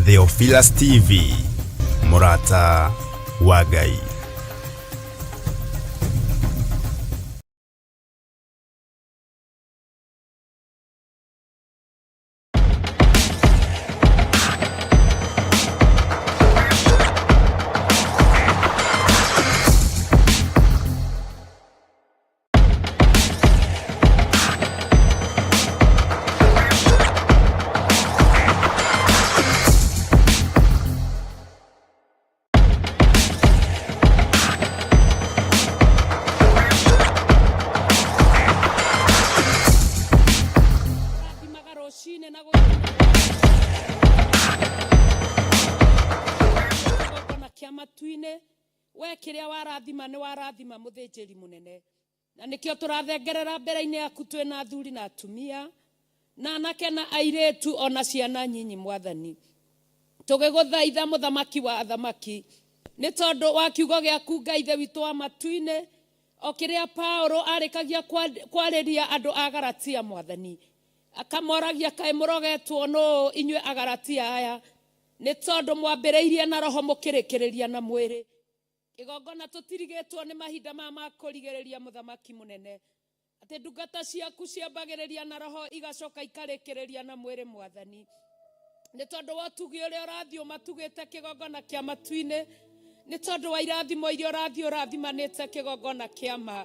Theophilus TV, mũrata wa Ngai. Rathimaga rũcinĩ na gũkinya kĩgongona kĩa matu-inĩ. We kĩrĩa warathima nĩ warathima mũthĩnjĩri mũnene, na nĩkĩo tũrathengerera mbere-inĩ yaku twĩ na athuri na atumia na anake na airĩtu ona ciana nyinyi. Mwathani, tũgĩgũthaitha, mũthamaki wa athamaki, nĩ tondũ wa kiugo gĩaku, Ngai Ithe witũ wa matu-inĩ, o kĩrĩa Paulo arĩkagia kwarĩria andũ a Galatia. Mwathani, akamoragia, kaĩ mũrogetwo nũũ inyuĩ Agalatia aya, nĩ tondũ mwambĩrĩirie na roho mũkĩrĩkĩrĩria na mwĩrĩ? Kĩgongona tũtirigĩtwo nĩ mahinda maya ma kũrigĩrĩria, mũthamaki mũnene, atĩ ndungata ciaku ciambagĩrĩria na roho igacoka ikarĩkĩrĩria na mwĩrĩ. Mwathani, nĩ tondũ wa ũtugi ũrĩa ũrathiĩ ũmatugĩte kĩgongona kĩa matu-inĩ, nĩ tondũ wa irathimo iria ũrathiĩ ũrathimanĩte kĩgongona kĩa ma,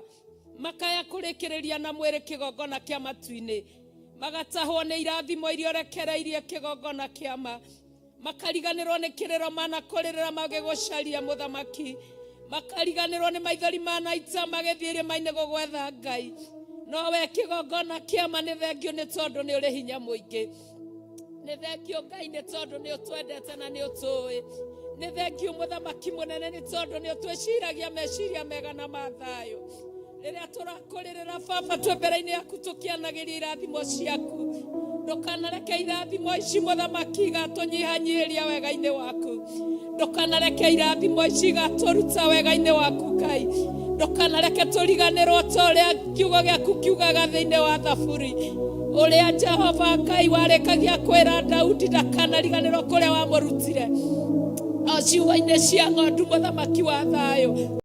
makaya kũrĩkĩrĩria na mwĩrĩ kĩgongona kĩa matu-inĩ, magatahwo nĩ irathimo iria ũrekereirie kĩgongona kĩa ma, makariganĩrwo nĩ kĩrĩro manakũrĩrĩra magĩgũcaria, mũthamaki, makariganĩrwo nĩ maithori manaita magĩthiĩ irĩma-inĩ gũgwetha Ngai. No we kĩgongona kĩama, nĩ thengiũ nĩ tondũ nĩ ũrĩ hinya mũingĩ. Nĩ thengiũ, Ngai, nĩ tondũ nĩ ũtwendete na nĩ ũtũĩ. Nĩ thengiũ, mũthamaki mũnene, nĩ tondũ nĩ ũtwĩciragia meciria mega na ma thayũ. Rĩrĩa tũrakũrĩrĩra, Baba, twĩ mbere-inĩ yaku tũkĩanagĩria irathimo ciaku, ndũkanareke irathimo ici, mũthamaki, igatũnyihanyihĩria wega-inĩ waku. Ndũkanareke irathimo ici igatũruta wega-inĩ waku, Ngai. Ndũkanareke tũriganĩrwo ta ũrĩa kiugo gĩaku kiugaga thĩinĩ wa Thaburi, ũrĩa Jehova Ngai warĩkagia kwĩra Daudi ndakanariganĩrwo kũrĩa wamũrutire, o ciugo-inĩ cia ng'ondu, mũthamaki wa thayũ.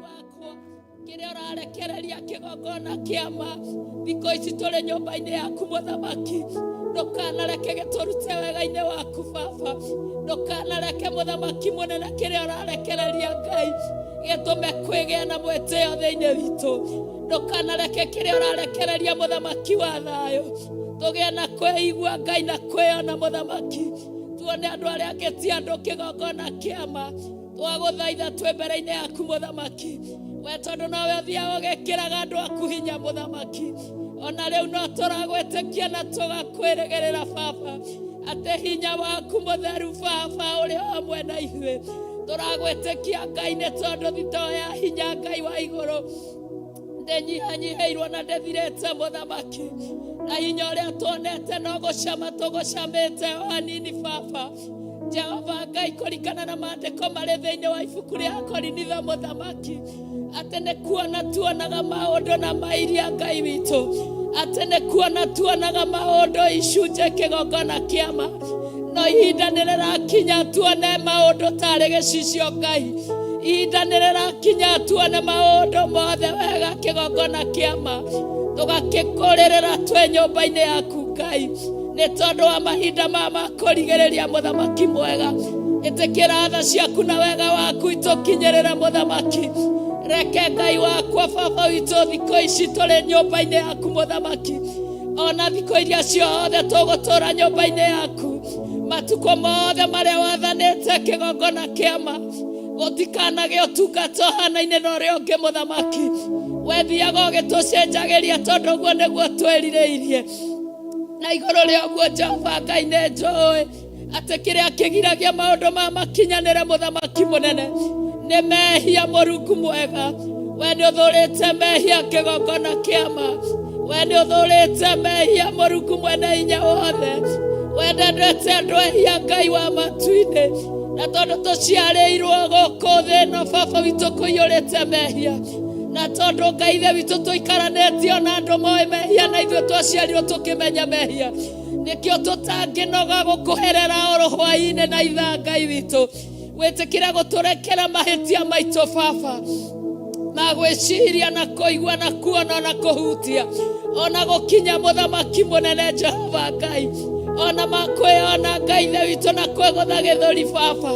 Wakwa kĩrĩa ũrarekereria kĩgongona kĩama thikũ ici tũrĩ nyũmba-inĩ yaku, mũthamaki, ndũkanareke gĩtũrute wega-inĩ waku, Baba. Ndũkanareke, mũthamaki mũnene, kĩrĩa ũrarekereria, Ngai, gĩtũme kwĩgĩa na mwĩtĩo thĩinĩ witũ. Ndũkanareke kĩrĩa ũrarekereria, mũthamaki wa thayũ, tũgĩe na kwĩigua, Ngai, na kwĩona, mũthamaki, tuone andũ arĩa angĩ ti andũ. Kĩgongona kĩama, twagũthaitha twĩ mbere-inĩ yaku, mũthamaki, we tondũ nowe ũthiaga ũgĩkĩraga andũ aku hinya, mũthamaki. Ona rĩu no tũragwĩtĩkia na tũgakwĩrĩgĩrĩra, Baba, atĩ hinya waku mũtheru, Baba, ũrĩ o hamwe na ithuĩ. Tũragwĩtĩkia, Ngai, nĩ tondũ thitoo ya hinya, Ngai wa igũrũ, ndĩnyihanyihĩirwo na ndĩthirĩte, mũthamaki, na hinya ũrĩa tuonete no gũcama tũgũcamĩte o hanini, Baba Jehova Ngai, kũringana na maandĩko marĩ thĩinĩ wa ibuku rĩa Korinitho, mũthamaki. Atĩ nĩ kuona tuonaga maũndũ na mairia Ngai witũ, atĩ nĩ kuona tuonaga maũndũ icunjĩ kĩgongona kĩama, no ihinda nĩ rĩrakinya tuone maũndũ tarĩ gĩcicio Ngai. Ihinda nĩ rĩrakinya tuone maũndũ mothe wega kĩgongona kĩama, tũgakĩkũrĩrĩra twĩ nyũmba-inĩ yaku Ngai, nĩ tondũ wa mahinda ma makũrigĩrĩria. Mũthamaki mwega, ĩtĩkĩra tha ciaku na wega waku itũkinyĩrĩre. Mũthamaki, reke Ngai wakwa, baba witũ, thikũ ici tũrĩ nyũmba-inĩ yaku mũthamaki, ona thikũ iria ciothe tũgũtũra nyũmba-inĩ yaku, matukũ mothe marĩa wathanĩte kĩgongona kĩama, gũtikanagĩe ũtungata ũhanaine na ũrĩa ũngĩ. Mũthamaki, wethiaga ũgĩtũcenjagĩria tondũ ũguo nĩguo twĩrirĩirie. Na igũrũ rĩa ũguo, Jehova Ngai, nĩ njũĩ atĩ kĩrĩa kĩgiragia maũndũ ma makinyanĩre, mũthamaki mũnene, nĩ mehia. Mũrungu mwega, we nĩ ũthũrĩte mehia kĩgongona kĩama, we nĩ ũthũrĩte mehia. Mũrungu mwene hinya wothe, we ndendete andũ ehia, Ngai wa matu-inĩ. Na tondũ tũciarĩirwo gũkũ thĩ ĩno, baba witũ, kũiyũrĩte mehia, na tondũ Ngai ithe witũ tũikaranĩtio na andũ moĩ mehia, na ithuĩ twaciarirwo tũkĩmenya mehia, nĩkĩo tũtangĩnoga gũkũherera oro hwaĩ-inĩ na ithaa. Ngai witũ, wĩtĩkĩre gũtũrekera mahĩtia maitũ, baba, ma gwĩciria na kũigua na kuona na kũhutia ona gũkinya. Mũthamaki mũnene, Jehova Ngai, ona makwĩona, Ngai ithe witũ, na kwĩgũtha gĩthũri, baba,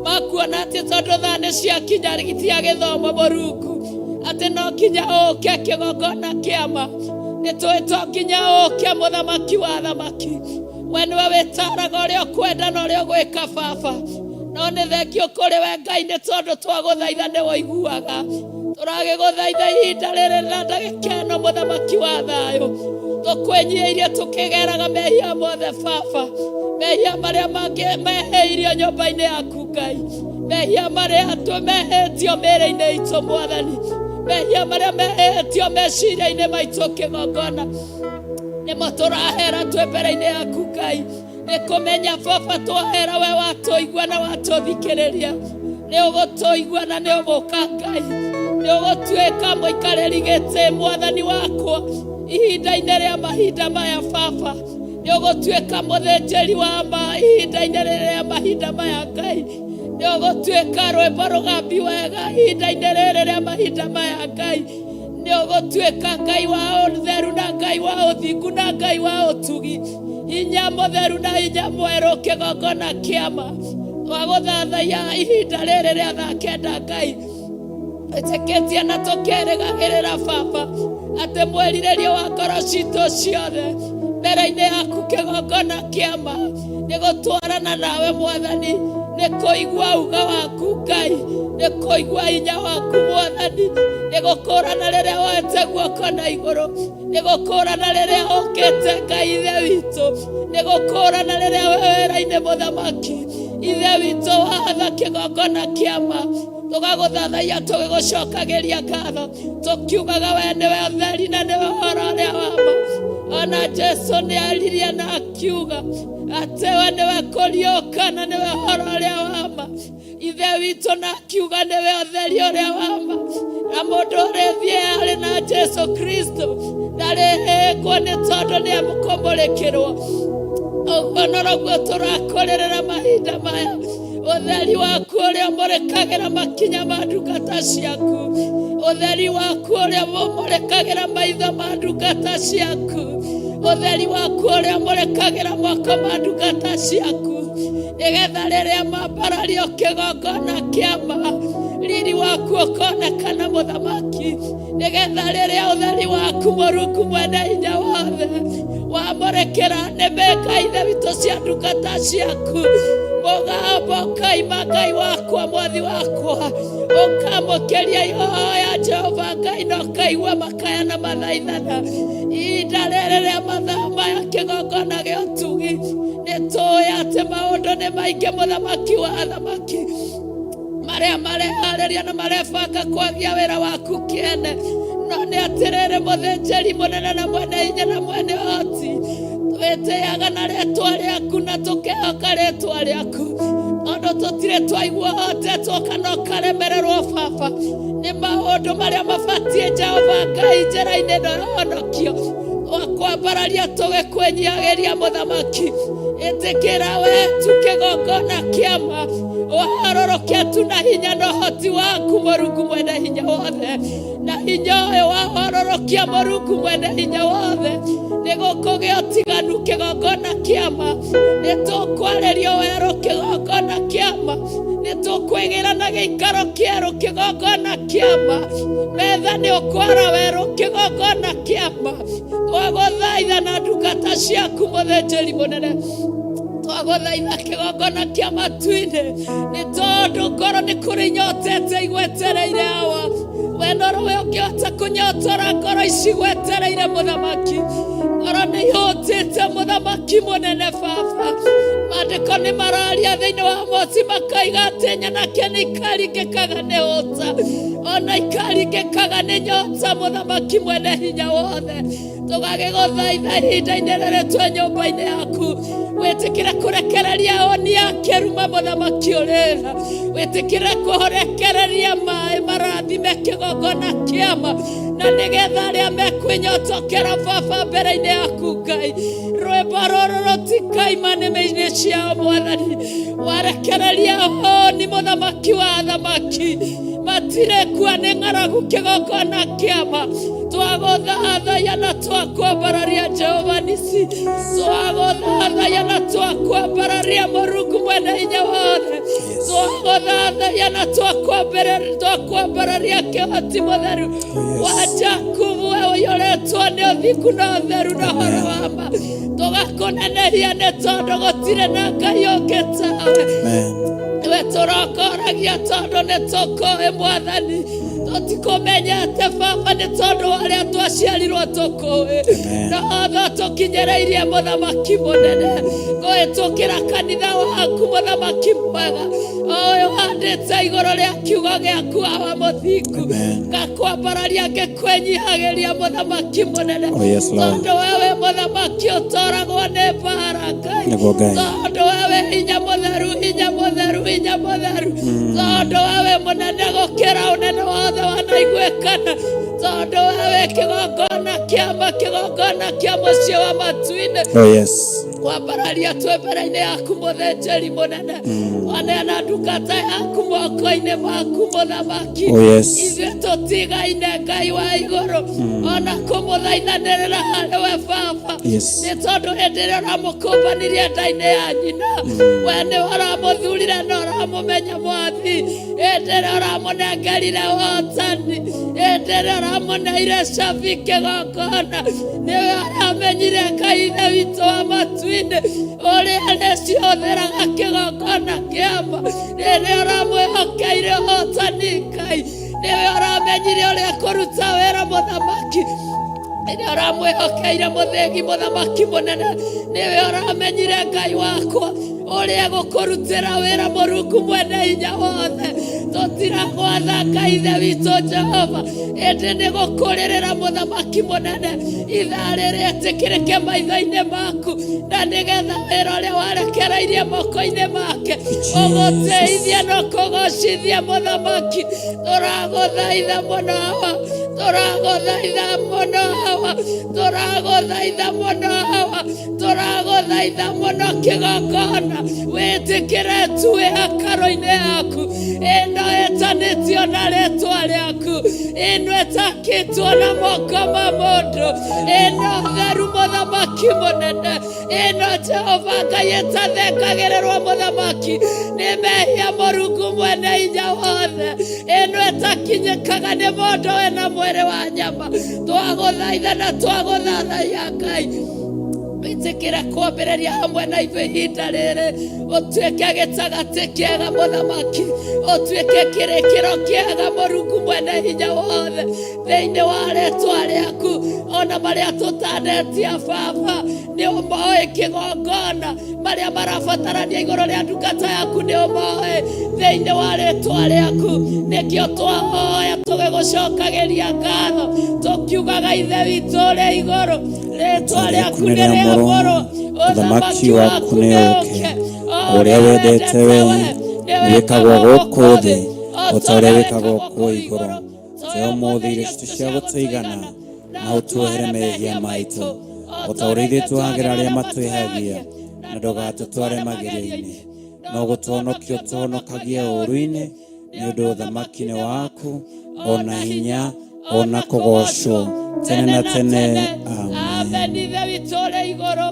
makuona atĩ tondũ thaa nĩ ciakinya cia gĩthomo, Mũrungu, atĩ no kinya ũke kĩgongona kĩama. Nĩ tũĩ to nginya ũke. Mũthamaki wa thamaki, we nĩwe wĩtaraga ũrĩa ũkwenda na ũrĩa ũgwĩka, baba, no nĩ thengio kũrĩ we Ngai, nĩ tondũ twagũthaitha nĩ woiguaga. Tũragĩgũthaitha ihinda rĩrĩ na ndagĩka ĩno, mũthamaki wa thayũ, tũkwĩnyihiirie tũkĩgeraga mehia mothe, baba, mehia marĩa mangĩ mehĩirio nyũmba-inĩ yaku, Ngai, mehia marĩa tũmehĩtio mĩĩrĩ-inĩ itũ, mwathani, mehia marĩa mehĩtio meciria-inĩ maitũ, kĩgongona nĩmo tũrahera twĩ mbere-inĩ yaku, Ngai, nĩ kũmenya, baba, twahera we watũigua na watũthikĩrĩria. Nĩ ũgũtũigua na nĩ ũgũka, Ngai, nĩ ũgũtuĩka mũikarĩri gĩtĩ, mwathani wakwa, ihinda-inĩ rĩa mahinda maya. Baba, nĩ ũgũtuĩka mũthĩnjĩri wa ma ihinda-inĩ rĩrĩ rĩa mahinda maya. Ngai, nĩ ũgũtuĩka rwĩmbo rũgambi wega ihinda-inĩ rĩrĩ rĩa mahinda maya. Ngai, nĩ ũgũtuĩka Ngai wa ũtheru na Ngai wa ũthingu na Ngai wa ũtugi, hinya mũtheru na hinya mwerũ, kĩgongona kĩama twagũthathaiya ihinda rĩrĩ rĩa thaa 9. Ngai, ĩtĩkĩtie na tũkĩrĩgagĩrĩra, baba, atĩ mwĩrirĩrio wa ngoro citũ ciothe mbere-inĩ yaku, kĩgongona kĩama, nĩ gũtwarana nawe, mwathani, nĩ kũigua uga waku, Ngai, nĩ kũigua hinya waku, mwathani, nĩ gũkũrana rĩrĩa woete guoko na igũrũ, nĩ gũkũrana rĩrĩa ũkĩte, Ngai ithe witũ, nĩ gũkũrana rĩrĩa wĩ wĩra-inĩ. Mũthamaki ithe witũ, watha kĩgongona kĩama, tũgagũthathaiya tũgĩgũcokagĩria ngatho, tũkiugaga we nĩwe ũtheri na nĩwe ũhoro ũrĩa wa ma. Ona Jesu nĩ aririe na akiuga atĩ we nĩwe kũriũka na nĩwe ũhoro ũrĩa wa ma, ithe witũ, na akiuga nĩwe ũtheri ũrĩa wa ma, na mũndũ ũrĩthiĩ arĩ na Jesu Kristo ndarĩhĩngwo, nĩ tondũ nĩ emũkũmũrĩkĩrwo. Ũguo noguo tũrakũrĩrĩra mahinda maya, ũtheri waku ũrĩa ũmũrĩkagĩra makinya ma ndungata ciaku, ũtheri waku ũrĩa ũmũrĩkagĩra maitho ma ndungata ciaku, ũtheri waku ũrĩa ũmũrĩkagĩra moko ma ndungata ciaku, nĩgetha rĩrĩa mambarario kĩgongona kĩama, riri waku ũkonekana, mũthamaki, nĩgetha rĩrĩa ũtheri waku, Mũrungu mwene hinya wothe, wamũrĩkĩra nĩmĩka, ithe witũ, cia ndungata ciaku, mũgambo ũkaima, Ngai wakwa, mwathi wakwa, ũkamũkĩria ihoya, Jehova Ngai, na ũkaigua makaya na mathaithana ihinda rĩrĩ rĩa mathaa maya. Kĩgongona gĩa ũtugi, nĩ tũĩ atĩ maũndũ nĩ maingĩ, mũthamaki wa athamaki, marĩa mareharĩria na marebanga kwagia wĩra waku kĩene, no nĩ atĩrĩrĩ, mũthĩnjĩri mũnene na mwene hinya na mwene ũhoti. Twĩtĩaga na rĩtwa rĩaku na tũkehoka rĩtwa rĩaku, tondũ tũtirĩ twaigua hotetwo kana ũkaremererwo baba nĩ maũndũ marĩa mabatiĩ Jehova Ngai njĩra-inĩ ĩno ya ũhonokio. Twakwambararia tũgĩkwĩnyihagĩria mũthamaki, ĩtĩkĩra we tu kĩgongona kĩama, ũharũrũke tu na hinya na ũhoti waku Mũrungu mwene hinya wothe. Na hinya ũyũ wahororokia Mũrungu mwene hinya wothe, nĩ gũkũgĩa ũtiganu kĩgongona kĩama, nĩ tũkwarĩrio werũ kĩgongona kĩama, nĩ tũkwĩgĩra na gĩikaro kĩerũ kĩgongona kĩama, metha nĩ ũkwara werũ kĩgongona kĩama. Twagũthaitha na ndungata ciaku mũthĩnjĩri mũnene, twagũthaitha kĩgongona kĩa matu-inĩ, nĩ tondũ ngoro nĩ kũrĩ nyotete igwetereire awa. We norũwe ũngĩhota kũnyotora ngoro ici gwetereire mũthamaki. Ngoro nĩ ihũtĩte mũthamaki mũnene baba. Maandĩko nĩ mararia thĩinĩ wa Amosi makaiga atĩ nyanake nĩ ikaringĩkaga nĩ hũta, ona ikaringĩkaga nĩ nyota, mũthamaki mwene hinya wothe. Tũgagĩgũthaitha ihinda-inĩ rĩrĩ twĩ nyũmba-inĩ yaku, wĩtĩkĩre kũrekereria oni ya kĩruma mũthamaki ũrĩra, wĩtĩkĩre kũrekereria maĩ marathime kĩgongona kĩama, na nĩgetha arĩa mekwĩnyotokera baba mbere-inĩ yaku Ngai, rwĩmbo rũrũ rũtikaima nĩmĩ-inĩ ciao mwathani. Warekereria honi mũthamaki wa athamaki, matirĩkua nĩ ng'aragu kĩgongona kĩama. Twagũthathaiya na twakwambararia Jehova nisi, twagũthathaiya na twakwambararia Mũrungu mwene hinya wothe, twagũthathaiya na twakwambararia kĩhoti mũtheru wa Jakubu, we ũiyũrĩtwo nĩ ũthingu na ũtheru na ũhoro wa ma. Tũgakũnenehia nĩ tondũ gũtirĩ na Ngai ũngĩ tawe. We tũrongoragia tondũ nĩ tũkũĩ mwathani, tũtikũmenyete baba nĩ tondũ wa arĩa twaciarirwo tũkũĩ, no othe tũkinyĩrĩirie mũthamaki mũnene kũhĩtũkĩra kanitha waku mũthamaki mwega ũyũ handĩte igũrũ rĩa kiugo gĩaku awa mũthingu. Ngakwambararia ngĩkwĩnyihagĩria mũthamaki mũnene, Oh, yes, Lord. tondũ wewe mũthamaki ũtoragwo nĩ mbara Ngai, Nĩguo Ngai. tondũ wewe hinya mũtheru, hinya mũtheru, hinya mũtheru, tondũ wewe mũnene gũkĩra ũnene wothe wanaiguĩkana, tondũ wewe kĩgongona kĩama, kĩgongona kĩa mũciĩ wa matu-inĩ. Oh, yes. Kwambararia twĩ mbere-inĩ yaku mũthĩnjĩri mũnene, waneana ndungata yaku moko-inĩ maku mũthamaki. Oh, yes. Ithuĩ tũtigaine Ngai wa igũrũ, ona kũmũthaithanĩrĩra harĩ we baba, Yes. nĩ tondũ hĩndĩ ĩrĩa ũramũkũmbanĩria nda-inĩ ya nyina, we nĩ ũramũthurire na ũramũmenya mwathi. Hĩndĩ ĩrĩa ũramũnengerire ũhotani, hĩndĩ ĩrĩa ũramũneire cabi kĩgongona, nĩwe ũramenyire Ngai ithe witũ wa matu-inĩ ũrĩa rĩcihũthĩraga kĩgongona kĩama. Rĩrĩa ũramwĩhokeire ũhotani Ngai, nĩwe ũramenyire ũrĩa kũruta wĩra mũthamaki. Rĩrĩa ũramwĩhokeire mũthĩgi mũthamaki mũnene, nĩwe ũramenyire Ngai wakwa ũrĩa gũkũrutĩra wĩra Mũrungu mwene hinya wothe. Tũtiragwatha Ngai ithe witũ Jehova, ĩndĩ nĩ gũkũrĩrĩra mũthamaki mũnene ithaa rĩrĩ ĩtĩkĩrĩke maitho-inĩ maku, na nĩgetha wĩra ũrĩa warekereirie moko-inĩ make ũgũteithie na ũkũgocithie mũthamaki. Tũragũthaitha mũno Awa, tũragũthaitha mũno Awa, tũragũthaitha mũno Awa, tũragũthaitha mũno kĩgongona wĩtĩkĩre tu wĩ hekarũ-inĩ yaku ĩno ĩtanĩtio na rĩtwa rĩaku, ĩno ĩtakĩtwo na moko ma mũndũ, ĩno theru mũthamaki mũnene, ĩno Jehova Ngai ĩtathengagĩrĩrwo mũthamaki nĩ mehia Mũrungu mwene hinya wothe, ĩno ĩtakinyĩkaga nĩ mũndũ wĩna mwĩrĩ wa nyama. Twagũthaitha na twagũthathaiya Ngai, wĩtĩkĩre kwambĩrĩria hamwe na ithuĩ ihinda rĩrĩ, ũtuĩke gĩtagatĩ kĩega mũthamaki, ũtuĩke kĩrĩkĩro kĩega Mũrungu mwene hinya wothe thĩinĩ wa rĩtwa rĩaku, ona marĩa tũtanetia baba. Nĩ ũmoĩ kĩgongona marĩa marabatarania igũrũ rĩa ndungata yaku, nĩ ũmoĩ thĩinĩ wa rĩtwa rĩaku. Nĩkĩo twahoya tũgĩgũcokagĩria ngatho, tũkiugaga Ithe witũ ũrĩ igũrũ, rĩtwa rĩaku nĩ rĩamũrwo, Ũthamaki waku nĩ ũũke, o ũrĩa wendete we nĩ wĩkagwo gũkũ thĩ o ta ũrĩa wĩkagwo kũu igũrũ. Tũhe ũmũthĩ irio citũ cia gũtũigana, na ũtuohere mehia maitũ o ta ũrĩa ithuĩ tuohagĩra arĩa matwĩhagia, na ndũgatũtware magerio-inĩ, no gũtũhonokia ũtũhonokagie ũũru-inĩ, nĩ ũndũ ũthamaki nĩ waku, o na hinya, o na kũgoocwo tene na tene. Amen. Amen. Ithe witũ ũrĩ igũrũ,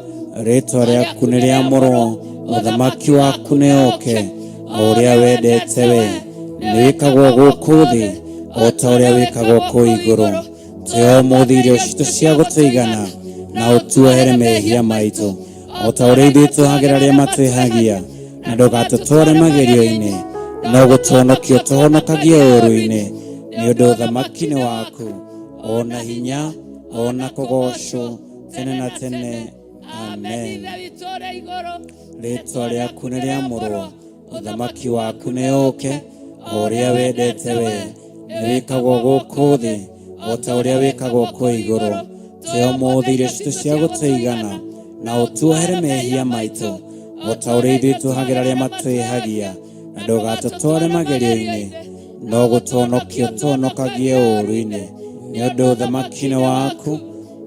Rĩtwa rĩaku nĩ rĩamũrwo, ũthamaki waku nĩ ũũke, o ũrĩa wendete we nĩ wĩkagwo gũkũ thĩ o ta ũrĩa wĩkagwo kũu igũrũ. Tũhe ũmũthĩ irio citũ cia gũtũigana, na ũtuohere mehia maitũ o ta ũrĩa ithuĩ tuohagĩra arĩa matwĩhagia, na ndũgatũtware magerio-inĩ, no gũtũhonokia ũtũhonokagie ũũru-inĩ, nĩ ũndũ ũthamaki nĩ waku, o na hinya, o na kũgoocwo tene na tene. Amen. Amen. Ithe witũ ũrĩ igũrũ, Rĩtwa rĩaku nĩ rĩamũrwo, ũthamaki waku nĩ ũũke, o ũrĩa wendete we nĩ wĩkagwo gũkũ thĩ o ta ũrĩa wĩkagwo kũu igũrũ. Tũhe ũmũthĩ irio citũ cia gũtũigana, na ũtuohere mehia maitũ o ta ũrĩa ithuĩ tuohagĩra arĩa matwĩhagia, na ndũgatũtware magerio-inĩ, no gũtũhonokia ũtũhonokagie ũũru-inĩ, nĩ ũndũ ũthamaki nĩ waku,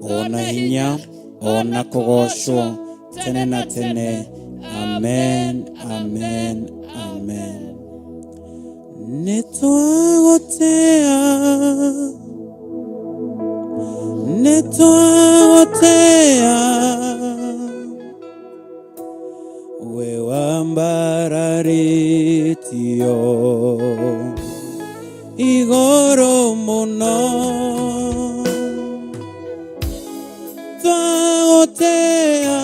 o na hinya, o na kũgoocwo tene na tene. Amen, amen, amen. Nĩ twagũtĩa, nĩ twagũtĩa, we wambararĩtio igũrũ mũno. Twagũtĩa,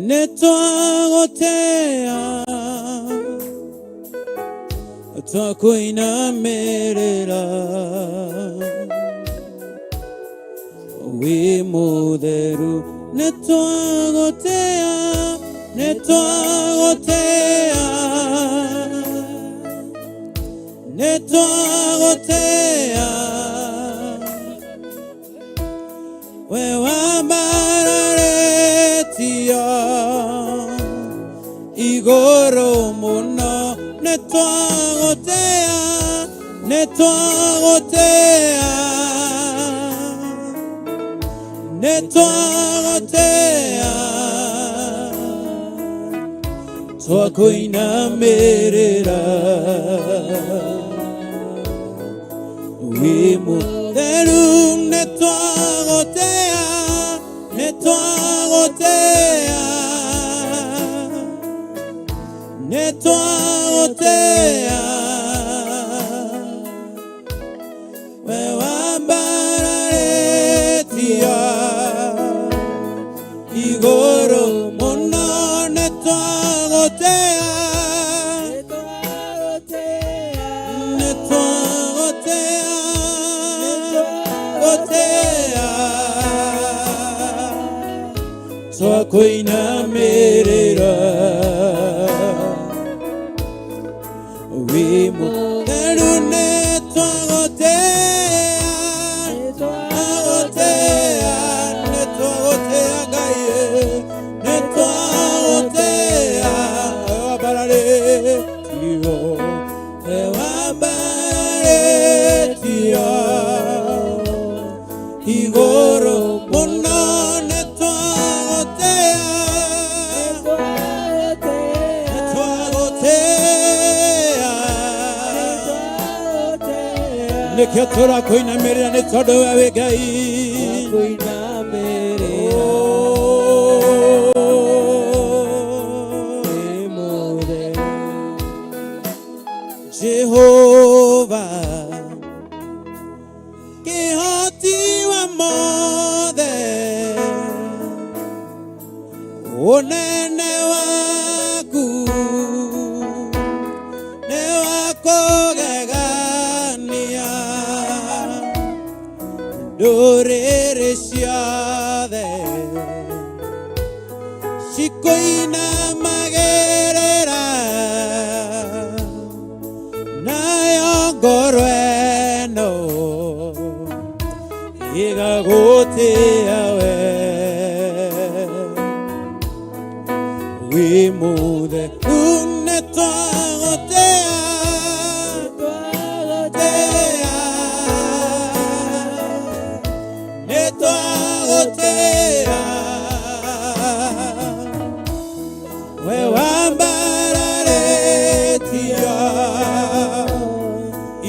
nĩ twagũtĩa, twakũinamĩrĩra, wĩ mũtheru. Nĩ twagũtĩa, nĩ twagũtĩa, nĩ twagũtĩa, we wambararĩtio igũrũ mũno. Nĩ twagũtĩa, nĩ twagũtĩa, nĩ twagũtĩa, twakũinamĩrĩra, wĩ mũtheru. Nĩ twagũtĩa, nĩ twagũtĩa, nĩ twagũtĩa, we wambararĩtio igũrũ mũno. Nĩ twagũtĩa, nĩ twagũtĩa, gũtĩa, twakũinamĩrĩra, wĩ mũtheru. Nĩ twagũtĩa, twagũtĩa, nĩ twagũtĩa Ngai, nĩ twagũtĩa, wambararĩtio, we wambararĩtio igũrũ mũno. Nĩ twagũtĩa, nĩ twagũtĩa, nĩkĩo tũrakũinamĩrĩra, nĩ tondũ we wĩ Ngai. Jehova kĩhoti wa mothe, ũnene waku nĩ wa kũgegania, ndũrĩrĩ ciothe. Cikũinamagĩrĩra nayo ngoro ĩno ĩgagũtĩa we wĩ mũtheru nĩ twagũtĩa tĩa nĩ twagũtĩa we wambararĩtio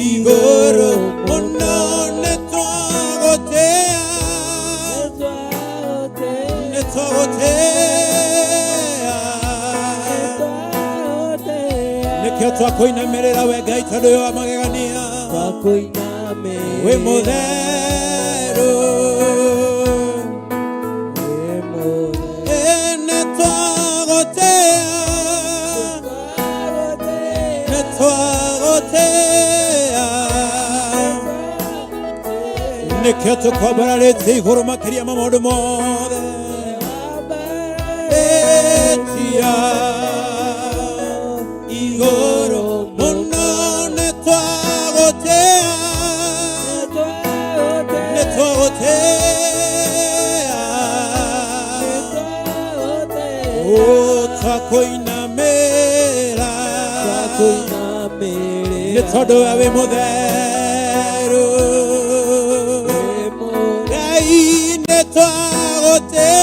igũrũ mũno nĩ twagũtĩa nĩ twagũtĩa nĩkĩo twakũinamĩrĩra we Ngai tondũ wĩ wa magegania wĩ mũtheru Ĩ, nĩ twagũtĩa nĩ twagũtĩa nĩkĩo tũkwambararĩtie igũrũ makĩria ma maũndũ mothe ĩtia igũrũ mũno nĩ twagũtĩa nĩ twagũtĩa Ó twakũinamĩra nĩ tondũ we wĩ mũtheru Ngai nĩ twagũtĩa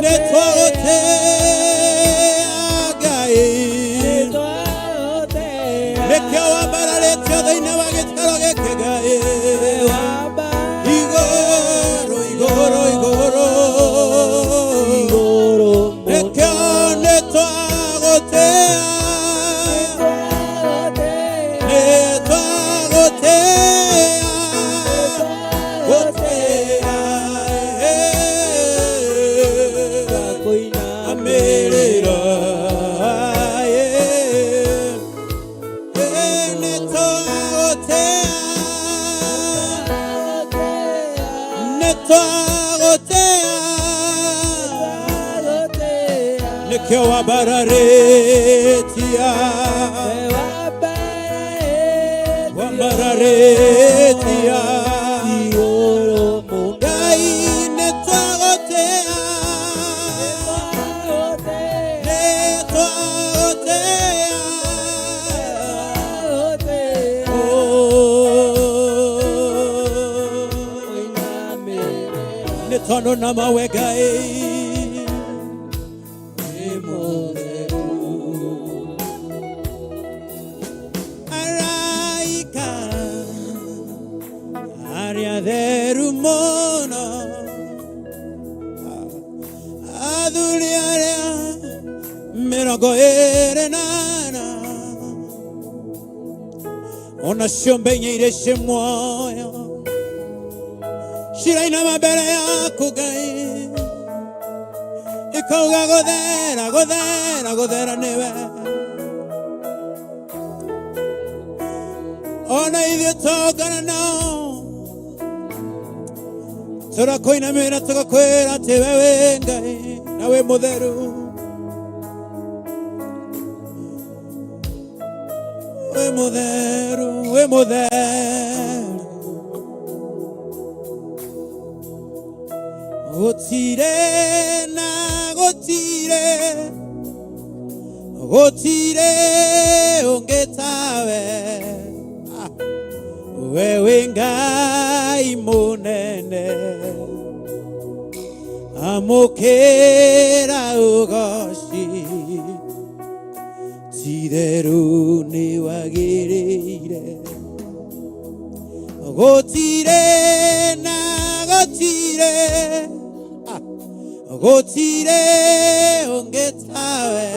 nĩ twagũtĩa Ngai nĩkĩo wambararĩtio thĩinĩ wa gĩikaro gĩkĩ Ngai igũrũ igũrũ igũrũ nĩkĩo nĩ twagũtĩa nĩ twagũtĩa gũtĩa amĩrĩra nĩ twagũtĩa nĩ twagũtĩa nĩkĩo wambararĩtia wambararĩtia Ngai nĩ twagũtĩa nĩ twagũtĩa Oh, nĩ tondũ na mawe Ngai wĩ mũtheru araika arĩa theru mũno athuri arĩa mĩrongo ĩrĩ na ana ona ciũmbe inya iria ciĩ muoyo cirainama mbere yaku Ngai ikauga gũthera gũthera gũthera nĩwe ona ithuĩ tongana nao tũrakũinamĩra tũgakwĩra atĩ we wĩ Ngai na wĩ mũtheru wĩ mũtheru wĩ mũtheru gũtirĩ na gũtirĩ gũtirĩ ũngĩ tawe Ah, we wĩ Ngai mũnene amũkĩra ũgoci ti-itherũ nĩ wagĩrĩire gũtirĩ na gũtirĩ ah, gũtirĩ ũngĩ tawe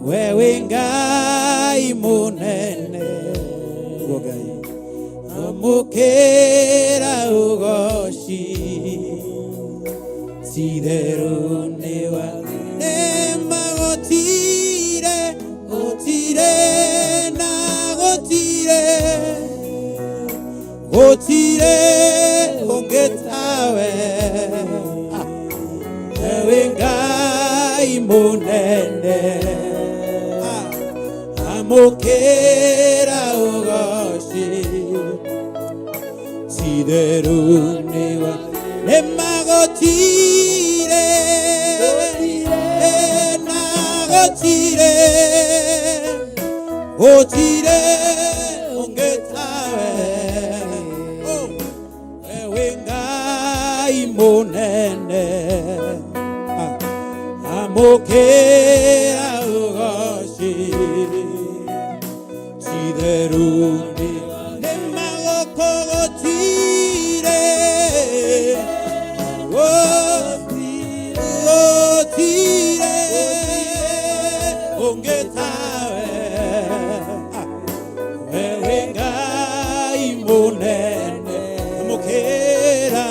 we wĩ Ngai mũnene Ũguo Ngai amũkĩra ũgoci ti-itherũ nĩ nĩma gũtirĩ gũtirĩ na gũtirĩ gũtirĩ ũngĩ tawe. Ewe Ngai mũnene, amũkĩra ũgoci. Titheru nĩwa nĩmagũtire, nagũtire, gũtire ũngĩ tawe. Oh, ewe Ngai mũnene, amũkĩra ũgoci. Titheru nĩmagũkũgũtire, gũtire ũngĩ tawe. Wewe Ngai mũnene, amũkĩra,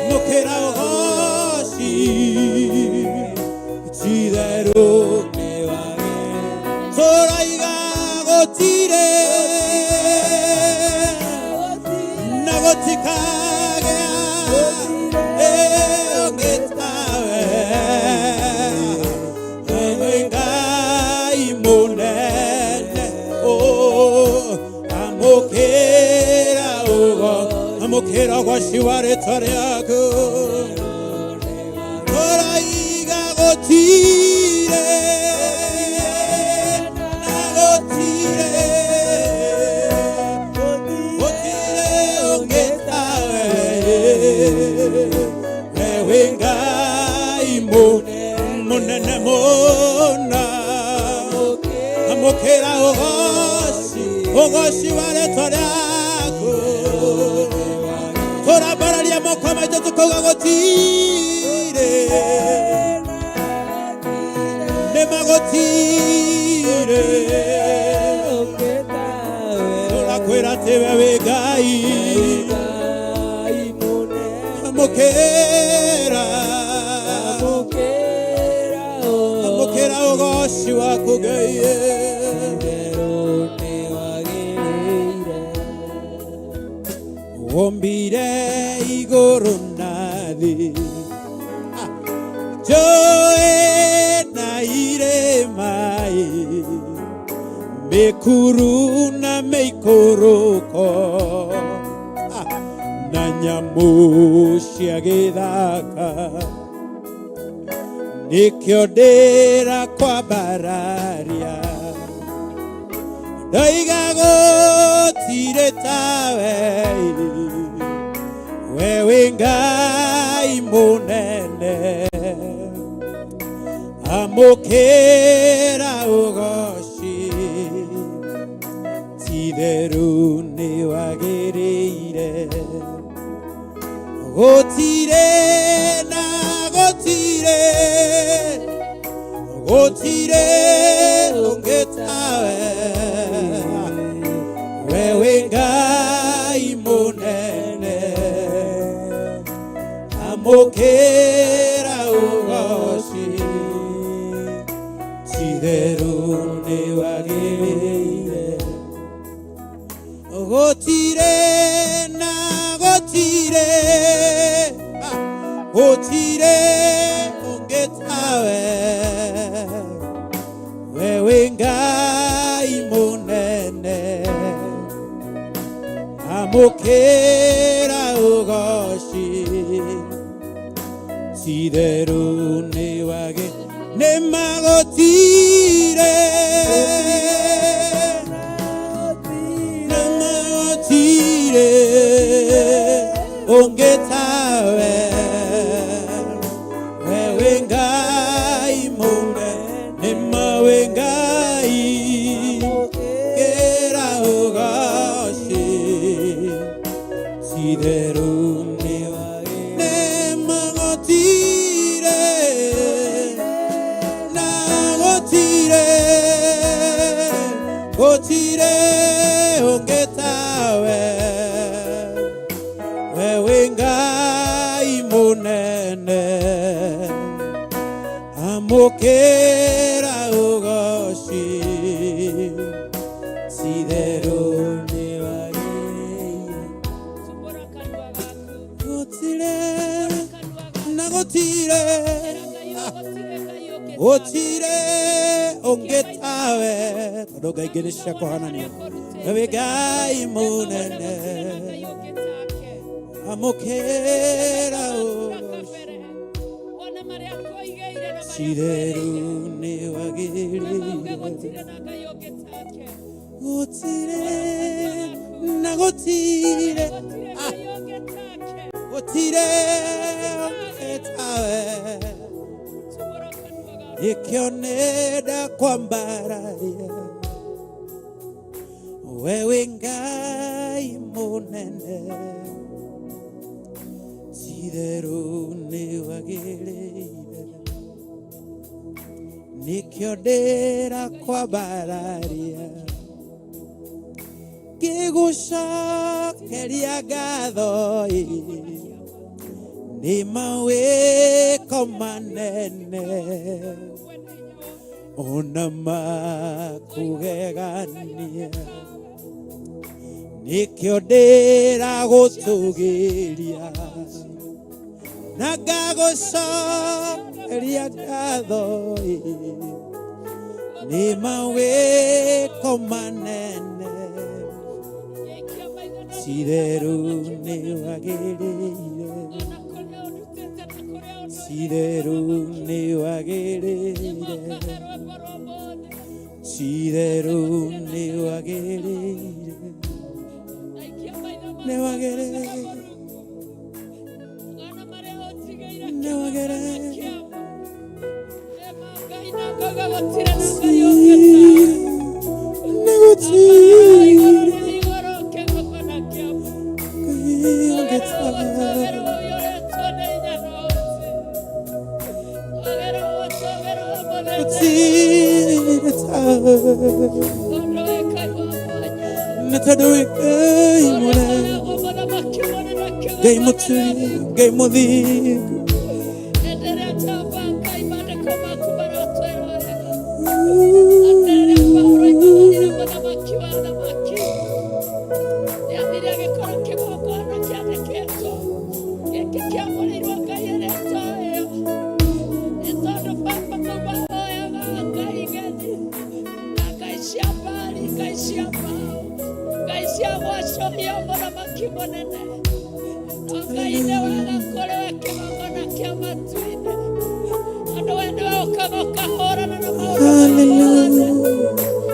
amũkĩra ũgoci. Titheru tũraiga gũtirĩ na gũtikagĩa ũngĩ tawe. Wewe Ngai mũnene, oh, amũkĩra ũgo, amũkĩra ũgoci wa rĩtwa rĩaku. Tũraiga gũtirĩ na gũtirĩ, gũtirĩ ũngĩ tawe. Wewe Ngai mũnene mũno, amũkĩra ũgoci, ũgoci wa rĩtwa rĩaku. Tũrambararia moko maitũ tũkauga gũtirĩ, nĩmagũtirĩ. Tũrakwĩra atĩ we wĩ Ngai, amũkĩra, amũkĩra ũgoci waku Ngai. Wombire igũrũ na thĩ, njũĩ na irĩma, mĩkuru na mĩikũrũko, na nyamũ cia gĩthaka. Nĩkĩo ndĩra kwambararia, ndoiga gũtirĩ tawe. We wĩ Ngai mũnene, amũkĩra ũgoci. Titheru nĩ wagĩrĩire, gũtirĩ na gũtirĩ, gũtirĩ ũngĩ tawe. We wĩ Ngai mũnene, amũkĩra ũgoci. Titheru nĩ wagĩrĩire, gũtirĩ na gũtirĩ, gũtirĩ ũngĩ tawe. We wĩ Ngai mũnene, amũkĩra ũgoci. Titheru nĩ wagĩ nĩmagũtire, nĩmagũtire ũngĩ tawe. We wĩ Ngai mũnene, nĩma wĩ Ngai, kĩra ũgoci. Titheru nĩmagũtire na gũtirĩ, gũtirĩ ũngĩ tawe. We wĩ Ngai mũnene, amũkĩra ũgoci. Titheru nĩ wagĩrĩire, Tumbũra kanua gaku. Gũtirĩ Kanua gaku. na Na gũtirĩ, gũtirĩ ũngĩ tawe, tondũ ngai ingĩ nĩ cia kũhananio. We wĩ Ngai mũnene, amũkĩra ũgoci. Cireru nĩ wagĩrĩire. Gũtirĩ na gũtirĩ, ah, gũtirĩ ũngĩ tawe, nĩkĩo nĩnda kwambararia. We wĩ Ngai mũnene, ti-itherũ nĩ wagĩrĩire, nĩkĩo ndĩra kwambararia ngĩgũcokeria ngatho ĩ, nĩ mawĩko manene ona makũgegania, nĩkĩo ndĩragũtũgĩria na ngagũcokeria ngatho ĩ, nĩ mawĩko manene, ti-itherũ nĩ wagĩrĩire, ti-itherũ nĩ wagĩrĩire, ti-itherũ nĩ wagĩrĩire, nĩ wagĩrĩire, nĩ wagĩrĩire, nĩ gũtirĩ Ngai ũngĩ tawe. Gũtirĩ tawe, nĩ tondũ wĩ Ngai mũnene, Ngai mũturi, Ngai mũthingu. Hallelujah. Hallelujah.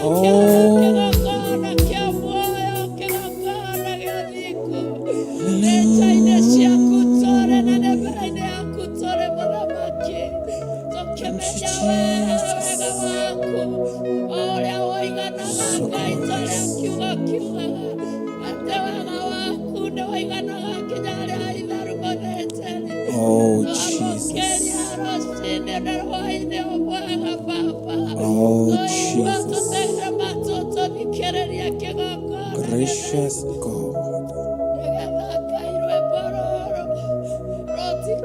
Oh. Thank you, Jesus. So glorious. Oh, Jesus. Oh, Jesus. Gracious God. Thank you, Jesus.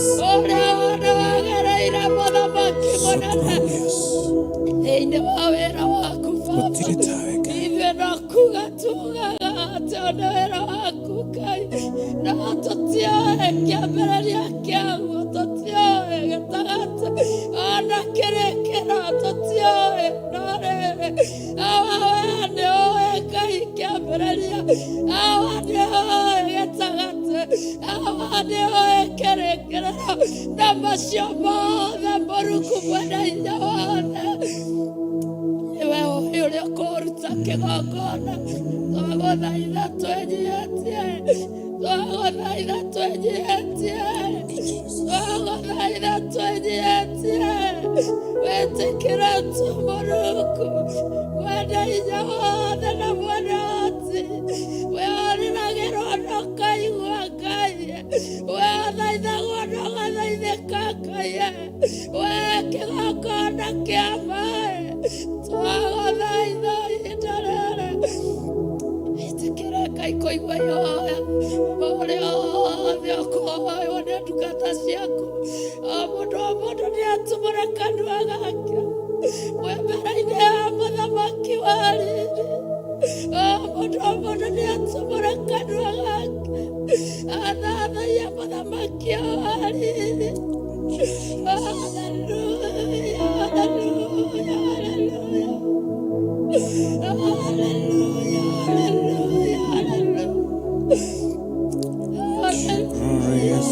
So glorious. Thĩinĩ wa wĩra waku Baba, Gũtirĩ tawe Ngai. Ithuĩ no kuga tugaga atĩ ona wĩra waku Ngai no tũtioĩ kĩambĩrĩria kĩaguo, tũtioĩ gĩtagatĩ ona kĩrĩkĩro tũtioĩ, no rĩrĩ awa we nĩ ũĩ Ngai kĩambĩrĩria. Kĩambĩrĩria, awa nĩoĩ gĩtagatĩ, awa nĩoĩ kĩrĩkĩrĩro, na macio mothe Mũrungu mwene hinya wothe nĩwe ũĩ ũrĩa ũkũruta kĩgongona. Twagũthaitha twĩnyihĩtie, twagũthaitha twĩnyihĩtie, twagũthaitha twĩnyihĩtie, wĩtĩkĩre tu Mũrungu mwene hinya wothe na mwene ũhoti, we ũrĩragĩrwo na ũkaigua Ngai, we ũthaithagwo na ũgathaithĩka Ngai, we kĩgongona kĩa maĩ, twagũthaitha ihinda rĩrĩ, ĩtĩkĩre Ngai kũigua ihoya ũrĩa wothe ũkũhoywo nĩ ndungata ciaku, o mũndũ o mũndũ nĩ atumũre kanua gake mwĩ mbere-inĩ ya mũthamaki wa riri, o mũndũ o mũndũ nĩ atumũre kanua gake athathaiye mũthamaki wa riri. Hallelujah, hallelujah, hallelujah. Hallelujah, hallelujah, hallelujah. Glorious.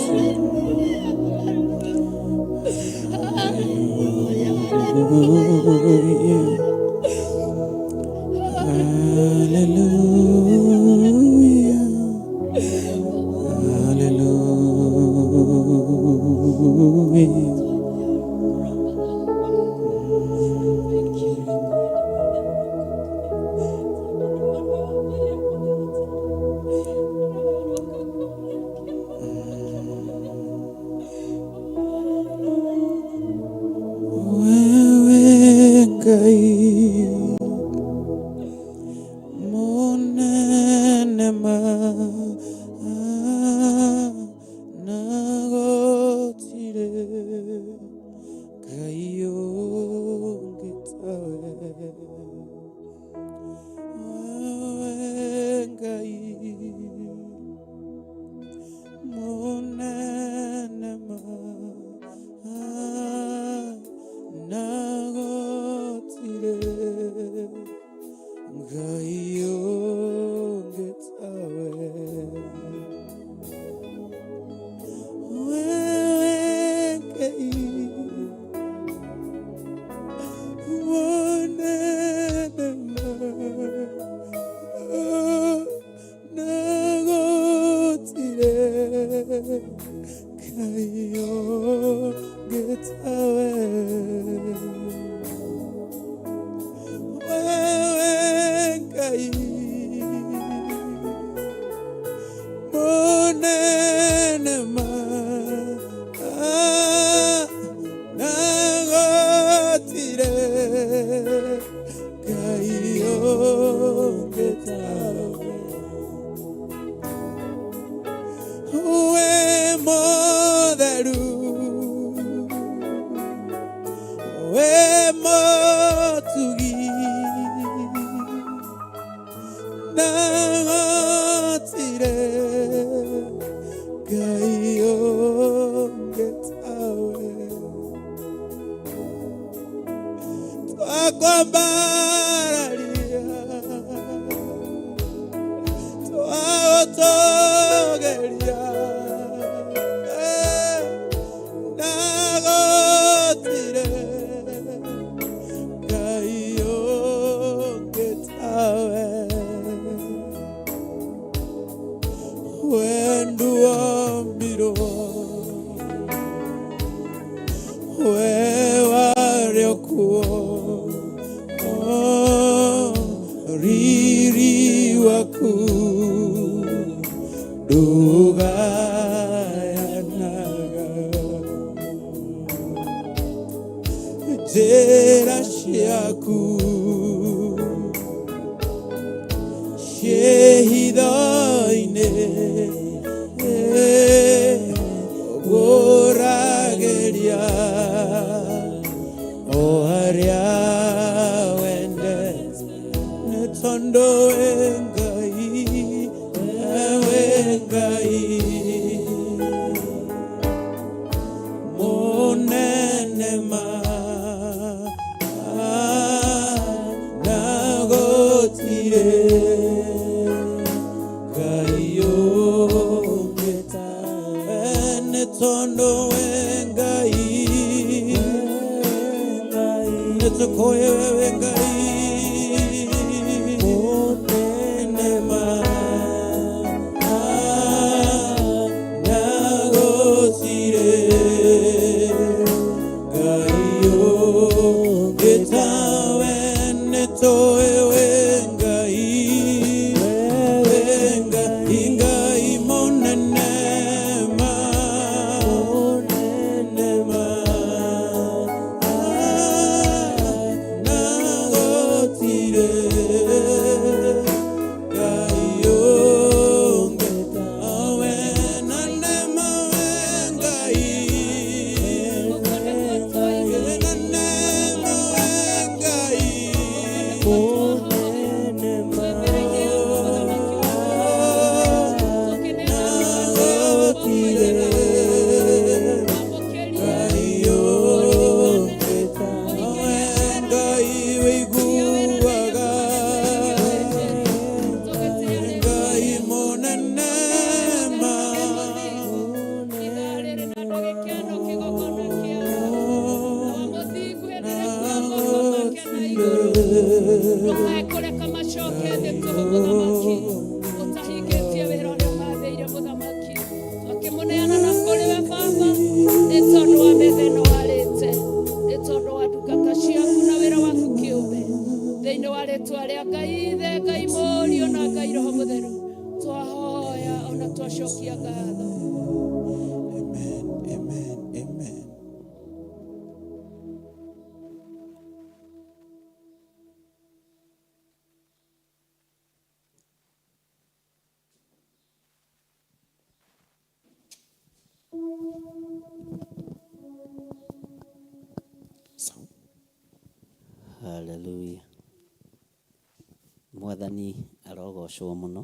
Hallelujah, hallelujah. Hallelujah. Hallelujah. Wewe Ngai munene ma na gũtirĩ Ngai ũngĩ tawe. Wewe Ngai munene ma na gũtirĩ Ngai ũngĩ tawe. Wewe Ngai munene ma na gũtirĩ Ngai ũngĩ tawe. Wewe Ngai munene ma na gũtirĩ Ngai ũngĩ tawe. We mũtheru, we mũtugi, na gũtirĩ Ngai ũngĩ tawe. Twakwambararia, twagũtũgĩria, na gũtirĩ Ngai ũngĩ tawe. We nduombirwo, we warĩ o kuo, riri waku ndũgayanaga, njĩra ciaku ciĩhitho-inĩ, ũgũragĩria o harĩa wendete, nĩ tondũ wĩ Ngai, wĩ Ngai mũnene ma na gũtirĩ Ndũngĩreka macoke thĩ tũhũ mũthamaki, ũtahingĩtie wĩra ũrĩa ũmathĩire mũthamaki. Twakĩmũneana na kũrĩ we Baba, nĩ tondũ wa metha ĩno warĩte, nĩ tondũ wa ndungata ciaku na wĩra waku kĩũmbe. Thĩinĩ wa rĩtwa rĩa Ngai Ithe, Ngai Mũriũ na Ngai Roho Mũtheru, twahoya ona twacokia ngatho. Amen, amen, amen. Sawa. Haleluya. Mwathani arogocwo mũno.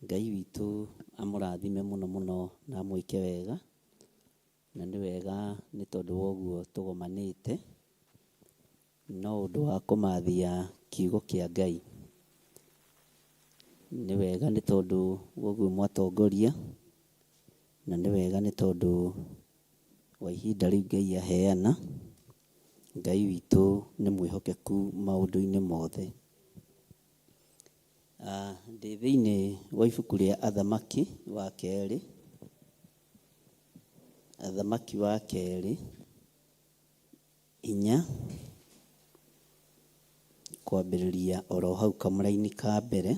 Ngai witũ amũrathime mũno mũno na amwĩke wega. Na nĩ wega nĩ tondũ wa ũguo tũgomanĩte. No ũndũ wa kũmathia kiugo kĩa Ngai. Nĩ wega nĩ tondũ wa ũguo mwatongoria. Na nĩ wega nĩ tondũ wa ihinda rĩu Ngai aheana. Ngai witũ nĩ mwĩhokeku maũndũ-inĩ mothe. Ndĩ thĩinĩ wa ibuku rĩa Athamaki wa kerĩ. Athamaki wa kerĩ inya kwambĩrĩria oro hau kamũraini ka mbere.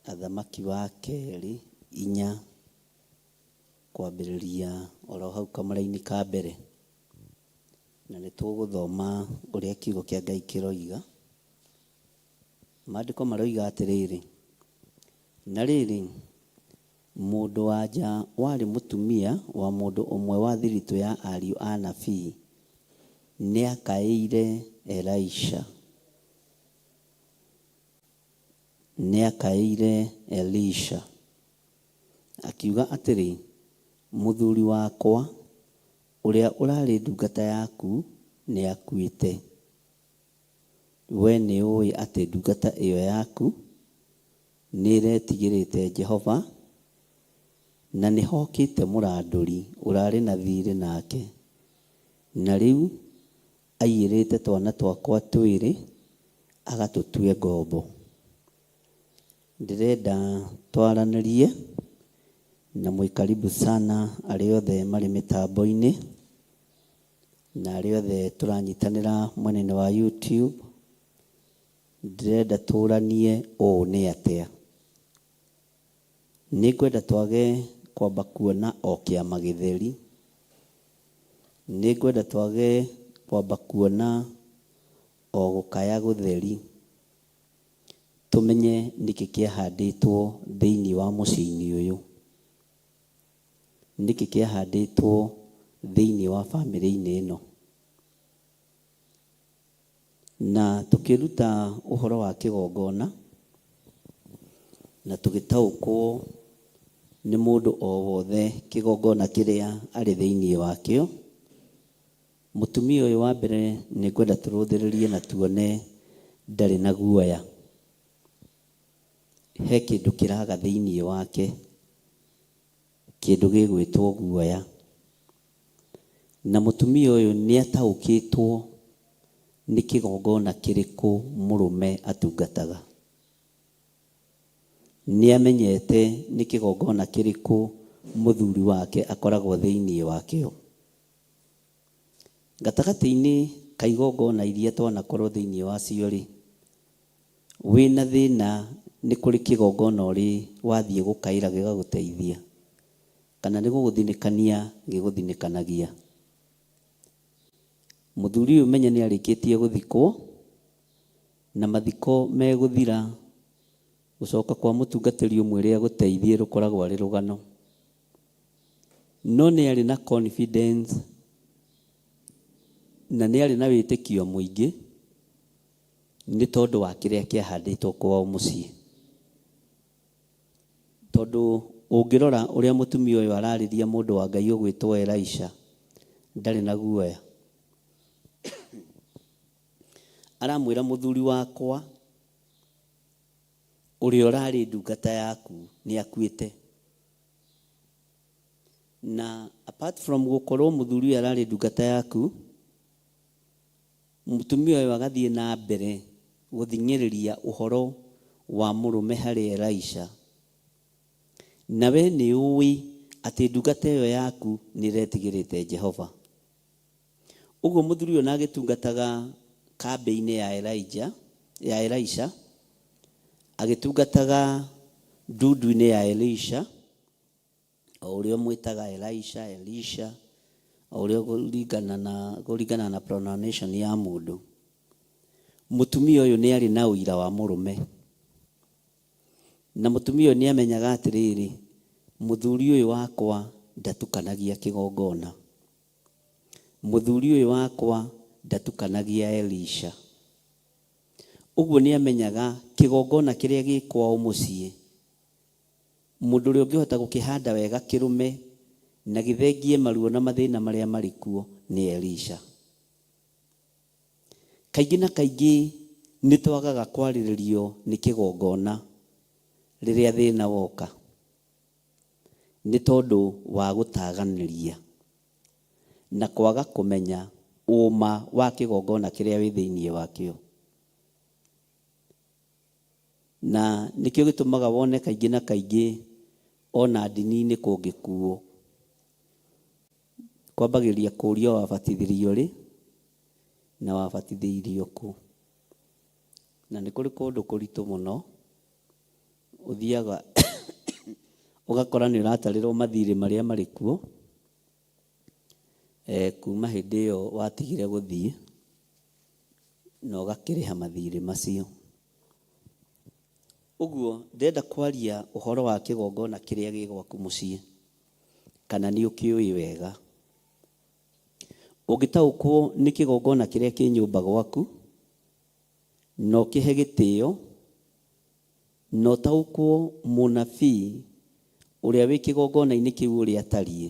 Athamaki wa kerĩ inya kwambĩrĩria oro hau kamũraini ka mbere. Na nĩ tũgũthoma ũrĩa kiugo kĩa Ngai kĩroiga. Maandĩko maroiga atĩrĩrĩ, na rĩrĩ, mũndũ wa nja warĩ mũtumia wa mũndũ ũmwe wa thiritũ ya ariũ a anabii nĩakaĩire Elisha. Nĩakaĩire Elisha. Akiuga atĩrĩ, mũthuri wakwa, ũrĩa ũrarĩ ndungata yaku nĩakuĩte. We nĩũĩ atĩ ndungata ĩyo yaku nĩĩretigĩrĩte Jehova, na nĩhokĩte mũrandũri ũrarĩ na thiirĩ nake, na rĩu aiyĩrĩte twana twakwa twĩrĩ agatũtue ngombo. Ndĩrenda twaranĩrie na mwĩ karibu sana arĩa othe marĩ mĩtambo-inĩ na arĩa othe tũranyitanĩra mwena-inĩ wa YouTube. Ndĩrenda tũranie ũũ nĩ atĩa. Nĩngwenda twage kwamba kuona o kĩama gĩtheri. Nĩngwenda twage kwamba kuona o gũkaya gũtheri. Tũmenye nĩkĩ kĩahandĩtwo thĩinĩ wa mũciĩ-inĩ ũyũ. Nĩkĩ kĩahandĩtwo thĩinĩ wa bamĩrĩ-inĩ ĩno. Na tũkĩruta ũhoro wa kĩgongona, na tũgĩtaũkwo nĩ mũndũ o wothe kĩgongona kĩrĩa arĩ thĩinĩ wakĩo. Mũtumia ũyũ wa mbere nĩngwenda tũrũthĩrĩrie na tuone ndarĩ na guoya. He kĩndũ kĩraga thĩinĩ wake, kĩndũ gĩgwĩtwo guoya. Na mũtumia ũyũ nĩataũkĩtwo nĩ kĩgongona kĩrĩkũ mũrũme atungataga. Nĩamenyete nĩ kĩgongona kĩrĩkũ mũthuri wake akoragwo thĩinĩ wakĩo. Gatagatĩ-inĩ ka igongona iria twanakorwo thĩinĩ wacio rĩ, wĩna thĩna nĩ kũrĩ kĩgongona ũrĩ wathiĩ gũkaĩra gĩgagũteithia, kana nĩ gũgũthinĩkania gĩgũthinĩkanagia. Mũthuri ũyũ menye nĩ arĩkĩtie gũthikwo, na mathiko megũthira, gũcoka kwa mũtungatĩri ũmwĩre agũteithie rũkoragwo arĩ rũgano. No nĩ arĩ na confidence na nĩ arĩ na wĩtĩkio mũingĩ nĩ tondũ wa kĩrĩa kĩahandĩtwo kwao mũciĩ. Tondũ ũngĩrora ũrĩa mũtumia ũyũ ararĩria mũndũ wa Ngai ũgwĩtwo Elisha, ndarĩ na guoya. Aramwĩra mũthuri wakwa ũrĩa ũrarĩ ndungata yaku nĩ akuĩte. Na apart from gũkorwo mũthuri ũyũ ararĩ ndungata yaku, Mũtumia ũyũ agathiĩ na mbere gũthing'ĩrĩria ũhoro wa mũrũme harĩ Elisha. Na we nĩ ũĩ atĩ ndungata ĩyo yaku nĩ ĩretigĩrĩte Jehova. Ũguo mũthuri ũyũ na agĩtungataga kambĩ-inĩ ya Elijah, ya Elisha, agĩtungataga ndundu-inĩ ya Elisha, o ũrĩa ũmwĩtaga Elisha, Elisha, o ũrĩa kũringana na, kũringana na pronunciation ya mũndũ. Mũtumia ũyũ nĩ arĩ na ũira wa mũrũme. Na mũtumia ũyũ nĩ amenyaga atĩrĩrĩ, mũthuri ũyũ wakwa ndatukanagia kĩgongona. Mũthuri ũyũ wakwa ndatukanagia Elisha. Ũguo nĩ amenyaga kĩgongona kĩrĩa gĩ kwao mũciĩ, mũndũ ũrĩa ũngĩhota gũkĩhanda wega kĩrũme na gĩthengie maruo na mathĩna marĩa marĩ kuo nĩ Elisha. Kaingĩ na kaingĩ nĩ twagaga kwarĩrĩrio nĩ kĩgongona rĩrĩa thĩna woka, nĩ tondũ wa gũtaganĩria na kwaga kũmenya ũma wa kĩgongona kĩrĩa wĩ thĩinĩ wakĩo. Na nĩkĩo gĩtũmaga wone kaingĩ na kaingĩ ona ndini-inĩ kũngĩkuo, kwambagĩrĩria kũũrio wabatithirio rĩ, na wabatithĩirio kũ. Na nĩ kũrĩ kũndũ kũritũ mũno, ũthiaga ũgakora nĩ ũratarĩrwo mathirĩ marĩa marĩ kuo, kuma hĩndĩ ĩyo watigire gũthiĩ, na ũgakĩrĩha mathirĩ macio. Ũguo ndĩrenda kwaria ũhoro wa kĩgongona kĩrĩa gĩ gwaku mũciĩ, kana nĩ ũkĩũĩ wega. Ũngĩtaũkwo nĩ kĩgongona kĩrĩa kĩ nyũmba gwaku, na ũkĩhe gĩtĩo, na ũtaũkwo mũnabii ũrĩa wĩ kĩgongona-inĩ kĩu ũrĩa atariĩ,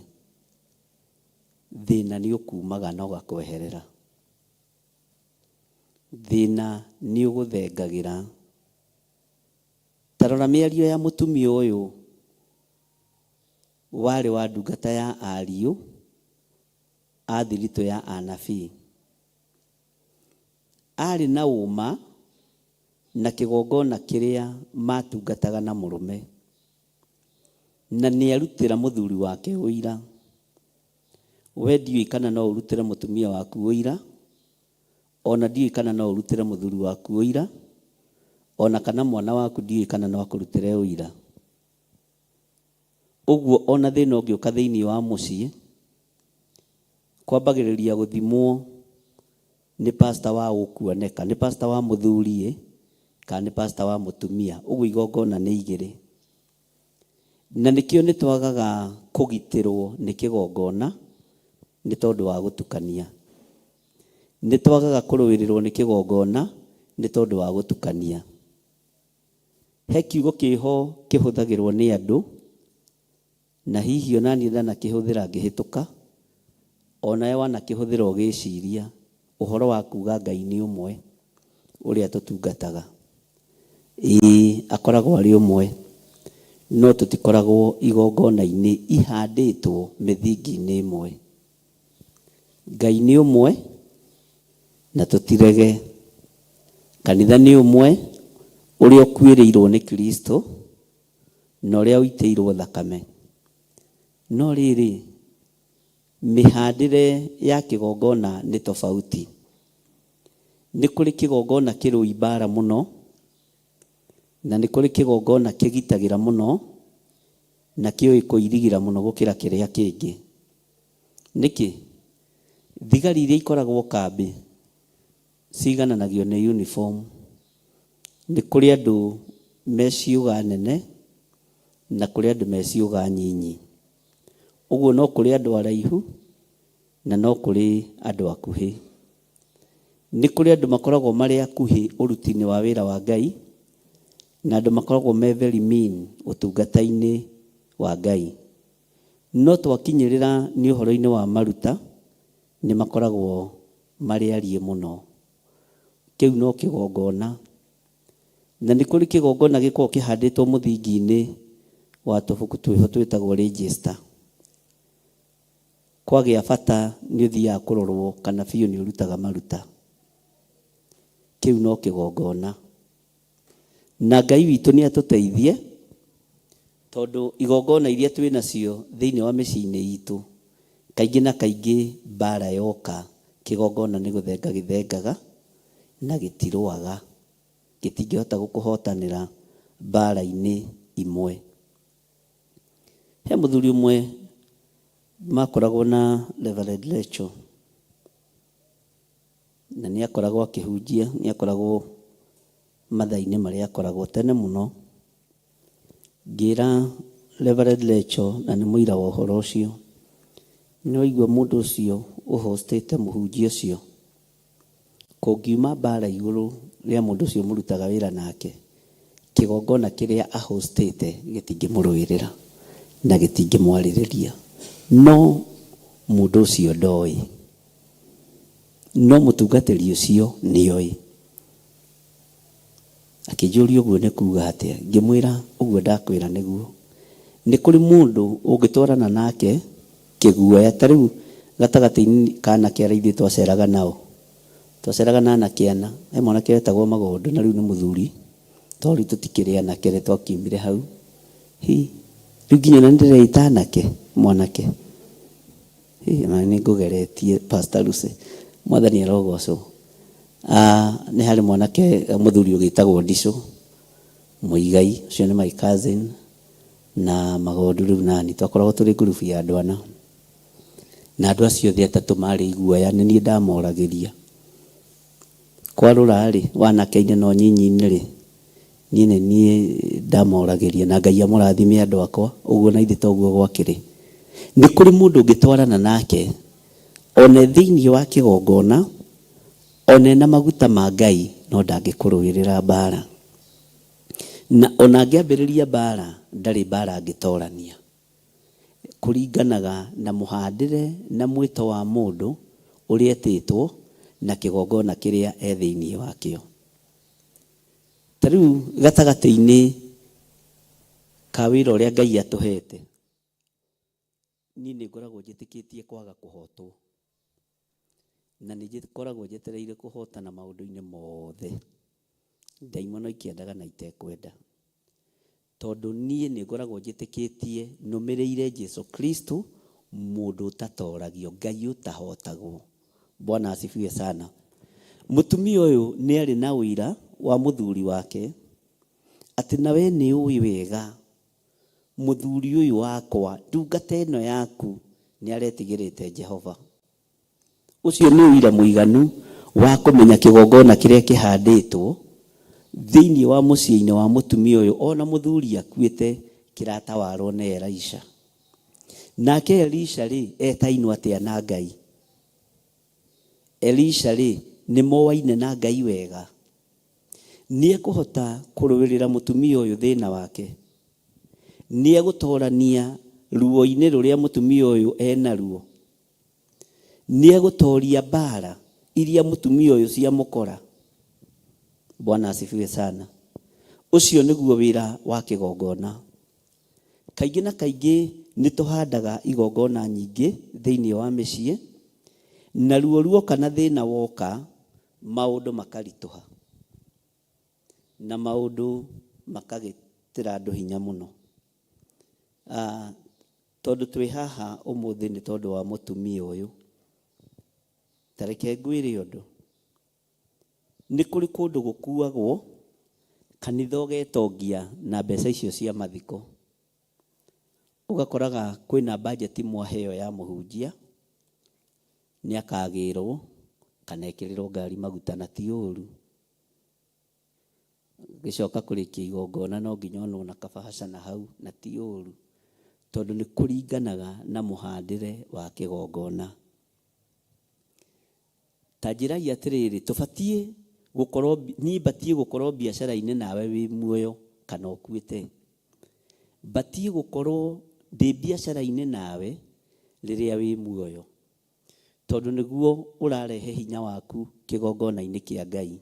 thĩna nĩ ũkumaga na ũgakweherera. Thĩna nĩ ũgũthengagĩra. Ta rora mĩario ya mũtumia ũyũ warĩ wa ndungata ya ariũ a thiritũ ya anabii. Arĩ na ũma na kĩgongona kĩrĩa matungataga na mũrũme, na nĩarutĩra mũthuri wake ũira. We ndiũĩ kana no ũrutĩre mũtumia waku ũira, ona ndiũĩ kana no ũrutĩre mũthuri waku ũira, ona kana mwana waku ndiũĩ kana no akũrutĩre ũira. Ũguo ona thĩna ũngĩũka thĩinĩ wa mũciĩ, kwambagĩrĩria gũthimwo nĩ pastor wa ũkuoneka, nĩ pastor wa mũthuri ĩ, kana nĩ pastor wa mũtumia. Ũguo igongona nĩ igĩrĩ. Na nĩkĩo nĩ twagaga kũgitĩrwo nĩ kĩgongona nĩ tondũ wa gũtukania. Nĩ twagaga kũrũĩrĩrwo nĩ kĩgongona nĩ tondũ wa gũtukania. He kiugo kĩho kĩhũthagĩrwo nĩ andũ, na hihi ona niĩ ndanakĩhũthĩra ngĩhĩtũka, onawe wanakĩhũthĩra ũgĩciria ũhoro wa kuga Ngai nĩ ũmwe ũrĩa tũtungataga. Ĩĩ akoragwo arĩ ũmwe, no tũtikoragwo igongona-inĩ ihandĩtwo mĩthingi-inĩ ĩmwe. Ngai nĩ ũmwe na tũtirege. Kanitha nĩ ũmwe ũrĩa ũkuĩrĩirwo nĩ Kristo na ũrĩa ũitĩirwo thakame. No rĩrĩ, mĩhandĩre ya kĩgongona nĩ tofauti. Nĩ kũrĩ kĩgongona kĩrũi mbara mũno, na nĩ kũrĩ kĩgongona kĩgitagĩra mũno, na kĩũĩ kũirigira mũno gũkĩra kĩrĩa kĩngĩ. Nĩkĩ? Thigari iria ikoragwo kambĩ cigananagio nĩ uniform. Nĩ kũrĩ andũ me ciũga nene na kũrĩ andũ me ciũga nyinyi. Ũguo no kũrĩ andũ araihu na no kũrĩ andũ akuhĩ. Nĩ kũrĩ andũ makoragwo marĩ akuhĩ ũruti-inĩ wa wĩra wa Ngai na andũ makoragwo me very mean ũtungata-inĩ wa Ngai. No twakinyĩrĩra nĩ ũhoro-inĩ wa maruta, nĩ makoragwo marĩ ariĩ mũno. Kĩu no kĩgongona. Na nĩ kũrĩ kĩgongona gĩkoragwo kĩhandĩtwo mũthingi-inĩ wa tũbuku twĩho twĩtagwo register. Kwagĩa bata nĩ ũthiaga kũrorwo kana biũ nĩ ũrutaga maruta. Kĩu no kĩgongona. Na Ngai witũ nĩ atũteithie, tondũ igongona iria twĩ nacio thĩinĩ wa mĩciĩ-inĩ itũ, kaingĩ na kaingĩ mbara yoka, kĩgongona nĩ gũthenga gĩthengaga na gĩtirũaga, gĩtingĩhota gũkũhotanĩra mbara-inĩ imwe. He mũthuri ũmwe makoragwo na Reverend Rachel, na nĩ akoragwo akĩhunjia, nĩ akoragwo mathaa-inĩ marĩa akoragwo tene mũno. Ngĩra Reverend Rachel, na nĩ mũira wa ũhoro ũcio, nĩ waigua mũndũ ũcio ũhostĩte mũhunjia ũcio, kũngiuma mbara igũrũ rĩa mũndũ ũcio mũrutaga wĩra nake, kĩgongona kĩrĩa ahostĩte gĩtingĩmũrũĩrĩra na gĩtingĩmwarĩrĩria. No mũndũ ũcio ndoĩ, no mũtungatĩri ũcio nĩoĩ. Akĩnjũria ũguo nĩ kuga atĩa, ngĩmwĩra ũguo ndakwĩra nĩguo. Nĩ kũrĩ mũndũ ũngĩtwarana nake kĩguoya, ta rĩu gatagatĩ-inĩ ka anake arĩa ithuĩ twaceraga nao, twaceraga na anake ana, he mwanake wetagwo Magondo na rĩu nĩ mũthuri, to rĩu tũtikĩrĩ anake nĩ twakiumire hau. Hi, rĩu nginya ona nĩ ndĩreĩta anake, mwanake. Hi, ona nĩ ngũgeretie Pastor Lucy, Mwathani arogocwo. Nĩ harĩ mwanake mũthuri ũgĩtagwo Ndicũ Mũigai, ũcio nĩ my cousin, na Magondu rĩu nani, twakoragwo tũrĩ ngurubu ya andũ ana. Na andũ acio othe atatũ marĩ iguoya, nĩ niĩ ndamoragĩria. Kwarũra rĩ, wanake-inĩ na ũnyinyi-inĩ rĩ, niĩ nĩ niĩ ndamoragĩria, na Ngai amũrathime andũ akwa, ũguo na ithe toguo gwakĩrĩ. Nĩ kũrĩ mũndũ ũngĩtwarana nake, one thĩinĩ wa kĩgongona, one na maguta ma Ngai, no ndangĩkũrũĩrĩra mbara. Na ona angĩambĩrĩria mbara, ndarĩ mbara angĩtorania. Kũringanaga na mũhandĩre na mwĩto wa mũndũ ũrĩa etĩtwo na kĩgongona kĩrĩa e thĩinĩ wakĩo. Ta rĩu gatagatĩ-inĩ ka wĩra ũrĩa Ngai atũhete, niĩ nĩ ngoragwo njĩtĩkĩtie kwaga kũhotwo. Na nĩ ngoragwo njetereire kũhotana maũndũ-inĩ mothe. Ndaimono ikĩendaga na itekwenda. Tondũ niĩ nĩ ngoragwo njĩtĩkĩtie nũmĩrĩire Jesu Kristo, mũndũ ũtatoragio, Ngai ũtahotagwo. Bwana asifiwe sana. Mũtumia ũyũ nĩ arĩ na ũira wa mũthuri wake, atĩ nawe nĩ ũĩ wega mũthuri ũyũ wakwa, ndungata ĩno yaku nĩ aretigĩrĩte Jehova. Ũcio nĩ ũira mũiganu wa kũmenya kĩgongona kĩrĩa kĩhandĩtwo thĩinĩ wa mũciĩ-inĩ wa mũtumia ũyũ, ona mũthuri akuĩte, kĩratawarwo nĩ Elisha. Nake Elisha rĩ, etainwo atĩa na Ngai? Elisha rĩ, nĩ moaine na Ngai wega? Nĩ ekũhota kũrũĩrĩra mũtumia ũyũ thĩna wake? Nĩ egũtorania ruo-inĩ rũrĩa mũtumia ũyũ enaruo? Nĩ egũtoria mbara iria mũtumia ũyũ ciamũkora? Bwana asifiwe sana. Ũcio nĩguo wĩra wa kĩgongona. Kaingĩ na kaingĩ nĩ tũhandaga igongona nyingĩ thĩinĩ wa mĩciĩ, na ruo ruoka na thĩna woka, maũndũ makaritũha na maũndũ makagĩtĩra andũ hinya mũno. Tondũ twĩ haha ũmũthĩ nĩ tondũ wa mũtumia ũyũ. Ta reke ngwĩre ũndũ, nĩ kũrĩ kũndũ gũkuagwo kanitha ũgetongia na mbeca icio cia mathiko. Ũgakoraga kwĩna bajeti mwaheo ya mũhunjia, nĩ akagĩrwo kana ekĩrĩrwo ngari maguta na ti ũru. Gĩcoka kũrĩkia igongona no nginya onwo na kabahaca na hau na ti ũru. Tondũ nĩ kũringanaga na mũhandĩre wa kĩgongona. Ta njĩrai atĩrĩrĩ, tũbatiĩ gũkorwo, niĩ batiĩ gũkorwo biacara-inĩ nawe wĩ muoyo kana ũkuĩte? Batiĩ gũkorwo ndĩ biacara-inĩ nawe rĩrĩa wĩ muoyo, tondũ nĩguo ũrarehe hinya waku kĩgongona-inĩ kĩa Ngai,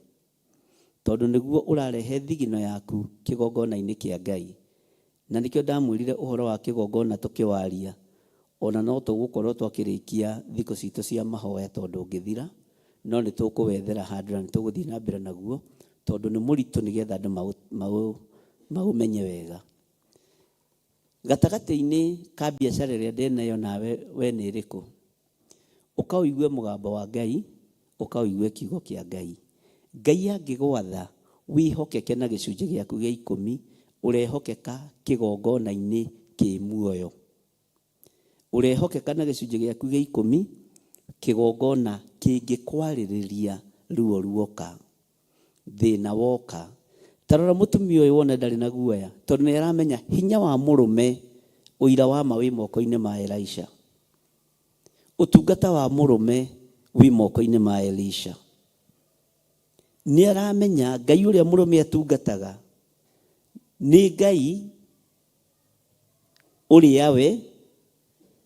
tondũ nĩguo ũrarehe thigino yaku kĩgongona-inĩ kĩa Ngai. Na nĩkĩo ndamwĩrire ũhoro wa kĩgongona tũkĩwaria, ona no tũgũkorwo twakĩrĩkia thikũ citũ cia mahoya tondũ ũngĩthira, No nĩ tũkũwethera handũ na nĩ tũgũthiĩ na mbere naguo tondũ nĩ mũritũ nĩgetha andũ maũmenye wega. Gatagatĩ-inĩ ka biacara ĩrĩa ndĩnayo nawe we nĩ ĩrĩkũ? Ũka ũigue mũgambo wa Ngai, ũka ũigue kiugo kĩa Ngai. Ngai angĩgwatha wĩhokeke na gĩcunjĩ gĩaku gĩa ikũmi, ũrehokeka kĩgongona-inĩ kĩ muoyo. Ũrehokeka na gĩcunjĩ gĩaku gĩa ikũmi, kĩgongona kĩngĩkwarĩrĩria ruo ruoka, thĩna woka. Ta rora mũtumia ũyũ wone ndarĩ na guoya, tondũ nĩ aramenya hinya wa mũrũme, ũira wa ma wĩ moko-inĩ ma Elisha. Ũtungata wa mũrũme wĩ moko-inĩ ma Elisha. Nĩ aramenya Ngai ũrĩa mũrũme atungataga nĩ Ngai ũrĩa we,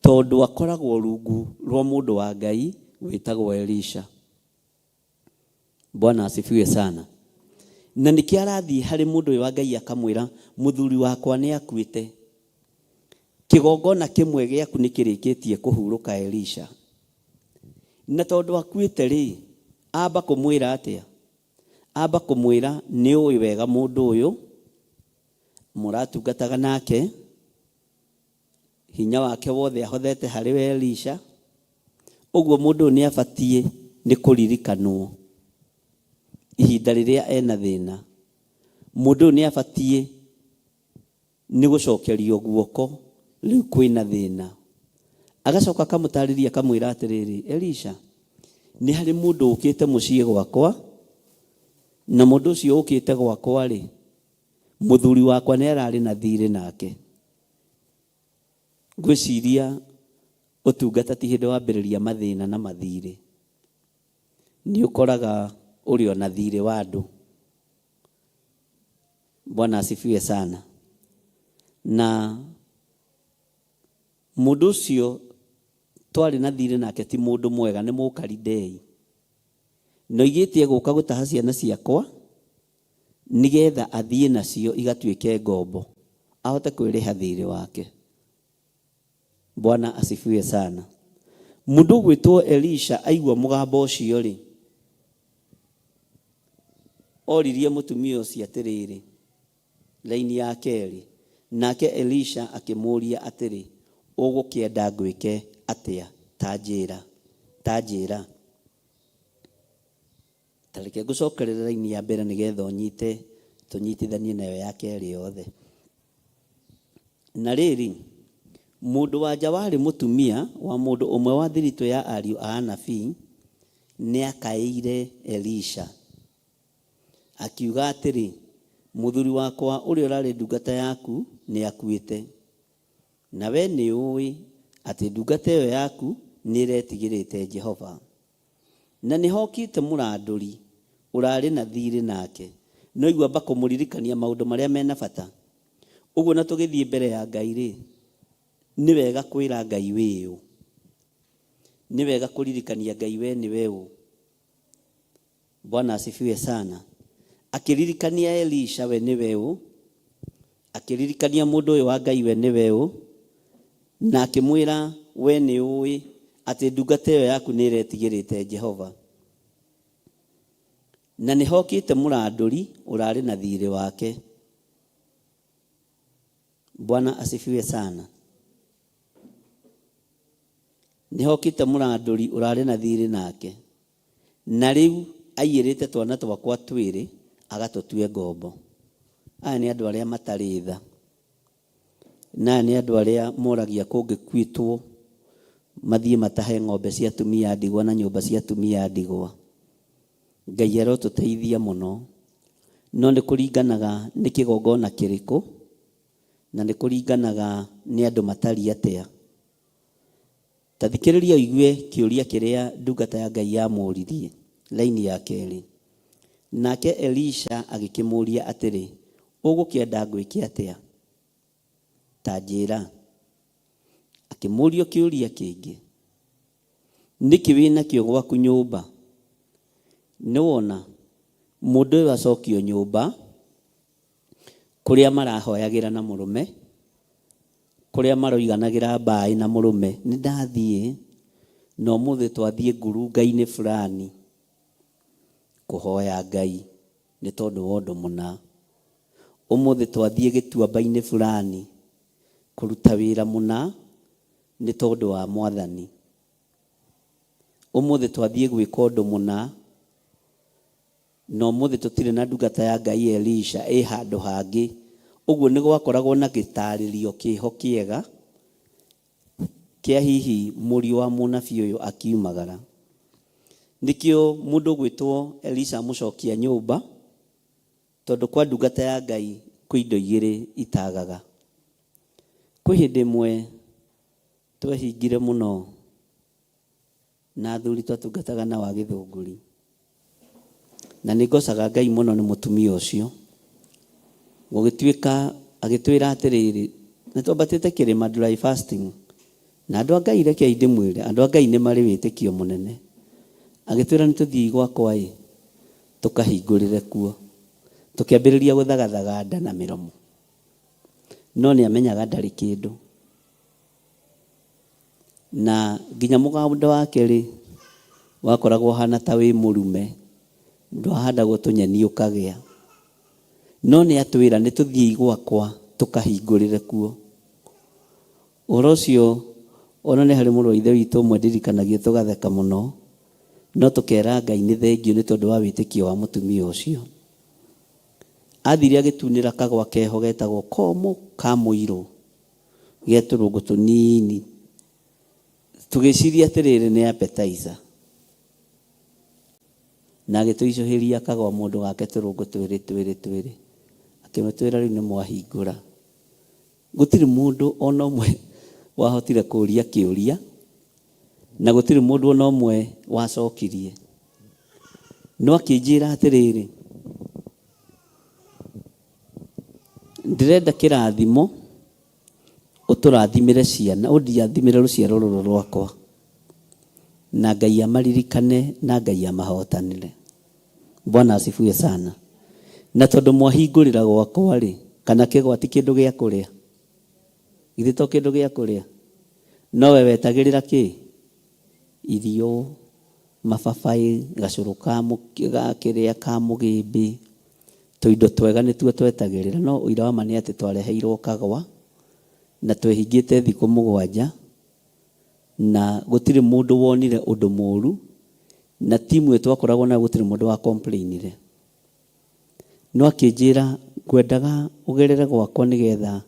tondũ akoragwo rungu rwa mũndũ wa Ngai wĩtagwo Elisha. Bwana asifiwe sana. Na nĩkĩo arathiĩ harĩ mũndũ ũyũ wa Ngai akamwĩra, mũthuri wakwa nĩ akuĩte. Kĩgongona kĩmwe gĩaku nĩ kĩrĩkĩtie kũhurũka Elisha. Na tondũ akuĩte rĩ, amba kũmwĩra atĩa? Amba kũmwĩra nĩ ũĩ wega mũndũ ũyũ, mũratungataga nake, hinya wake wothe ahothete harĩ we Elisha, ũguo mũndũ ũyũ nĩ abatiĩ nĩ kũririkanwo ihinda rĩrĩa ena thĩna. Mũndũ ũyũ nĩ abatiĩ nĩ gũcokerio guoko rĩu kwĩna thĩna. Agacoka akamũtarĩria akamwĩra atĩrĩrĩ, Elisha, nĩ harĩ mũndũ ũkĩte mũciĩ gwakwa, na mũndũ ũcio ũkĩte gwakwa rĩ, mũthuri wakwa nĩ ararĩ na thirĩ nake. Ngwĩciria ũtungata ti hĩndĩ wambĩrĩria mathĩna na mathirĩ. Nĩ ũkoraga ũrĩ o na thirĩ wa andũ. Bwana asifiwe sana. Na mũndũ ũcio twarĩ na thirĩ nake ti mũndũ mwega, nĩ Mũkalidei. Na oigĩte egũka gũtaha ciana ciakwa nĩgetha athiĩ nacio igatuĩke ngombo, ahote kwĩrĩha thirĩ wake. Bwana asifiwe sana. Mũndũ ũgwĩtwo Elisha aigua mũgambo ũcio rĩ, oririe mũtumia ũcio atĩrĩrĩ, raini ya kerĩ, nake Elisha akĩmũũria atĩrĩ, ũgũkĩenda ngwĩke atĩa? Ta njĩra, ta njĩra. Ta reke ngũcokerere raini ya mbere nĩgetha ũnyite, tũnyitithanie nayo ya kerĩ yothe. Na rĩrĩ, mũndũ-wa-nja warĩ mũtumia wa mũndũ ũmwe wa thiritũ ya ariũ a anabii nĩakaĩire Elisha, akiuga atĩrĩ, Mũthuri wakwa ũrĩa ũrarĩ ndungata yaku nĩakuĩte, na wee nĩũũĩ atĩ ndungata ĩyo yaku nĩĩretigĩrĩte Jehova. Na nĩhokĩte mũrandũri ũrarĩ na thiirĩ nake, no igua amba kũmũririkania maũndũ marĩa me na bata. Ũguo na tũgĩthiĩ mbere ya Ngai-rĩ, nĩ wega kwĩra Ngai wĩ ũ. Nĩ wega kũririkania Ngai we nĩwe ũ. Bwana asifiwe sana. Akĩririkania Elisha we nĩwe ũ, akĩririkania mũndũ ũyũ wa Ngai we nĩwe ũ, na akĩmwĩra we nĩ ũĩ atĩ ndungata ĩyo yaku nĩ ĩretigĩrĩte Jehova. Na nĩ hokĩte mũrandũri ũrarĩ na thiirĩ wake. Bwana asifiwe sana. Nĩ hokĩte mũrandũri ũrarĩ na thiirĩ nake. Na rĩu aiyĩrĩte twana twakwa twĩrĩ agatũtue ngombo. Aya nĩ andũ arĩa matarĩ tha. Na aya nĩ andũ arĩa moragia kũngĩkuĩtwo mathiĩ matahe ng'ombe cia atumia a ndigwa na nyũmba cia atumia a ndigwa. Ngai arotũteithia mũno. No nĩ kũringanaga nĩ kĩgongona kĩrĩkũ, na nĩ kũringanaga nĩ andũ matariĩ atĩa. Ta thikĩrĩria ũigue kĩũria kĩrĩa ndungata ya Ngai yamũũririe, raini ya kerĩ. Nake Elisha agĩkĩmũũria atĩrĩ, Ũgũkĩenda ngwĩke atĩa? Ta njĩĩra. Akĩmũũria kĩũria kĩngĩ, Nĩkĩ wĩ nakĩo gwaku nyũmba? Nĩwona, mũndũ ũyũ acokio nyũmba kũrĩa marahoyagĩra na mũrũme, kũrĩa maroiganagĩra mbaĩ na mũrũme, nĩ ndathiĩ na ũmũthĩ twathiĩ ngurunga-inĩ fulani. Kũhoya Ngai nĩ tondũ wa ũndũ mũna. Ũmũthĩ twathiĩ gĩtuamba-inĩ fulani kũruta wĩra mũna nĩ tondũ wa Mwathani. Ũmũthĩ twathiĩ gwĩka ũndũ mũna, na ũmũthĩ tũtirĩ na ndungata ya Ngai Elisha ĩ handũ hangĩ. Ũguo nĩ gwakoragwo na gĩtarĩrio kĩho kĩega kĩa hihi mũriũ wa mũnabii ũyũ akiumagara. Nĩkĩo mũndũ ũgwĩtwo Elisha amũcokia nyũmba, tondũ kwa ndungata ya Ngai kwĩ indo igĩrĩ itagaga. Kwĩ hĩndĩ ĩmwe twehingire mũno na athuri twatungataga nao a Gĩthũngũri, na nĩ ngocaga Ngai mũno nĩ mũtumia ũcio. Gũgĩtuĩka agĩtwĩra atĩrĩrĩ, nĩ twambatĩte kĩrĩma dry fasting, na andũ a Ngai rekei ndĩmwĩre, andũ a Ngai nĩ marĩ wĩtĩkio mũnene. Agĩtwĩra nĩ tũthiĩ gwakwa ĩ, tũkahingũrĩre kuo. Tũkĩambĩrĩria gũthagathaga nda na mĩromo. No nĩ amenyaga ndarĩ kĩndũ. Na nginya mũganda wake rĩ, wakoragwo ũhana ta wĩ mũrume, ndwahandagwo tũnyeni ũkagĩa. No nĩ atwĩra nĩ tũthiĩi gwakwa tũkahingũrĩre kuo. Ũhoro ũcio ona nĩ harĩ mũrũ wa Ithe witũ ũmwe ndirikanagia tũgatheka mũno, no tũkera Ngai nĩ thengiũ nĩ tondũ wa wĩtĩkio wa mũtumia ũcio. Athire agĩtunĩra kagwa keho getagwo komũ ka mũirũ, ge tũrũngũ tũnini. Tũgĩciria atĩrĩrĩ nĩ appetizer. Na agĩtũicũhĩria kagwa mũndũ gake tũrũngũ twĩrĩ twĩrĩ twĩrĩ. Akĩmũtwĩra rĩu nĩ mwahingũra. Gũtirĩ mũndũ ona ũmwe wahotire kũria kĩũria, na gũtirĩ mũndũ ona ũmwe wacokirie. No akĩnjĩra atĩrĩrĩ, ndĩrenda kĩrathimo ũtũrathimĩre ciana, ũndiathimĩre rũciaro rũrũ rwakwa, na Ngai amaririkane na Ngai amahotanĩre. Bwana asifiwe sana. Na tondũ mwahingũrĩra gwakwa rĩ, kana kĩgwa ti kĩndũ gĩa kũrĩa? Githĩ to kĩndũ gĩa kũrĩa? No we wetagĩrĩra kĩ? Irio, mababaĩ, gacũrũ ka kĩrĩa ka mũgĩmbĩ, tũindo twega nĩtuo twetagĩrĩra. No ũira wa ma nĩ atĩ twareheirwo kagwa, na twehingĩte thikũ mũgwanja, na gũtirĩ mũndũ wonire ũndũ mũru, na timu ĩyo twakoragwo nayo gũtirĩ mũndũ wa complainire. No akĩnjĩra ngwendaga ũgerere gwakwa nĩgetha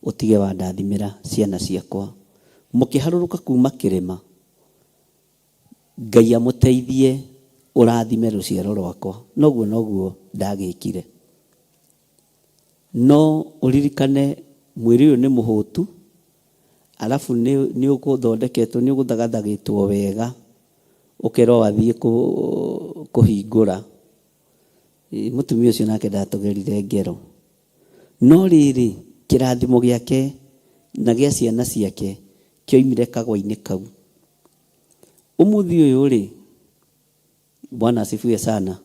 ũtige wandathimĩra ciana ciakwa. Mũkĩharũrũka kuma kĩrĩma, Ngai amũteithie ũrathime rũciaro rwakwa. Noguo noguo ndagĩkire. No ũririkane mwĩrĩ ũyũ nĩ mũhũtu, alafu nĩ ũgũthondeketwo, nĩ ũgũthagathagĩtwo wega, ũkerwo wathiĩ kũhingũra. Mũtumia ũcio nake ndatũgerire ngero. No rĩrĩ, kĩrathimo gĩake na gĩa ciana ciake kĩoimire kagwa-inĩ kau. Ũmũthĩ ũyũ rĩ, Bwana asifiwe sana,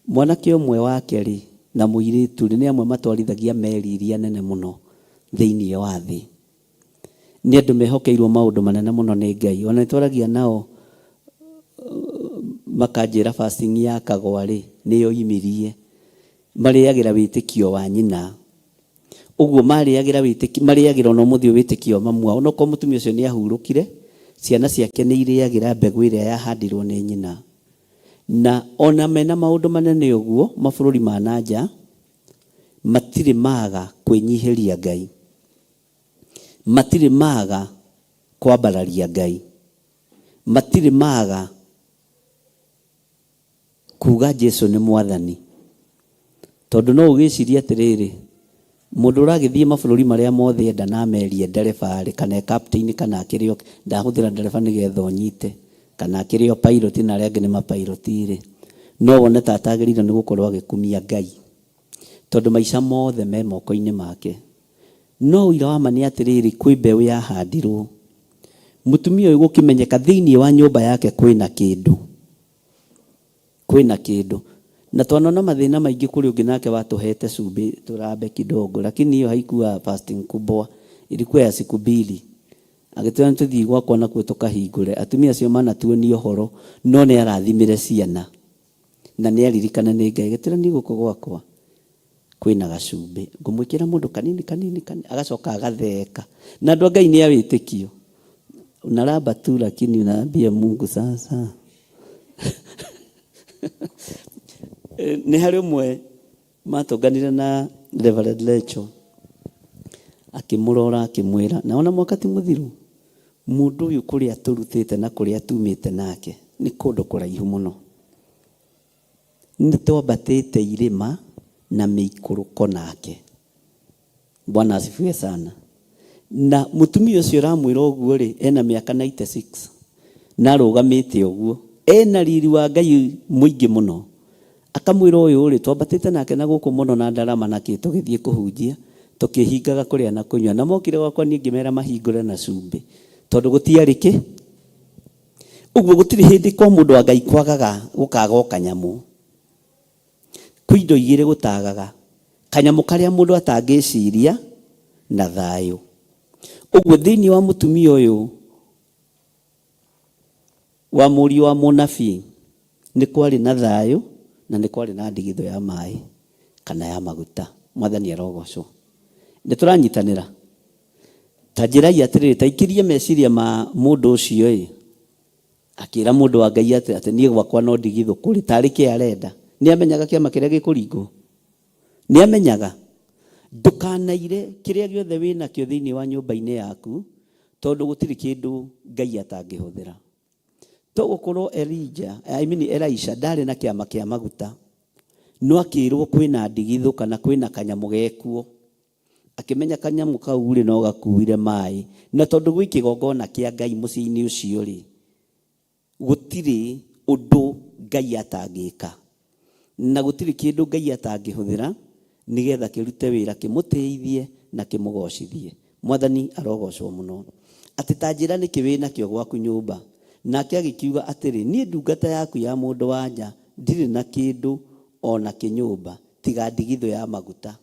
mwanake ũmwe wake rĩ, na mũirĩtu rĩ, nĩ amwe matwarithagia meri iria nene mũno thĩinĩ wa thĩ. Nĩ andũ mehokeirwo maũndũ manene mũno nĩ Ngai. Ona nĩ twaragia nao makanjĩra fasting ya kagwa rĩ, nĩ yoimirie. Marĩagĩra wĩtĩkio wa nyina. Ũguo marĩagĩra wĩtĩkio, marĩagĩra ona ũmũthĩ ũyũ wĩtĩkio wa mamu wao. Onokorwo mũtumia ũcio nĩ ahurũkire, ciana ciake nĩ irĩagĩra mbegũ ĩrĩa yahandirwo nĩ nyina. Na ona mena maũndũ manene ũguo mabũrũri ma na nja, matirĩ maga kwĩnyihĩria Ngai. Matirĩ maga kwambararia Ngai. Matirĩ maga kuga Jesu nĩ Mwathani. Tondũ no ũgĩcirie atĩrĩrĩ, mũndũ ũragĩthiĩ mabũrũri marĩa mothe enda na meri e ndereba rĩ, kana e captain kana akĩrĩ o, ndahũthĩra ndereba nĩgetha ũnyite, kana akĩrĩ o pilot na arĩa angĩ nĩ mapilot rĩ, no wone ta atagĩrĩirwo nĩ gũkorwo agĩkumia Ngai. Tondũ maica mothe me moko-inĩ make. No ũira wa ma nĩ atĩrĩrĩ, kwĩ mbeũ yahandirwo. Mũtumia ũyũ gũkĩmenyeka thĩinĩ wa nyũmba yake kwĩna kĩndũ. Kwĩna kĩndũ. Na twanona mathĩna maingĩ kũrĩ ũngĩ nake watũhete cumbĩ tũrambe kidogo lakini hiyo haikuwa fasting kubwa ilikuwa ya siku mbili. Agĩtwĩra nĩ tũthiĩ gwakwa nakuo tũkahingũre. Atumia acio manatuonia ũhoro no nĩ arathimire ciana. Na nĩ aririkane nĩ Ngai gĩtĩra niĩ gũkũ gwakwa kwĩna gacumbĩ ngũmwĩkĩra mũndũ kanini kanini kanini agacoka agatheka. Na andũ a Ngai nĩ a wĩtĩkio. Unaramba tu lakini unaambia Mungu sasa. Nĩ harĩ ũmwe matũnganire na Reverend Lecho akĩmũrora akĩmwĩra na ona mwaka ti mũthiru mũndũ ũyũ kũrĩa tũrutĩte na kũrĩa tumĩte nake nĩ kũndũ kũraihu mũno. Nĩ twambatĩte irĩma na mĩikũrũko nake. Bwana asifiwe sana. Na mũtumia ũcio ũramwĩra ũguo rĩ ena mĩaka 96 na arũgamĩte ũguo ena riri wa Ngai mũingĩ mũno. Akamwĩra ũyũ rĩ twambatĩte nake na gũkũ mũno na ndarama na kĩ tũgĩthiĩ kũhunjia tũkĩhingaga kũrĩa na kũnyua na mokire gwakwa niĩ ngĩmera mahingũre na cumbĩ tondũ gũtiarĩ kĩ ũguo gũtirĩ hĩndĩ kwa mũndũ wa Ngai kwagaga gũkaga o kanyamũ. Kwĩ indo igĩrĩ gũtagaga kanyamũ karĩa mũndũ atangĩciria na thayũ. Ũguo thĩinĩ wa mũtumia ũyũ wa mũriũ wa mũnabii nĩ kwarĩ na thayũ na nĩ kwarĩ na ndigithũ ya maĩ kana ya maguta. Mwathani arogocwo. Nĩ tũranyitanĩra. Ta njĩrai atĩrĩrĩ, ta ikĩrie meciria ma mũndũ ũcio ĩ akĩra mũndũ wa Ngai atĩ atĩ niĩ gwakwa no ndigithũ kũrĩ tarĩ kĩ arenda. Nĩ amenyaga kĩama kĩrĩa gĩkũringwo. Nĩ amenyaga. Ndũkanaire kĩrĩa gĩothe wĩnakĩo thĩinĩ wa nyũmba-inĩ yaku tondũ gũtirĩ kĩndũ Ngai atangĩhũthĩra. To gũkorwo Elijah, I mean Elisha ndarĩ na kĩama kĩa maguta no akĩrwo kwĩna ndigithũ kana kwĩna kanyamũ gekuo. Akĩmenya kanyamũ kau rĩ no gakuire maĩ na tondũ gwĩ kĩgongona kĩa Ngai mũciĩ-inĩ ũcio rĩ gũtirĩ ũndũ Ngai atangĩka na gũtirĩ kĩndũ Ngai atangĩhũthĩra nĩgetha kĩrute wĩra kĩmũtĩithie na kĩmũgocithie. Mwathani arogocwo mũno. Atĩ ta njĩra nĩkĩ wĩnakĩo gwaku nyũmba. Nake agĩkiuga atĩrĩ niĩ ndungata yaku ya mũndũ wa nja ndirĩ na kĩndũ ona kĩ nyũmba tiga ndigithũ ya maguta.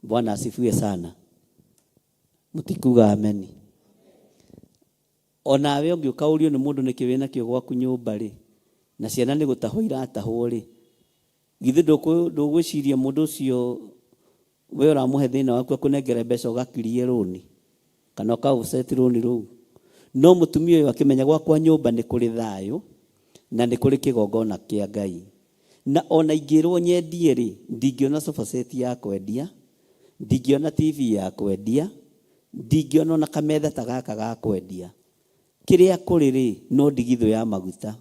Bwana asifiwe sana. Mũtikuga ameni. Onawe ũngĩũka ũrio nĩ mũndũ nĩkĩ wĩnakĩo gwaku nyũmba rĩ na ciana nĩ gũtahwo iratahwo rĩ githĩ ndũgwĩciria mũndũ ũcio we ũramũhe thĩna waku akũnengere mbeca ũgakirie rũni kana ũka offset rũni rũu. No mũtumia ũyũ akĩmenya gwakwa nyũmba nĩ kũrĩ thayũ na nĩ kũrĩ kĩgongona kĩa Ngai. Na ona ingĩrwo nyendie rĩ ndingĩona sofa set ya kwendia, ndingĩona TV ya kwendia, ndingĩona ona kametha ta gaka ga kwendia. Kĩrĩa kũrĩ rĩ no ndigithũ ya maguta.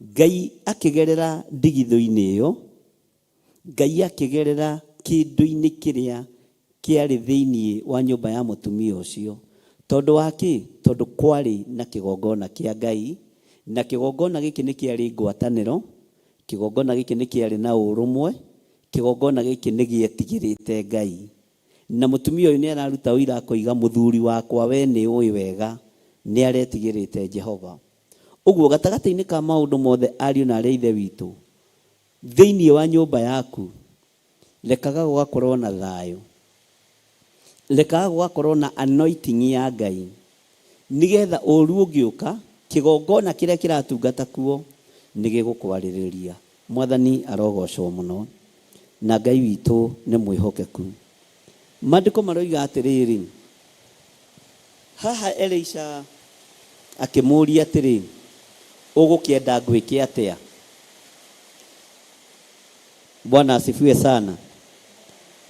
Ngai akĩgerera ndigithũ-inĩ ĩyo, Ngai akĩgerera kĩndũ-inĩ kĩrĩa kĩarĩ thĩinĩ wa nyũmba ya mũtumia ũcio. Tondũ wa kĩ? Tondũ kwarĩ na kĩgongona kĩa Ngai, na kĩgongona gĩkĩ nĩ kĩarĩ ngwatanĩro, kĩgongona gĩkĩ nĩ kĩarĩ na ũrũmwe, kĩgongona gĩkĩ nĩ gĩetigĩrĩte Ngai. Na mũtumia ũyũ nĩ araruta ũira akoiga mũthuri wakwa we nĩ ũĩ wega nĩ aretigĩrĩte Jehova. Ũguo gatagatĩ-inĩ ka maũndũ mothe ariũ na arĩ a ithe witũ, thĩinĩ wa nyũmba yaku rekaga gũgakorwo na thayũ, rekaga gũgakorwo na anointing ya Ngai nĩgetha ũru ũngĩũka kĩgongona kĩrĩa kĩratungata kuo nĩ gĩgũkwarĩrĩria. Mwathani arogocwo mũno na Ngai witũ nĩ mwĩhokeku. Maandĩko maroiga atĩrĩrĩ, haha Elisha akĩmũũria atĩrĩ, ũgũkĩenda ngwĩke atĩa? Bwana asifiwe sana.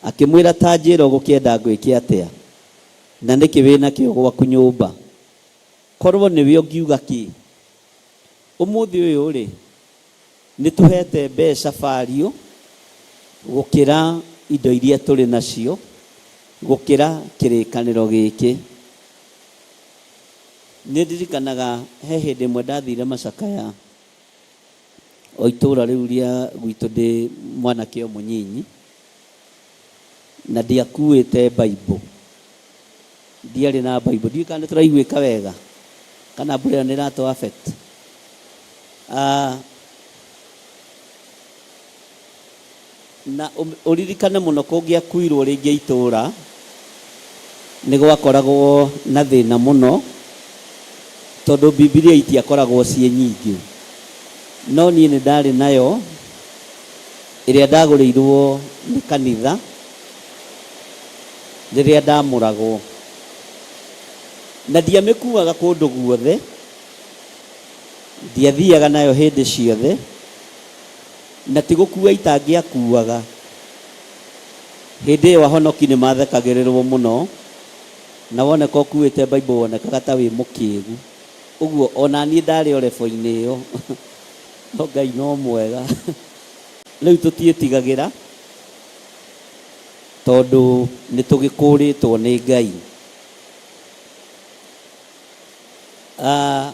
Akĩmwĩra ta njĩra ũgũkĩenda ngwĩke atĩa na nĩkĩ wĩnakĩo gwaku nyũmba. Korwo nĩwe ũngiuga kĩ? Ũmũthĩ ũyũ rĩ nĩ tũhete mbeca value gũkĩra indo iria tũrĩ nacio, gũkĩra kĩrĩkanĩro gĩkĩ. Nĩ ndirikanaga he hĩndĩ ĩmwe ndathire macakaya o itũra rĩu rĩa gwitũ ndĩ mwanake o mũnyinyi na ndiakuĩte Bible. Ndiarĩ na Bible. Ndiũĩ kana nĩ tũraiguĩka wega kana mbura ĩyo nĩ ĩratũ affect. Na ũririkane mũno kũngĩakuirwo rĩngĩ itũra nĩ gwakoragwo na thĩna mũno tondũ Bibilia itiakoragwo ciĩ nyingĩ. No niĩ nĩ ndarĩ nayo ĩrĩa ndagũrĩirwo nĩ kanitha rĩrĩa ndamũragwo. Na ndiamĩkuaga kũndũ guothe, ndiathiaga nayo hĩndĩ ciothe, na ti gũkua itangĩakuaga. Hĩndĩ ĩyo ahonoki nĩ mathekagĩrĩrwo mũno, na woneka ũkuĩte Bible wonekaga ta wĩ mũkĩgu. Ũguo o na niĩ ndarĩ o level-inĩ ĩyo. No Ngai no mwega. Rĩu tũtiĩtigagĩra tondũ nĩ tũgĩkũrĩtwo nĩ Ngai. Ah,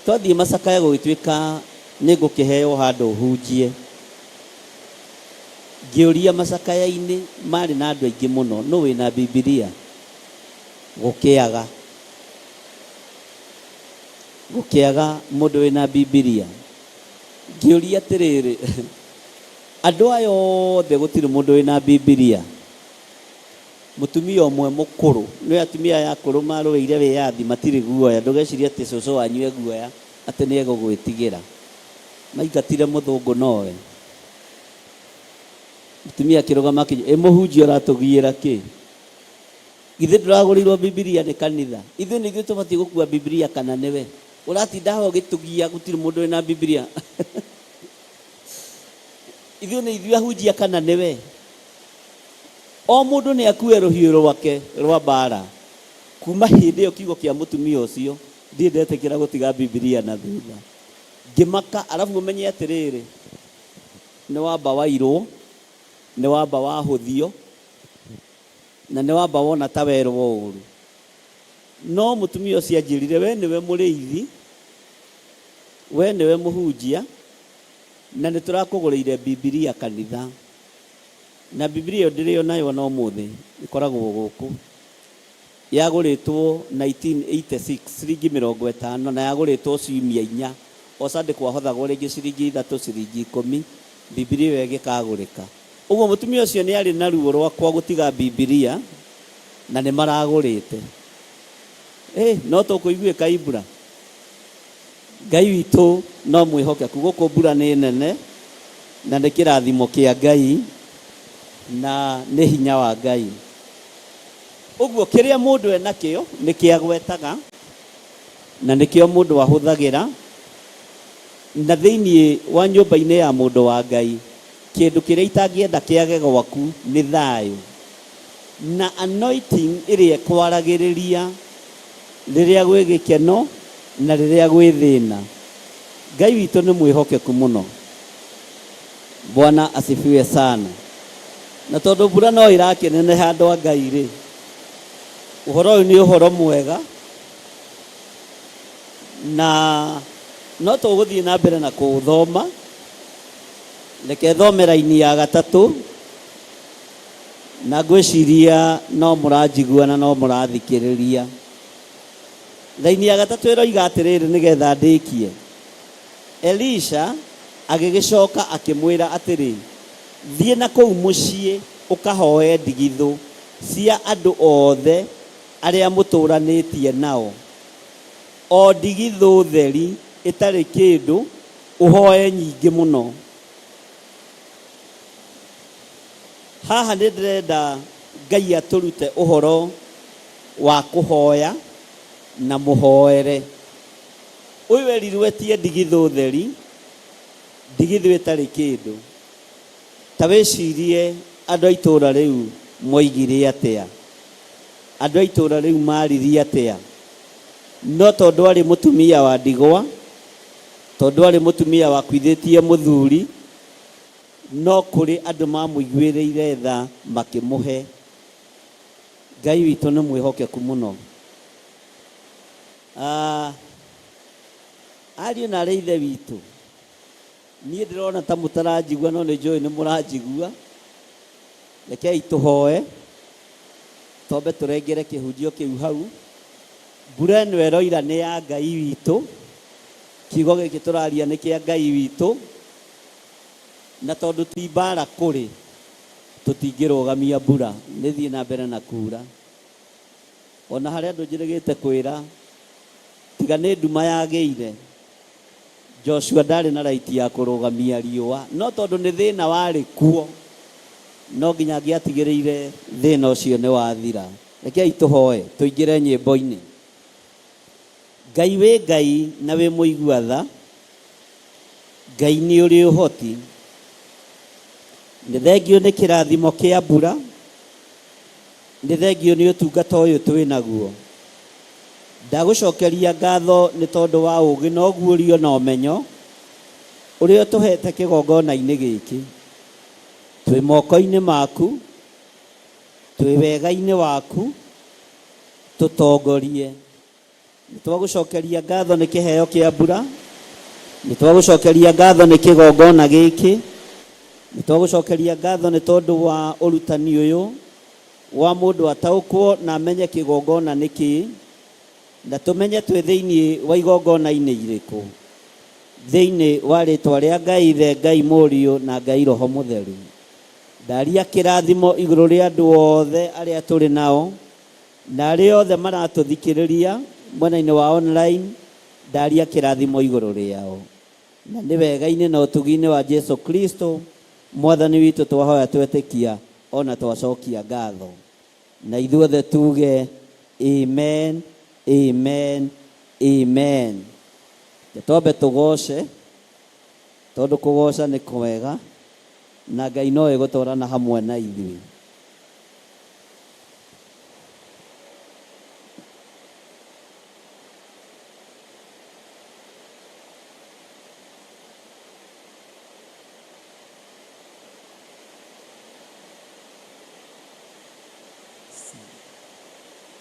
twathiĩ macakaya gũgĩtuĩka nĩ ngũkĩheo handũ hunjie. Ngĩũria macakaya-inĩ marĩ na andũ aingĩ mũno, nũ wĩna Bibilia? Gũkĩaga. Gũkĩaga mũndũ wĩna Bibilia. Ngĩũria atĩrĩrĩ, andũ aya othe gũtirĩ mũndũ wĩna Bibilia? Mũtumia ũmwe mũkũrũ, nĩũĩ atumia aya akũrũ marũĩire wĩyathi matirĩ guoya, ndũgecirie atĩ cũcũ wanyu e guoya atĩ nĩ egũgwĩtigĩra. Maingatire mũthũngũ nowe. Mũtumia akĩrũgama akĩnjũria, ĩ mũhunjia ũratũgiĩra kĩ? Githĩ ndũragũrĩirwo Bibilia nĩ kanitha? Ithuĩ nĩ ithuĩ tũbatiĩ gũkua Bibilia kana nĩwe? Ũratinda haha ũgĩtũgia gũtirĩ mũndũ wĩna Bibilia. Ithuĩ nĩ ithuĩ ahunjia kana nĩwe? O mũndũ nĩ akue rũhiũ rwake rwa mbaara. Kuuma hĩndĩ ĩyo kiugo kĩa mũtumia ũcio ndirĩ ndetĩkĩra gũtiga Bibilia na thutha. Ngĩmaka, arabu ũmenye atĩrĩrĩ, nĩ wamba wairwo, nĩ wamba wahũthio, na nĩ wamba wona ta werwo ũru. No mũtumia ũcio anjĩrire, we nĩwe mũrĩithi, we nĩwe mũhunjia, na nĩ tũrakũgũrĩire Bibilia kanitha. Na Bibilia ĩyo ndĩrĩ o nayo o na ũmũthĩ, ĩkoragwo gũkũ. Yagũrĩtwo 1986, ciringi mĩrongo ĩtano, na yagũrĩtwo ciumia inya. O Sunday kwahothagwo rĩngĩ ciringi ithatũ, ciringi ikũmi, Bibilia ĩyo ĩgĩkagũrĩka. Ũguo mũtumia ũcio nĩ arĩ na ruo rwakwa gũtiga Bibilia, na nĩ maragũrĩte. Ĩ, no tũkũiguĩka Ibra? Ngai witũ no mwĩhokeku. Gũkũ mbura nĩ nene, na nĩ kĩrathimo kĩa Ngai, na nĩ hinya wa Ngai. Ũguo kĩrĩa mũndũ enakĩo nĩkĩo agwetaga, na nĩkĩo mũndũ ahũthagĩra, na thĩinĩ wa nyũmba-inĩ ya mũndũ wa Ngai, kĩndũ kĩrĩa itangĩenda kĩage gwaku nĩ thayũ, na anointing ĩrĩa ĩkwaragĩrĩria rĩrĩa gwĩ gĩkeno na rĩrĩa gwĩ thĩna. Ngai witũ nĩ mwĩhokeku mũno. Bwana asifiwe sana. Na tondũ mbura no ĩrakĩneneha andũ a Ngai rĩ, ũhoro ũyũ nĩ ũhoro mwega na no tũgũthiĩ na mbere na kũũthoma. Reke thome raini ya gatatũ na ngwĩciria no mũranjigua na no mũrathikĩrĩria. Raini ya gatatũ ĩroiga atĩrĩrĩ nĩgetha ndĩkie. Elisha agĩgĩcoka akĩmwĩra atĩrĩ, Thiĩ na kũu mũciĩ ũkahoe ndigithũ cia andũ othe arĩa mũtũũranĩtie nao, o ndigithũ theri ĩtarĩ kĩndũ, ũhoe nyingĩ mũno. Haha nĩ ndĩrenda Ngai atũrute ũhoro wa kũhoya na mũhoere. Ũyũ erirwo etie ndigithũ theri, ndigithũ ĩtarĩ kĩndũ. Ta wĩcirie andũ a itũũra rĩu moigire atĩa? Andũ a itũũra rĩu maaririe atĩa? No tondũ aarĩ mũtumia wa ndigwa, tondũ aarĩ mũtumia wakuithĩtie mũthuri, no kũrĩ andũ mamũiguĩrĩire tha makĩmũhe. Ngai witũ nĩ mwĩhokeku mũno. Ah, ariũ na arĩ ithe witũ, niĩ ndĩrona ta mũtaranjigua no nĩ njũĩ nĩ mũranjigua. Rekei tũhoe, twambe tũrengere kĩhunjio kĩu hau. Mbura ĩno ĩroira nĩ ya Ngai witũ, kiugo gĩkĩ tũraria nĩ kĩa Ngai witũ, na tondũ ti mbara kũrĩ, tũtingĩrũgamia mbura, nĩ thiĩ na mbere na kura. Ona harĩ andũ njĩrĩgĩte kwĩra, tiga nĩ nduma yagĩire. Joshua ndarĩ na right ya kũrũgamia riũa, no tondũ nĩ thĩna warĩ kuo, no nginya angĩatigĩrĩire thĩna ũcio nĩ wathira. Rekei tũhoe tũingĩre nyĩmbo-inĩ. Ngai wĩ Ngai na wĩ mũigua tha, Ngai nĩ ũrĩ ũhoti. Nĩ thengiũ nĩ kĩrathimo kĩa mbura, nĩ thengiũ nĩ ũtungata ũyũ twĩ naguo. Ndagũcokeria ngatho nĩ tondũ wa ũũgĩ na ũguũrio na ũmenyo ũrĩa ũtũhete kĩgongona-inĩ gĩkĩ. Twĩ moko-inĩ maku, twĩ wega-inĩ waku, tũtongorie. Nĩ twagũcokeria ngatho nĩ kĩheo kĩa mbura, nĩ twagũcokeria ngatho nĩ kĩgongona gĩkĩ, nĩ twagũcokeria ngatho nĩ tondũ wa ũrutani ũyũ wa mũndũ ataũkwo na amenye kĩgongona nĩ kĩĩ, na tũmenye twĩ thĩinĩ wa igongona-inĩ irĩkũ. Thĩinĩ wa rĩtwa rĩa Ngai Ithe, Ngai Mũriũ na Ngai Roho Mũtheru. Ndaria kĩrathimo igũrũ rĩa andũ othe arĩa tũrĩ nao, na arĩa othe maratũthikĩrĩria mwena-inĩ wa online, ndaria kĩrathimo igũrũ rĩao. Na nĩ wega-inĩ na ũtugi-inĩ wa Jesu Kristo Mwathani witũ twahoya twetĩkia ona twacokia ngatho. Na ithuothe tuge amen, amen, amen. Reke twambe tũgoce, tondũ kũgoca nĩ kwega, na Ngai no egũtwarana hamwe na ithuĩ.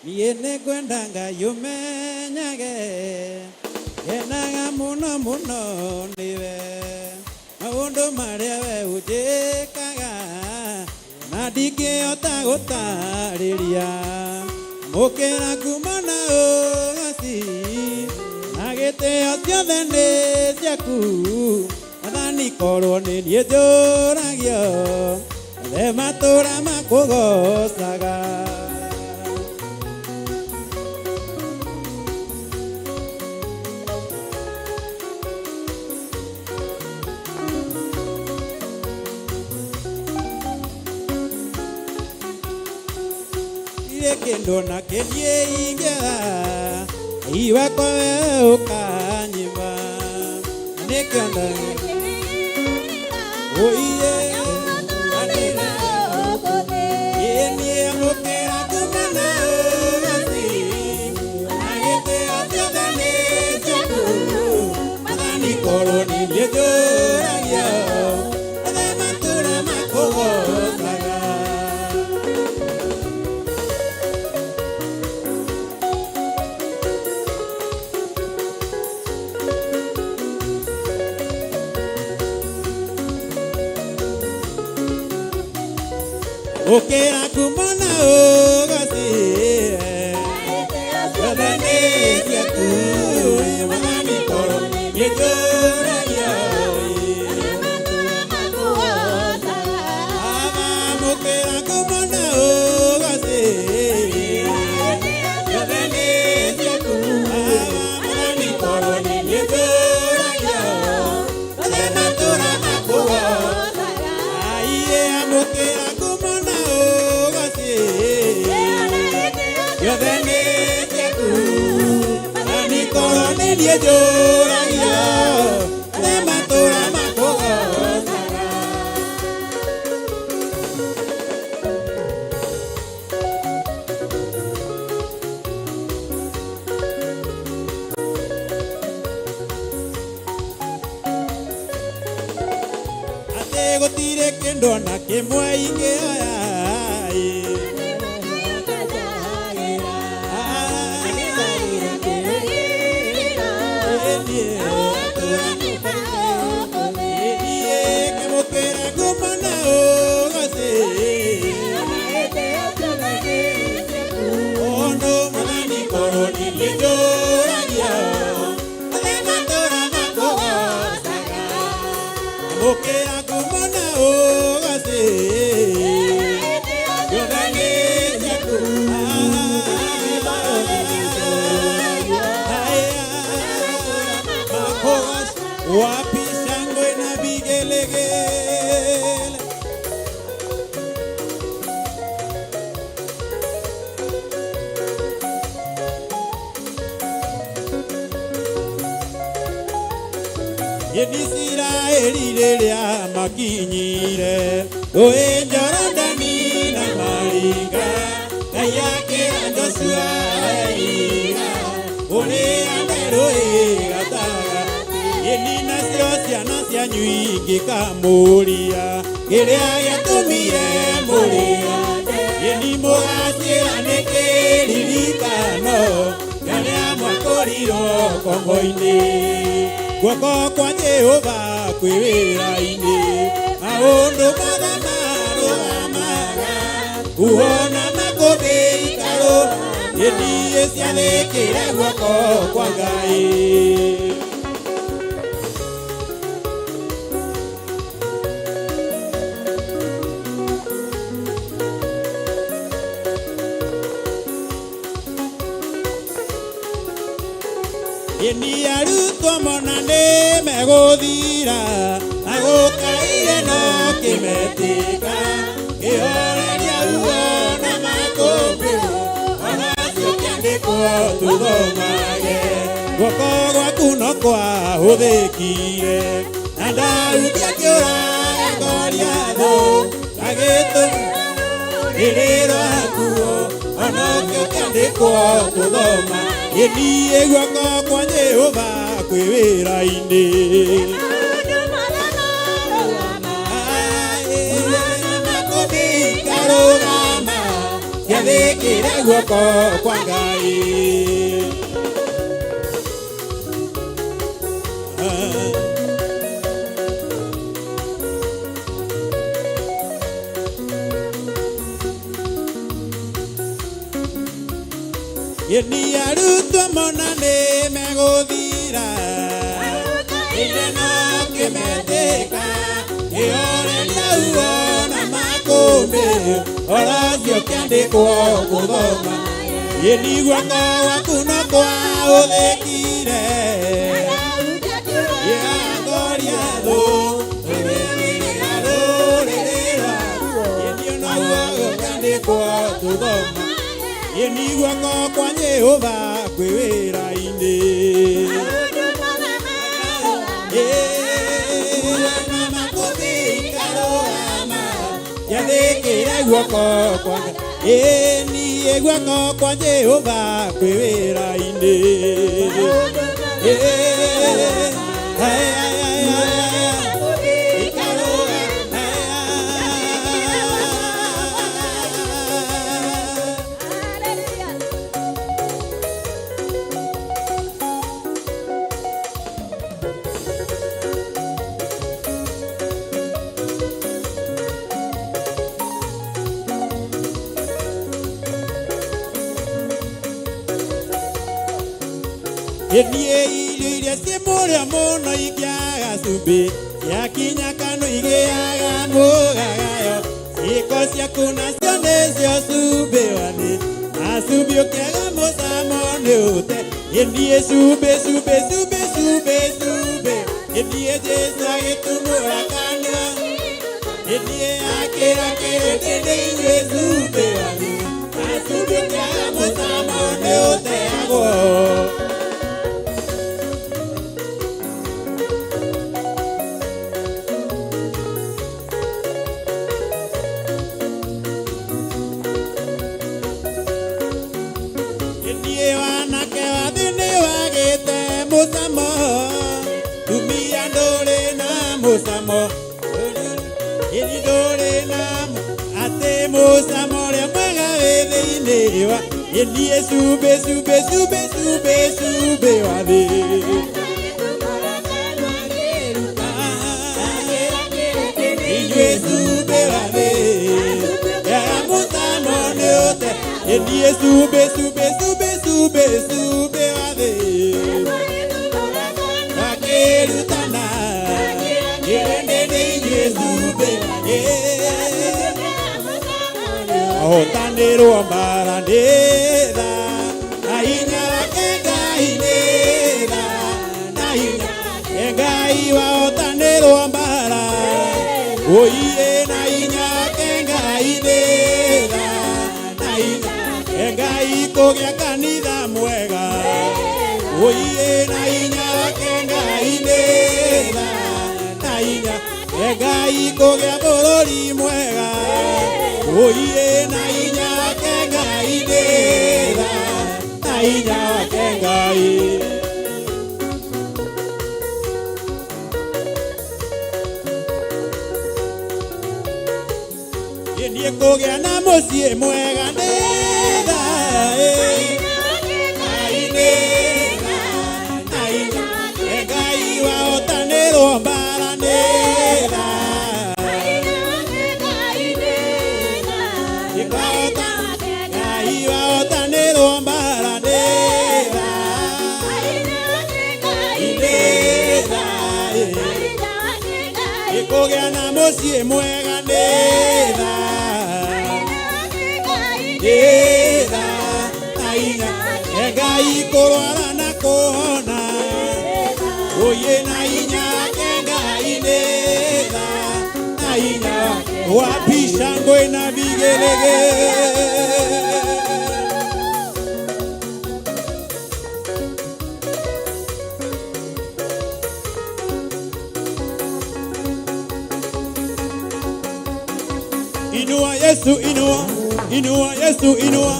Niĩ nĩngwenda Ngai ũmenyage, ngenaga mũno mũno nĩwe. Maũndũ marĩa we ũnjĩkaga, na ndingĩhota gũtarĩria. Mũkĩra kuma na ũgoci, na gĩtĩo ciothe nĩ ciaku. Mwathani korwo nĩ niĩ njũragio, othe matũra makũgocaga. Gũtirĩ kĩndũ na kĩniĩ ingĩaga, Ngai wakwa we ũkanyima. Na nĩkĩo Oiye, ĩĩ niĩ amũkĩra kuma na ũgoci, na gĩtĩo ciothe nĩ ciaku. Mwathani korwo nĩ niĩ njũragio, othe matũra makũgocaga. Ũkĩra kuma na ũgoci, ciothe nĩ ciaku. Mwathani korwo nĩ niĩ njũragio, Baba amũkĩra kuma na ũgoci, ciothe nĩ ciaku. Baba Mwathani korwo nĩ niĩ njũragio, othe matũra makũgocaga. Aiye amũkĩra kuma na ũgoci, ciothe nĩ ciaku. Mwathani korwo nĩ niĩ njũragio, othe matũra makũgocaga. Atĩ gũtirĩ kĩndũ ona kĩmwe ingĩoya ĩ. Niĩ ngĩmũkĩra kuma na ũgoci, ũndũ Mwathani korwo nĩ niĩ njũragio, othe matũra makũgocaga. Amũkĩra kuma na ũgoci, ciothe nĩ ciaku. Isiraeli rĩrĩa makinyire rũĩ Jorodani na maringa, Ngai akĩra Joshua iga ũrĩande rũĩ gatagatĩ. Ĩni nacio ciana cianyu ingĩkamũria kĩrĩa gĩatũmire mũrĩande, ĩni mũgaciĩra nĩ kĩririkano kĩrĩa mwakorirwo ngombo-inĩ. Guoko kwa Jehova kwĩ wĩra-inĩ, maũndũ mothe marũgamaga, huho na makũmbĩ ikarũgama, ĩni ciathĩkĩre guoko kwa Ngai. Ĩni arutwo mona nĩ megũthira, na gũkaire no kĩmetĩka, kĩhoreria ruo na makũmbĩ, onacio kĩandĩkwo tũthomage. Guoko gwaku no kwahũthĩkire, na Daudi akĩũraga Goliathũ, agĩtũma rĩrĩ rwakuo, onakĩo kĩandĩkwo tũthoma. Ĩniĩ guoko kwa Jehova kwĩ wĩra-inĩ. Makũmbĩ ikarũgama, ciathĩkĩre guoko kwa Ngai. Ĩni arutwo mona nĩ megũthira, ĩndĩ no kĩmetĩka, kĩhoreria ruo na makũmbĩ, orocio kĩandĩkwo gũthoma. Ĩni guoko gwaku no kwahũthĩkire, ya Goliathũ, rũrĩrĩ rwakuo, ĩni onaguo kĩandĩkwo tũthoma. Ĩni guoko kwa Jehova kwĩ wĩra-inĩ. Na makũmbĩ ikarũgama, ciathĩkĩre guoko kwa Ngai. Ĩni guoko kwa Jehova kwĩ wĩra-inĩ. Ĩniĩ irio iria ciĩ mũrĩo mũno ingĩaga cumbĩ, ciakinya kanua igĩaga mũgagayo. Ciĩko ciaku nacio nĩcio cumbĩ wa thĩ, na cumbĩ ũkĩaga mũcamo nĩ ũte. Ĩniĩ cumbĩ, cumbĩ, cumbĩ, cumbĩ, cumbĩ, ĩniĩ Jesũ agĩtumũra kanua, ĩniĩ akĩra kĩrĩndĩ nĩ inyuĩ cumbĩ wa thĩ, na cumbĩ ũkĩaga mũcamo nĩ ũteagwo. Niĩ wanake wa thĩ nĩ wagĩte mũcamo, tumia ndũrĩ na mũcamo, ĩni ndũrĩ na atĩ mũcamo ũrĩa mwega wĩ thĩinĩ wa. Ĩniĩ cumbĩ, cumbĩ, cumbĩ, cumbĩ, cumbĩ wa thĩ. Inyuĩ cumbĩ wa thĩ, yaga mũcamo nĩ ũte. Ĩniĩ cumbĩ, cumbĩ, cumbĩ, cumbĩ, cumbĩ wa thĩ. Akĩrutana, kĩrĩndĩ nĩ inyuĩ cumbĩ. Ahotanĩrwo mbara nĩ tha, na hinya wake Ngai nĩ tha, na hinya Ngai wahotanĩrwo mbara. Ũiĩ na hinya wake Ngai nĩ tha, na hinya Ngai kũgĩa kanitha mwega. Ũiĩ na hinya wake Ngai nĩ tha, na hinya hinya Ngai kũgĩa bũrũri mwega Oiye na hinya wake Ngai nĩ tha na hinya wake Ngai Niĩ kũgĩa na mũciĩ mwega nĩ tha Ngai nĩ tha na hinya Ngai wahotanĩrwo mbara nĩ tha Ngai wahotanĩrwo mbara nĩ tha nĩ tha kũgĩa na mũciĩ mwega nĩ tha nĩ tha na hinya Ngai kũrwara na kũhona Oye na hinya wake Ngai nĩ tha na hinya wapi shangwe na vigelegele. Inua Yesu inua, inua Yesu inua,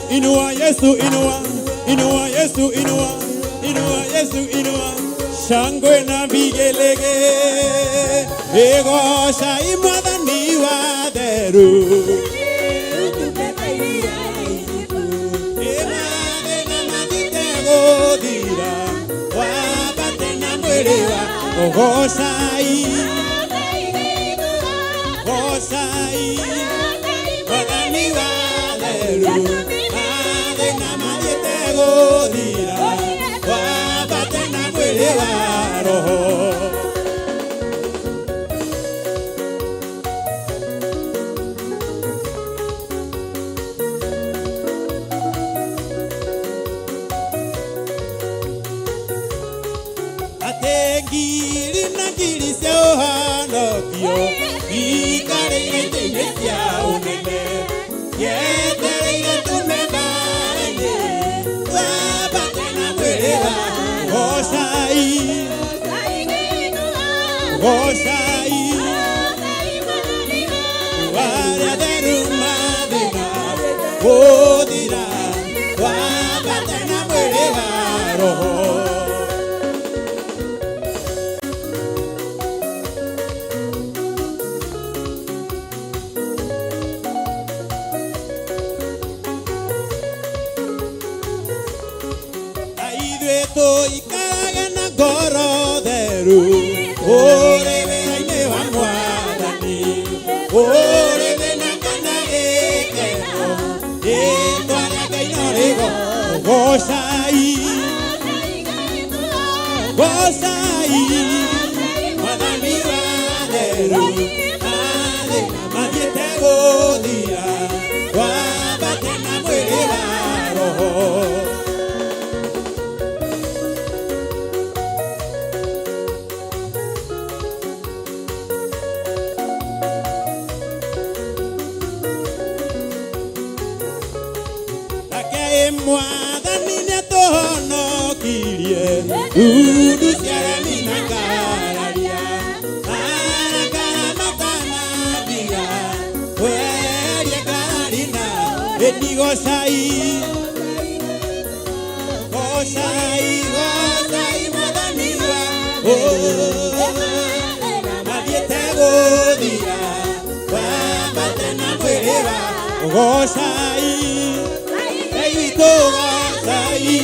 inua Yesu inua, inua Yesu inua, inua Yesu inua. Shangwe na vigelegele, egosha imwathani wa theru. Emathĩna mathite gũthira, wambate na mwĩrĩ wa gocai, gocai. Mwathani wa theru, mathĩna mathiĩte gũthira, wambate na mwĩrĩ wa roho. Atĩ ngiri na ngiri cia ũhonokio ikarĩire itĩ-inĩ cia ũnene yetereire tume mbara-inĩ twambate na mwĩrĩ wa gocai gocai arĩa theru mathĩna gũthira twambate na mwĩrĩ wa roho. Ithuĩ tũikaraga na ngoro theru ũrĩ wĩra-inĩ wa Mwathani ũrĩ thĩna kana gĩkeno rĩĩtwa rĩa Ngai no rĩgo gocai gocai Mwathani wa theru mathĩna mathiĩte gũthira wambate na mwĩrĩ wa roho. Nake Mwathani nĩatũhonokirie ndundu cia aremi na ngararia marakara matanathira weherie ngarari na ĩni gocai gocai gocai Mwathani wa mathiĩte gũthira wambate na mwĩrĩ wa gocai Ngai witũ gocai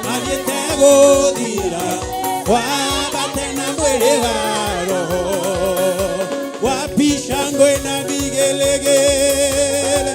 mathiĩte gũthira wambate na mwĩrĩ wa roho wapi shangwe na vigelegele.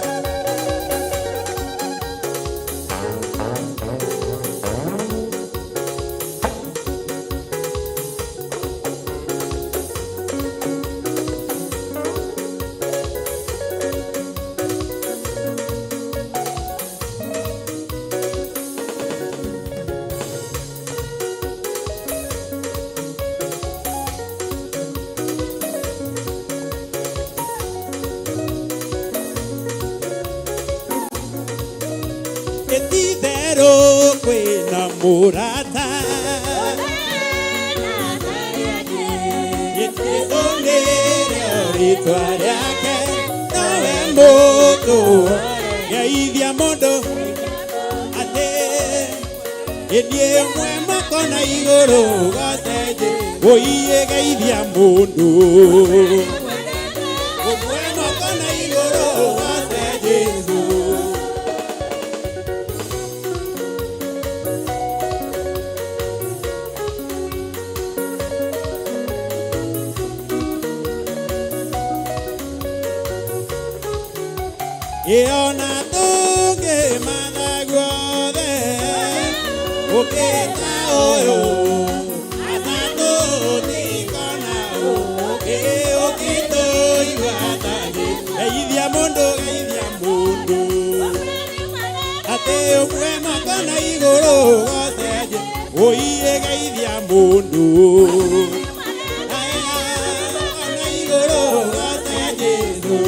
Itherũ kwĩna mũrata Rĩtwa rĩake nowe mũndũ geithia mũndũ atĩ ĩniĩ ũmwe moko na igũrũ gocenje ũiye geithia mũndũ ũmwe moko na igũrũ goce Jesũ. Ĩona tũngĩmatha guothe ũkĩta ũyũ ata tũtikona ũngĩ ũkĩtũigua tani geithia mũndũ geithia mũndũ atĩ ũmwe moko na igũrũ gocenje ũiye geithia mũndũ Aya, moko na igũrũ goce Jesũ.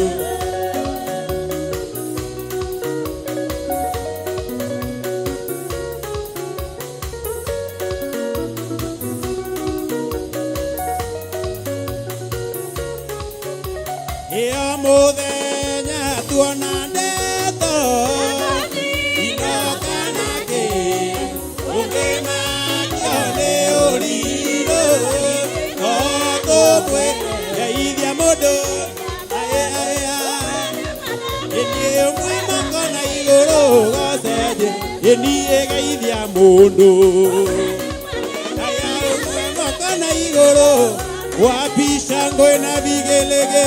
Ĩyo mũthenya tuona ndeto inoka nake ũngĩmakio nĩ ũrirũ no tũmwe geithia mũndũ aĩ aĩ ĩniĩ ũmwe moko na igũrũ gocenje ĩniĩ geithia mũndũ aya ũmwe moko na igũrũ wapi shangwe na vigelegele.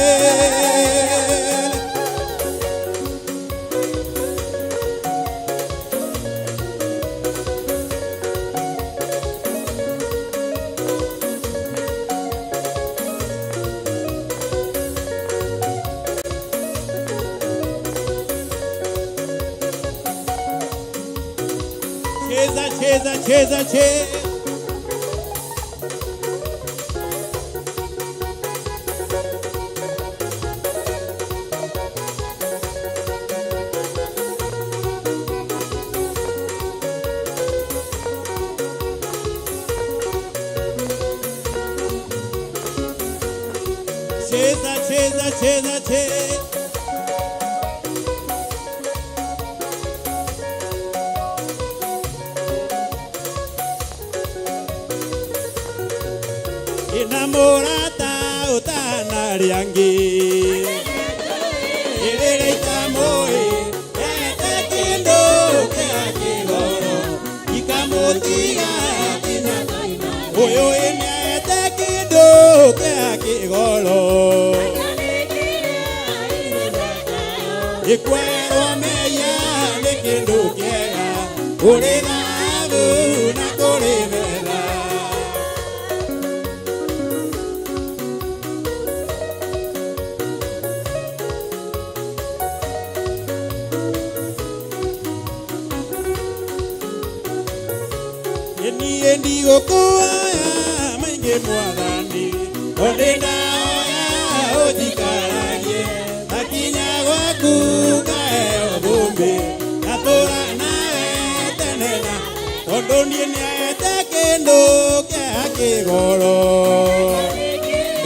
Cheza cheza cheza cheza. Cheza cheza cheza cheza. Inamorata utanari angi Irere itamoi Ete kindu kia kigoro Ikamutiga kinya Uyu ine ete kindu kia kigoro Ikwerwo meya nĩ kĩndũ kĩega Kũrĩ thahabu na kũrĩ betha. Niĩ ndigũkũoya maingĩ mwathani tondũ ndaoya ũnjikaragie makinya gwaku ngaheo vumbi ngatũra nawe tene na tondũ niĩ nĩaete kĩndũ kĩa kĩgoro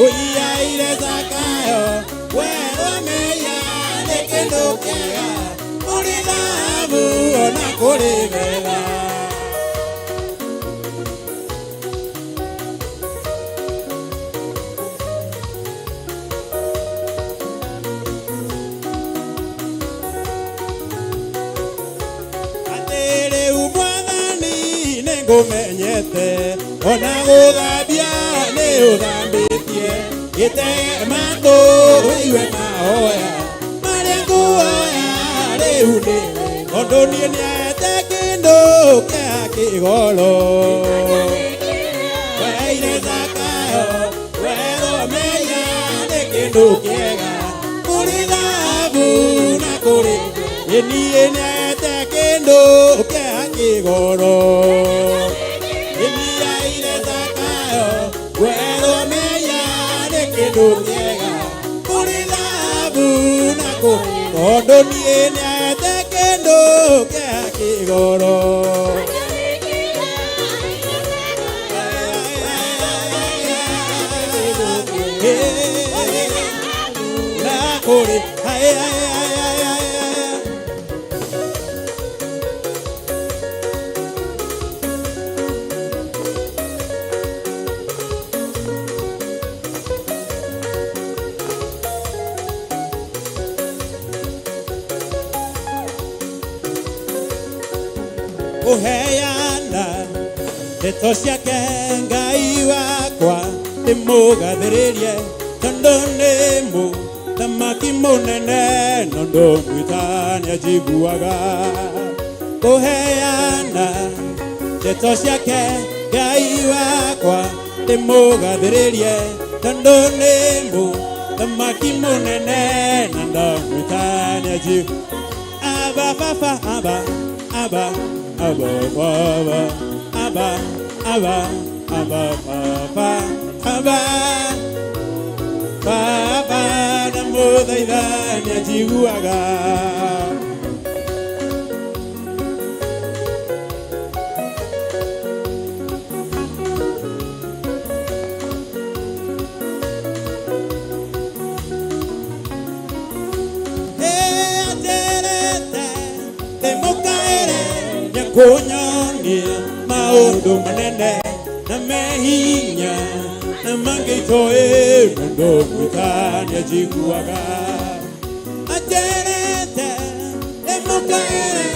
ũiyaire Zakayo werwo meya nĩ kĩndũ kĩega kũrĩ thahabu ona kũrĩ betha. Atĩ rĩu mwathani nĩngũmenyete ona gũthambia nĩ ũthambĩtie gĩtege matũ ũigue mahoya marĩa nguoya rĩu nĩ tondũ niĩ nĩaete kĩndũ kĩa kĩgoro weire Zakayo werwo meya nĩ kĩndũ kĩega kũrĩ thahabu na kũrĩ ĩniĩ nĩaete kĩndũ kĩa kĩgoro ĩniaire Zakayo werwo meya nĩ kĩndũ kĩega kũrĩ thahabu na kũrĩ tondũ niĩ nĩaete kĩndũ kĩa kĩgoro. Kũrĩ ae ae ae ae ae ae. Kũheana ndeto ciake Ngai wakwa ndĩmũgathĩrĩrie tondũ nĩ mũthamaki mũnene no ndũmwĩta nĩanjiguaga. Kũheana ndeto ciake Ngai wakwa ndĩmũgathĩrĩrie tondũ nĩ mũthamaki mũnene na ndamwĩta nĩanjiguaga. Abba, Papa, Abba, Abba, Abba, Baba, Abba, Abba, Abba, Papa, Abba, Baba, ndamũthaitha nĩanjiguaga. Anjĩrĩte ndĩmũkaĩre nĩekũnyonia maũndũ manene na mehinya na mangĩ itoĩ na ndũmwĩta nĩanjiguaga. Anjĩrĩte ndĩmũkaĩre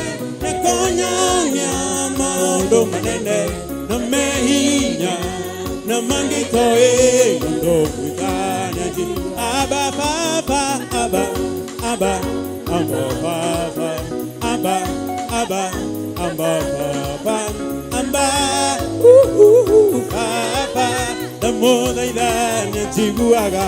nĩekũnyonia maũndũ manene na mehinya na mangĩ itoĩ na ndũmwĩta nĩanjiguaga. Abba, Papa, Abba, Abba, Abba, Papa, Abba, Abba, Abba, Papa, Abba, Papa, ndamũthaitha nĩanjiguaga.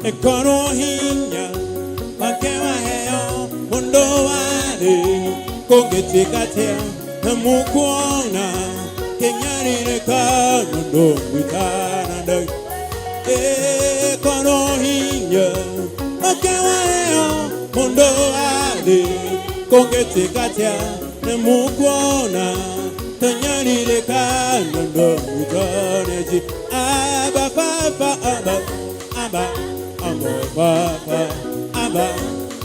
Ĩkorwo hinya wake waheo mũndũ warĩ kũngĩtuĩka atĩa na mũkuona kĩnyarĩrĩka na ndũmwĩta na ndai. Ĩkorwo hinya wake waheo mũndũ warĩ kũngĩtuĩka atĩa na mũkuona kĩnyarĩrĩka na ndũmwĩta na nji. Abba, Papa, Abba, Abba, Abba, Papa, Abba,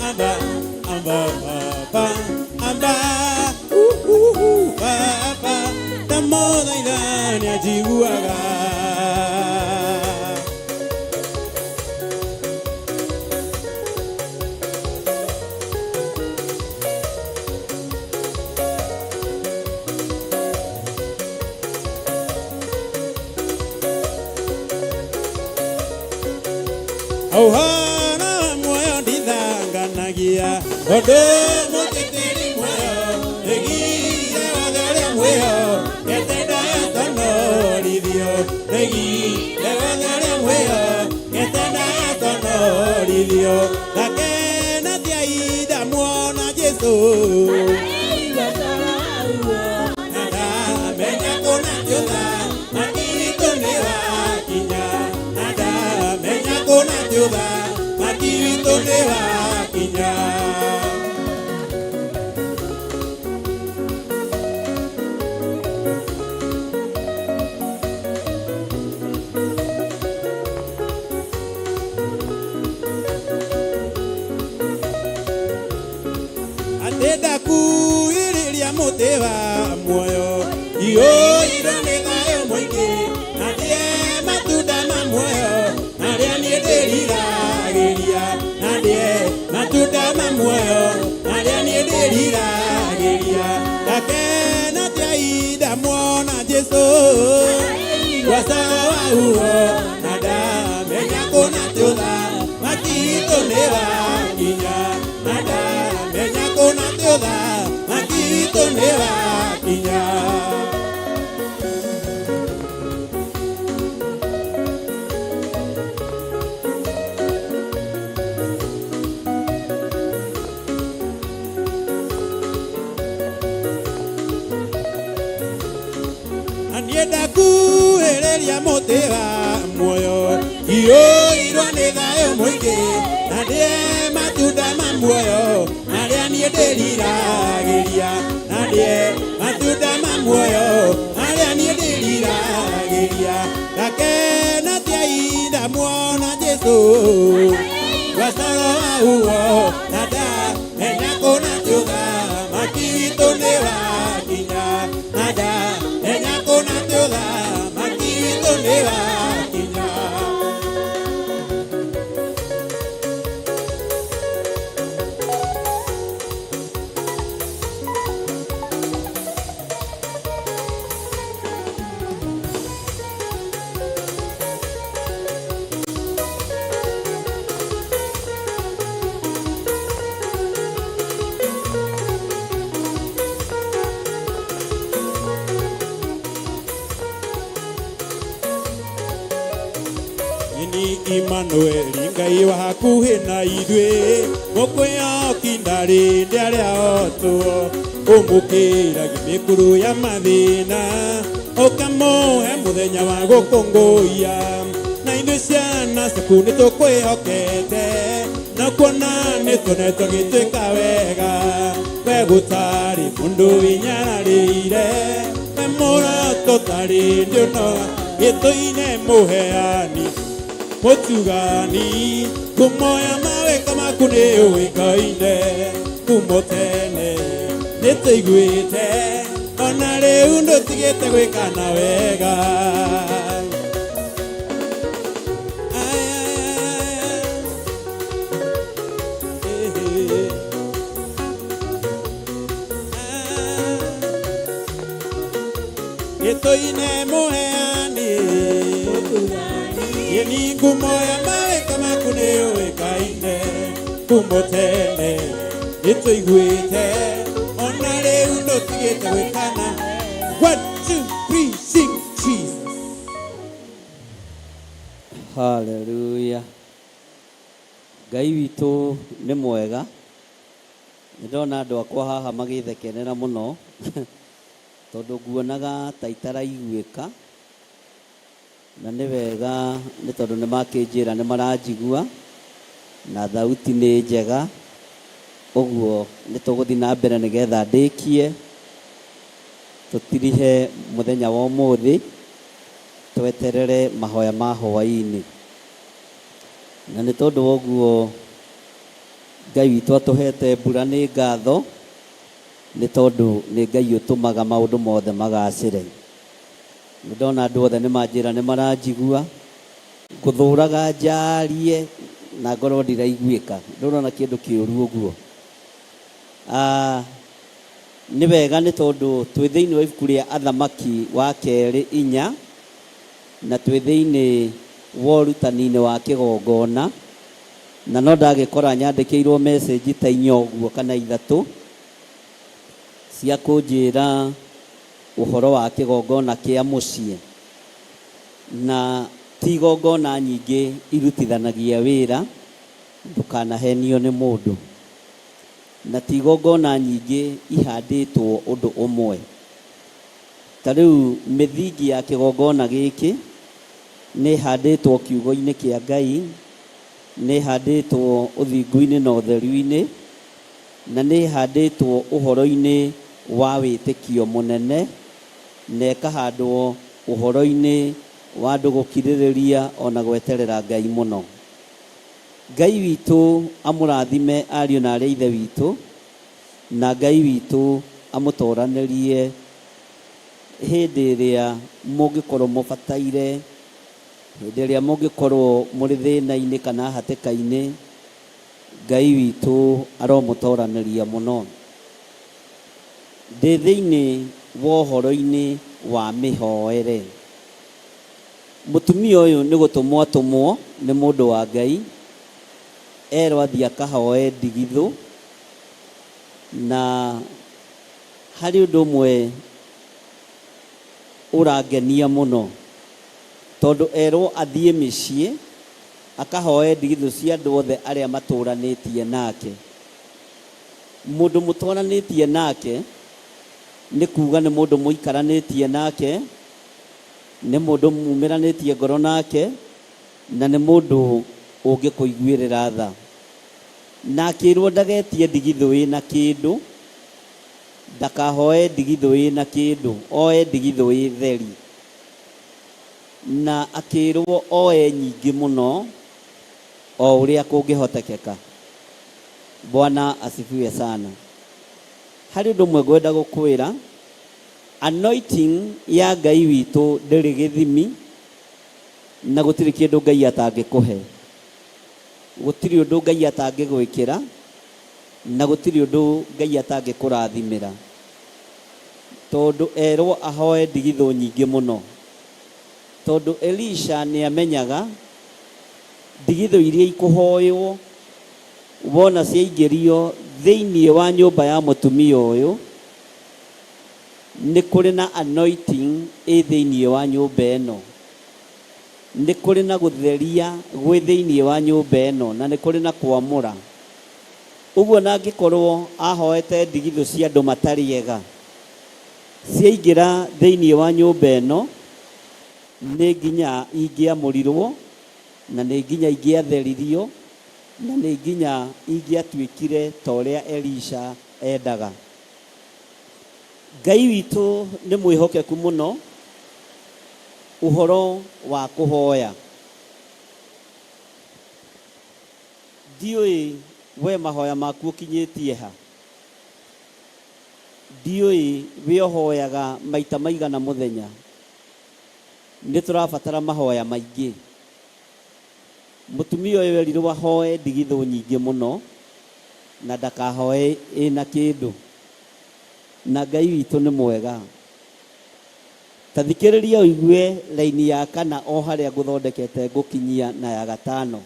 Abba, Abba, Papa, Abba, Papa, ndamũthaitha nĩanjiguaga. Ũhoro wa muoyo ndithanganagia ũndũ mũtĩtĩri muoyo rĩgiire wothe ũrĩa mwĩho getenda yatonorithio rĩgiire wothe ũrĩa mwĩho getenda yatonorithio ndakena tiainda muona Jesũ na ndamenya kũna tiũtha makiritũ nĩ wakinya na ndamenya kũna tiũtha makiritũ nĩ wakinya. Atĩ ndakuhĩrĩria mũtĩ wa muoyo iyũirwo nĩ thayũ mũingĩ na ndĩe matunda ma muoyo marĩa niĩ ndĩriragĩria na ndĩe matunda ma muoyo marĩa niĩ ndĩriragĩria ndakena tiainda muona Jesũ gwacawa uo na ndamenya kũna tiũtha makiritũ nĩ wakinya na ndamenya kũna tiũtha makiritũ nĩ wakinya. Niĩ ndakuhĩrĩria mũtĩ wa muoyo iyũirwo nĩ thayũ mũingĩ na ndĩe matunda Ndĩriragĩria na ndĩe matunda ma muoyo marĩa niĩ ndĩriragĩria ngakena tiainda muona Jesũ rwacoro wa uo na ndamenya kũna atĩ ũthamaki witũ nĩ wakinya na ndamenya kũna atĩ ũthamaki witũ nĩ wakinya. Ni Emmanuel Ngai wa hakuhĩ na ithuĩ mũkwĩhoki ndarĩ ndĩarĩa otwo ũmũkĩragia mĩkuru ya mathĩna ũkamũhe mũthenya wa gũkũngũiya na ithuĩ ciana ciaku nĩ tũkwĩhokete na kuona nĩ tuonetwo gĩtuĩka wega we gũtarĩ mũndũ winyararĩire we mũroto tarĩ ndĩũnoga gĩtũine mũheani mũtugani ngumo ya mawĩko maku nĩ ũĩkaine kumo tene nĩ tũiguĩte ona rĩu ndũtigĩte gwĩkana wega. Ai, ai, ai, ai. Eh, eh. Ah. Gĩtũine mũheani Yeni ngumo ya mawĩko maku nĩ ũĩkaine kumo tene nĩ tũiguĩte ona rĩu ndũtigĩte gwĩkana. 1 2 3 sing Jesus. Haleluya. Ngai witũ nĩ mwega. Nĩ ndona andũ akwa haha magĩthekerera mũno tondũ nguonaga ta itaraiguĩka na nĩ wega nĩ tondũ nĩ makĩnjĩra nĩ maranjigua na thauti nĩ njega ũguo nĩ tũgũthiĩ na mbere nĩgetha ndĩkie tũtirihe mũthenya wa ũmũthĩ tweterere mahoya ma hwaĩ-inĩ na nĩ tondũ wa ũguo Ngai witũ atũhete mbura nĩ ngatho nĩ tondũ nĩ Ngai ũtũmaga maũndũ mothe magacĩre. Nĩ ndona andũ othe nĩ manjĩra nĩ maranjigua ngũthũraga njarie na ngorwo ndiraiguĩka ndũrona kĩndũ kĩũru ũguo. Nĩ wega nĩ tondũ twĩ thĩinĩ wa ibuku rĩa Athamaki wa kerĩ inya na twĩ thĩinĩ wa ũrutani-inĩ wa kĩgongona na no ndagĩkora nyandĩkĩirwo message ta inya ũguo kana ithatũ cia kũnjĩra ũhoro wa kĩgongona kĩa mũciĩ na ti igongona nyingĩ irutithanagia wĩra ndũkanahenio nĩ mũndũ na ti igongona nyingĩ ihandĩtwo ũndũ ũmwe. Ta rĩu mĩthingi ya kĩgongona gĩkĩ nĩ ĩhandĩtwo kiugo-inĩ kĩa Ngai, nĩ ĩhandĩtwo ũthingu-inĩ na ũtheru-inĩ, na nĩ ĩhandĩtwo ũhoro-inĩ wa wĩtĩkio mũnene, na ĩkahandwo ũhoro-inĩ wa andũ gũkirĩrĩria ona gweterera Ngai mũno. Ngai witũ amũrathime ariũ na arĩ a Ithe witũ, na Ngai witũ amũtoranĩrie hĩndĩ ĩrĩa mũngĩkorwo mũbataire, hĩndĩ ĩrĩa mũngĩkorwo mũrĩ thĩna-inĩ kana hatĩka-inĩ, Ngai witũ aromũtoranĩria mũno. Ndĩ thĩinĩ wa ũhoro-inĩ wa mĩhoere. Mũtumia ũyũ nĩ gũtũmwo atũmwo nĩ mũndũ wa Ngai, erwo athiĩ akahoe ndigithũ, na harĩ ũndũ ũmwe ũrangenia mũno, tondũ erwo athiĩ mĩciĩ akahoe ndigithũ cia andũ othe arĩa matũranĩtie nake. Mũndũ mũtwaranĩtie nake nĩ kuga nĩ mũndũ mũikaranĩtie nake, nĩ mũndũ mumĩranĩtie ngoro nake, na nĩ mũndũ ũngĩkũiguĩrĩra tha. Na akĩrwo ndagetie ndigithũ ĩna kĩndũ, ndakahoe ndigithũ ĩna kĩndũ, oe ndigithũ ĩ theri. Na akĩrwo oe nyingĩ mũno o ũrĩa kũngĩhotekeka. Bwana asifiwe sana. Harĩ ũndũ ũmwe ngwenda gũkwĩra, anointing ya Ngai witũ ndĩrĩ gĩthimi na gũtirĩ kĩndũ Ngai atangĩkũhe. Gũtirĩ ũndũ Ngai atangĩgwĩkĩra na gũtirĩ ũndũ Ngai atangĩkũrathimĩra. Tondũ erwo ahoe ndigithũ nyingĩ mũno. Tondũ Elisha nĩamenyaga ndigithũ iria ikũhoywo wona ciaingĩrio thĩinĩ wa nyũmba ya mũtumia ũyũ, nĩ kũrĩ na anointing ĩ thĩinĩ wa nyũmba ĩno. Nĩ kũrĩ na gũtheria gwĩ thĩinĩ wa nyũmba ĩno na nĩ kũrĩ na kwamũra. Ũguo na angĩkorwo ahoete ndigithũ cia andũ matarĩ ega, ciaingĩra thĩinĩ wa nyũmba ĩno, nĩ nginya ingĩamũrirwo, na nĩ nginya ingĩatheririo, na nĩ nginya ingĩatuĩkire ta ũrĩa Elisha endaga. Ngai witũ nĩ mwĩhokeku mũno ũhoro wa kũhoya. Ndiũĩ we mahoya maku ũkinyĩtie ha. Ndiũĩ we ũhoyaga maita maigana mũthenya. Nĩ tũrabatara mahoya maingĩ. Mũtumia ũyũ erirwo ahoe ndigithũ nyingĩ mũno na ndakahoe ĩna kĩndũ. Na Ngai witũ nĩ mwega. Ta thikĩrĩria ũigue raini ya kana o harĩa ngũthondekete ngũkinyia na ya gatano.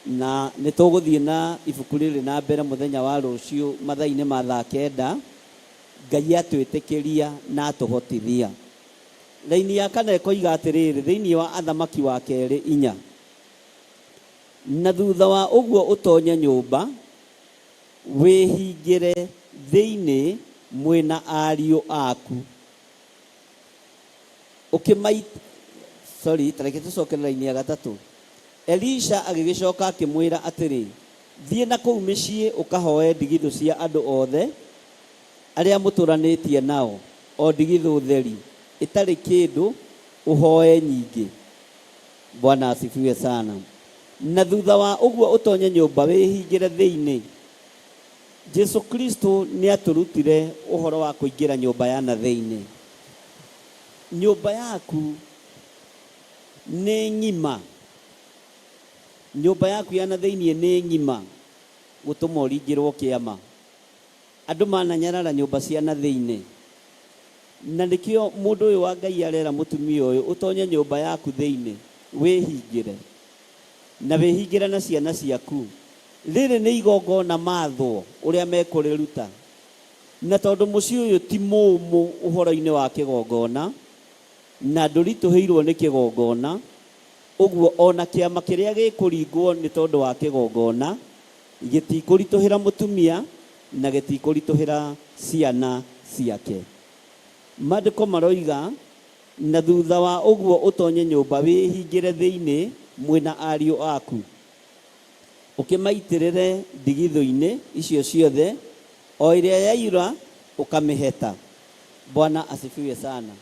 Na nĩ tũgũthiĩ na ibuku rĩrĩ na mbere mũthenya wa rũciũ mathaa-inĩ ma thaa kenda, Ngai atwĩtĩkĩria na atũhotithia. Raini ya kana ĩkoiga atĩrĩrĩ, thĩinĩ wa Athamaki wa Kerĩ inya, Na thutha wa ũguo ũtonye nyũmba, wĩhingĩre thĩinĩ mwĩ na ariũ aku, ũkĩmait sorry, ta reke tũcokere raini ya gatatũ. Elisha agĩgĩcoka akĩmwĩra atĩrĩ, Thiĩ na kũu mĩciĩ ũkahoe ndigithũ cia andũ othe arĩa mũtũũranĩtie nao, o ndigithũ theri, ĩtarĩ kĩndũ, ũhoe nyingĩ. Bwana asifiwe sana. Na thutha wa ũguo ũtonye nyũmba wĩhingĩre thĩinĩ. Jesu Kristo nĩatũrutire ũhoro wa kũingĩra nyũmba ya na thĩinĩ. Nyũmba yaku nĩ ng'ima. Nyũmba yaku ya na thĩinĩ nĩ ng'ima gũtũma ũringĩrwo kĩama. Andũ mananyarara nyũmba cia na thĩinĩ. Na nĩkĩo mũndũ ũyũ wa Ngai arera mũtumia ũyũ, ũtonye nyũmba yaku thĩinĩ, wĩhingĩre. Na wĩhingĩre na ciana ciaku. Rĩrĩ nĩ igongona mathwo ũrĩa mekũrĩruta. Na tondũ mũciĩ ũyũ ti mũũmũ ũhoro-inĩ wa kĩgongona, na ndũritũhĩirwo nĩ kĩgongona, ũguo o na kĩama kĩrĩa gĩkũringwo nĩ tondũ wa kĩgongona, gĩtikũritũhĩra mũtumia na gĩtikũritũhĩra ciana ciake. Maandĩko maroiga, Na thutha wa ũguo ũtonye nyũmba wĩhingĩre thĩinĩ mwĩ na ariũ aku, ũkĩmaitĩrĩre ndigithũ-inĩ icio ciothe, o ĩrĩa yaiyũra ũkamĩheta. Bwana asifiwe sana.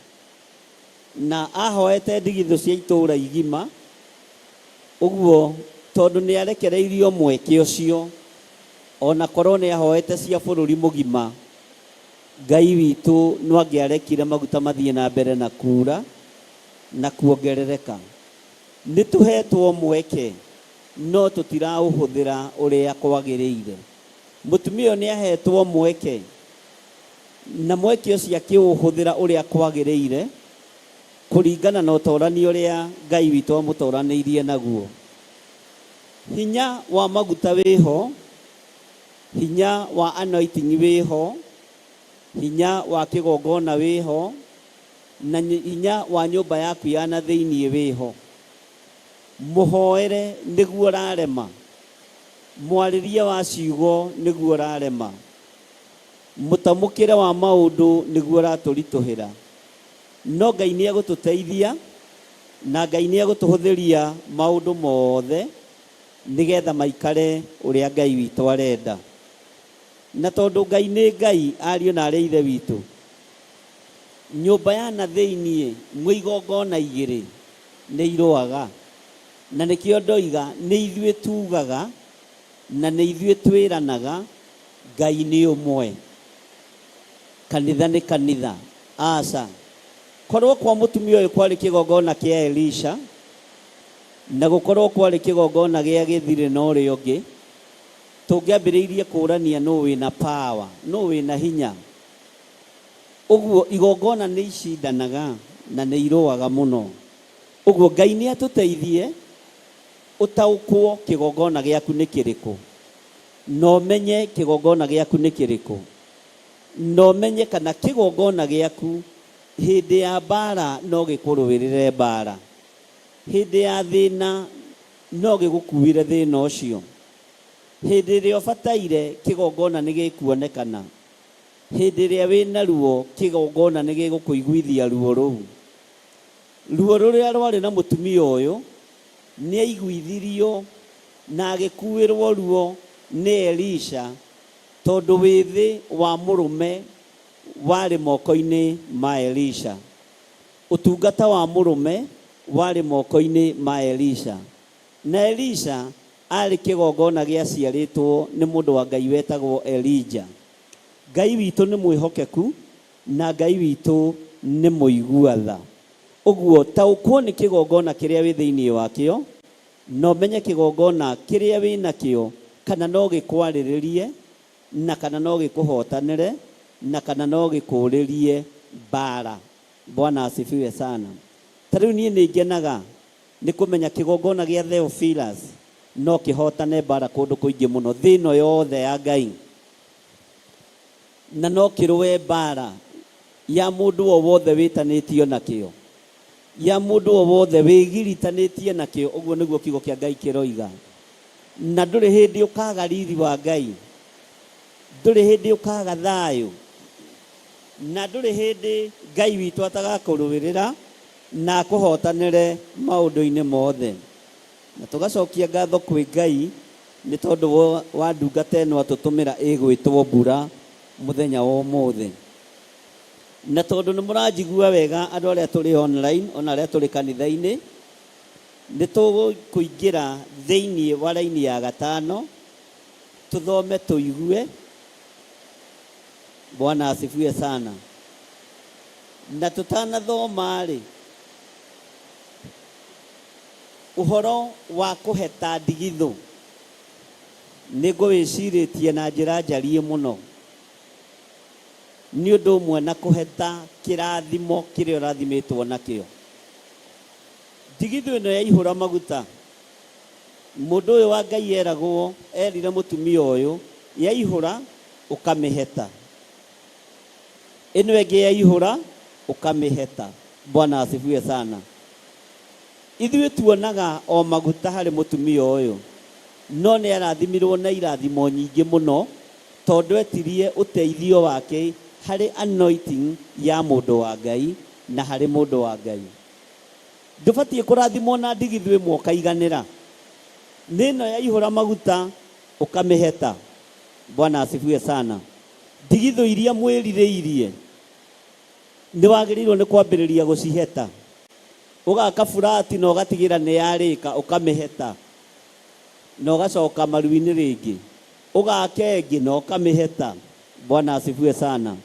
Na ahoete ndigithũ cia itũũra igima, ũguo tondũ nĩarekereirio mweke ũcio, o na korwo nĩahoete cia bũrũri mũgima, Ngai witũ no angĩarekire maguta mathiĩ na mbere na kuura na kuongerereka. Nĩtũhetwo mweke no tũtiraũhũthĩra ũrĩa kwagĩrĩire. Mũtumia ũyũ nĩahetwo mweke na mweke ũcio akĩũhũthĩra ũrĩa kwagĩrĩire kũringana na ũtorani ũrĩa Ngai witũ amũtoranĩirie naguo. Hinya wa maguta wĩho, hinya wa anointing wĩho, hinya wa kĩgongona wĩho, na hinya wa nyũmba yaku ya na thĩinĩ wĩho. Mũhoere nĩguo ũrarema, mwarĩrie wa ciugo nĩguo ũrarema, mũtamũkĩre wa maũndũ nĩguo ũratũritũhĩra. No Ngai nĩegũtũteithia na Ngai nĩegũtũhũthĩria maũndũ mothe. Nĩgetha maikare ũrĩa Ngai witũ arenda. Na tondũ Ngai nĩ Ngai, ariũ na arĩ a ithe witũ, nyũmba ya na thĩiniĩ mwĩ igongona igĩrĩ nĩ irũaga. Na nĩkĩo ndoiga nĩ ithuĩ tugaga na nĩ ithuĩ twĩranaga Ngai nĩ ũmwe. Kanitha nĩ kanitha. Aca. Korwo kwa mũtumia ũyũ kwarĩ kĩgongona kĩa Elisha, na gũkorwo kwarĩ kĩgongona gĩa Gĩthirĩ na ũrĩa ũngĩ, tũngĩambĩrĩirie kũrania nũ wĩna power, nũ wĩna hinya. Ũguo igongona nĩ icindanaga na nĩ irũaga mũno. Ũguo Ngai nĩ atũteithie ũtaũkwo kĩgongona gĩaku nĩ kĩrĩkũ, na ũmenye kĩgongona gĩaku nĩ kĩrĩkũ, na ũmenye kana kĩgongona gĩaku hĩndĩ ya mbara no gĩkũrũĩrĩre mbara, hĩndĩ ya thĩna no gĩgũkuĩre thĩna ũcio, hĩndĩ ĩrĩa ũbataire kĩgongona nĩ gĩkuonekana, hĩndĩ ĩrĩa wĩna ruo kĩgongona nĩ gĩgũkũiguithia ruo rũu. Ruo rũrĩa rwarĩ na mũtumia ũyũ nĩ aiguithirio na agĩkuĩrwo ruo nĩ Elisha tondũ wĩthĩ wa mũrũme warĩ moko-inĩ ma Elisha. Ũtungata wa mũrũme warĩ moko-inĩ ma Elisha. Na Elisha aarĩ kĩgongona gĩaciarĩtwo nĩ mũndũ wa Ngai wetagwo Elija. Ngai witũ nĩ mwĩhokeku na Ngai witũ nĩ mũigua tha. Ũguo taũkwo nĩ kĩgongona kĩrĩa wĩ thĩinĩ wakĩo, na ũmenye kĩgongona kĩrĩa wĩ nakĩo kana no gĩkwarĩrĩrie, na kana no gĩkũhotanĩre, na kana no gĩkũũrĩrie mbara. Bwana asifiwe sana. Ta rĩu niĩ nĩ ngenaga nĩ kũmenya kĩgongona gĩa Theophilus no kĩhotane mbara kũndũ kũingĩ mũno thĩ ĩno yothe ya Ngai, na no kĩrũe mbara ya mũndũ o wothe wĩtanĩtio nakĩo, ya mũndũ o wothe wĩgiritanĩtie nakĩo. Ũguo nĩguo kiugo kĩa Ngai kĩroiga. Na ndũrĩ hĩndĩ ũkaga riri wa Ngai, ndũrĩ hĩndĩ ũkaga thayũ, na ndũrĩ hĩndĩ Ngai witũ atagakũrũĩrĩra na akũhotanĩre maũndũ-inĩ mothe. Na tũgacokia ngatho kwĩ Ngai nĩ tondũ wa ndungata ĩno atũtũmĩra ĩgwĩtwo mbura mũthenya wa ũmũthĩ. Na tondũ nĩ mũranjigua wega andũ arĩa tũrĩ online ona arĩa tũrĩ kanitha-inĩ, nĩ tũkũingĩra thĩinĩ wa raini ya gatano tũthome tũigue. Bwana asifiwe sana. Na tũtanathoma rĩ, ũhoro wa kũheta ndigithũ nĩ ngũwĩcirĩtie na njĩra njariĩ mũno. Nĩ ũndũ ũmwe na kũheta kĩrathimo kĩrĩa ũrathimĩtwo nakĩo. Ndigithũ ĩno yaihũra maguta, mũndũ ũyũ wa Ngai eragwo, erire mũtumia ũyũ, yaihũra ũkamĩheta. Ĩno ĩngĩ yaihũra ũkamĩheta. Bwana asifiwe sana. Ithuĩ tuonaga o maguta harĩ mũtumia ũyũ, no nĩ arathimirwo na irathimo nyingĩ mũno tondũ etirie ũteithio wake harĩ anointing ya mũndũ wa Ngai na harĩ mũndũ wa Ngai. Ndũbatiĩ kũrathimwo na ndigithũ ĩmwe ũkaiganĩra. Nĩ ĩno yaihũra maguta ũkamĩheta. Bwana asifiwe sana. Ndigithũ iria mwĩrirĩirie nĩ wagĩrĩirwo nĩ kwambĩrĩria gũciheta. Ũgaka burati na ũgatigĩra nĩ yarĩka ũkamĩheta, na ũgacoka maru-inĩ rĩngĩ. Ũgaka ĩngĩ na ũkamĩheta. Bwana asifiwe sana.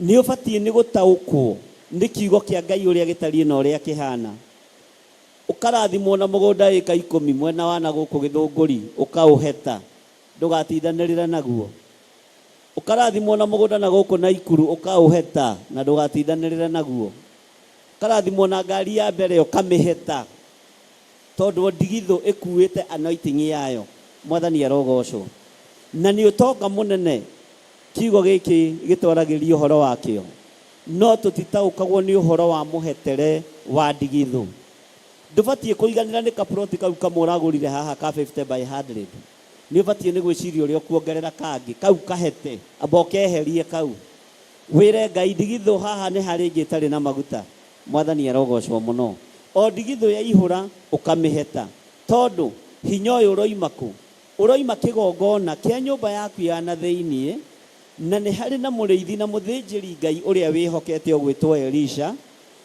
Nĩ ũbatiĩ nĩ gũtaũkwo nĩ kiugo kĩa Ngai ũrĩa gĩtariĩ na ũrĩa kĩhana. Ũkarathimwo na mũgũnda ĩka 10 mwena wa na gũkũ Gĩthũngũri ũkaũheta, ndũgatindanĩrĩre naguo. Ũkarathimwo na mũgũnda na gũkũ Naikuru ũkaũheta na ndũgatindanĩrĩre naguo. Ũkarathimwo na ngari ya mbere ũkamĩheta tondũ ndigithũ ĩkuĩte anointing yayo. Mwathani arogocwo. Na nĩ ũtonga mũnene kiugo gĩkĩ gĩtwaragĩria ũhoro wakĩo, no tũtitaũkagwo nĩ ũhoro wa mũhetere wa ndigithũ. Ndũbatiĩ kũiganĩra nĩ kaploti kau kamwe ũragũrire haha ka 50 by 100. Nĩ ũbatiĩ nĩ gwĩciria ũrĩa ũkuongerera kangĩ, kau kahete, amba ũkeherie kau. Wĩre Ngai ndigithũ haha nĩ harĩ ĩngĩ ĩtarĩ na maguta. Mwathani arogocwo mũno. O ndigithũ yaihũra ũkamĩheta. Tondũ Hinya ũyũ ũroima kũ? Ũroima kĩgongona kĩa nyũmba yaku ya na thĩinĩ, na nĩ harĩ na mũrĩithi na mũthĩnjĩri Ngai ũrĩa wĩhokete ũgwĩtwo Elisha,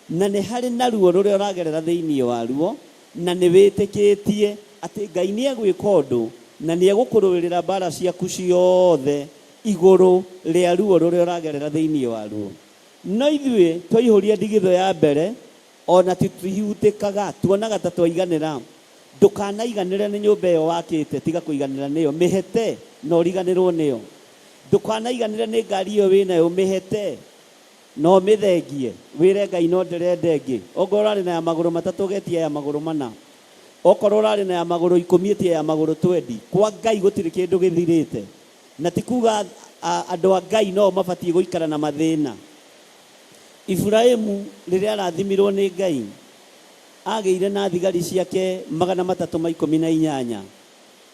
na nĩ harĩ na ruo rũrĩa ũragerera thĩinĩ waruo, na nĩ wĩtĩkĩtie atĩ Ngai nĩ egwĩka ũndũ na nĩ egũkũrũĩrĩra mbara ciaku ciothe igũrũ rĩa ruo rũrĩa ũragerera thĩinĩ waruo. No ithuĩ twaihũria ndigithũ ya mbere ona tũtihutĩkaga, tuonaga ta twaiganĩra. Ndũkanaiganĩre nĩ nyũmba ĩyo wakĩte, tiga kũiganĩra nĩyo, mĩhete na ũriganĩrwo nĩyo. Ndũkanaiganĩre nĩ ngari ĩyo wĩnayo, mĩhete na ũmĩthengie, wĩre Ngai no ndĩrenda ĩngĩ. Ongorwo ũrarĩ na ya magũrũ matatũ ũgetia ya magũrũ mana, okorwo ũrarĩ na ya magũrũ 10 ĩtia ya magũrũ 20. Kwa Ngai gũtirĩ kĩndũ gĩthirĩte, na ti kuga andũ a Ngai no mabatiĩ gũikara na mathĩna. Iburahĩmu rĩrĩa arathimirwo nĩ Ngai, agĩire na thigari ciake 318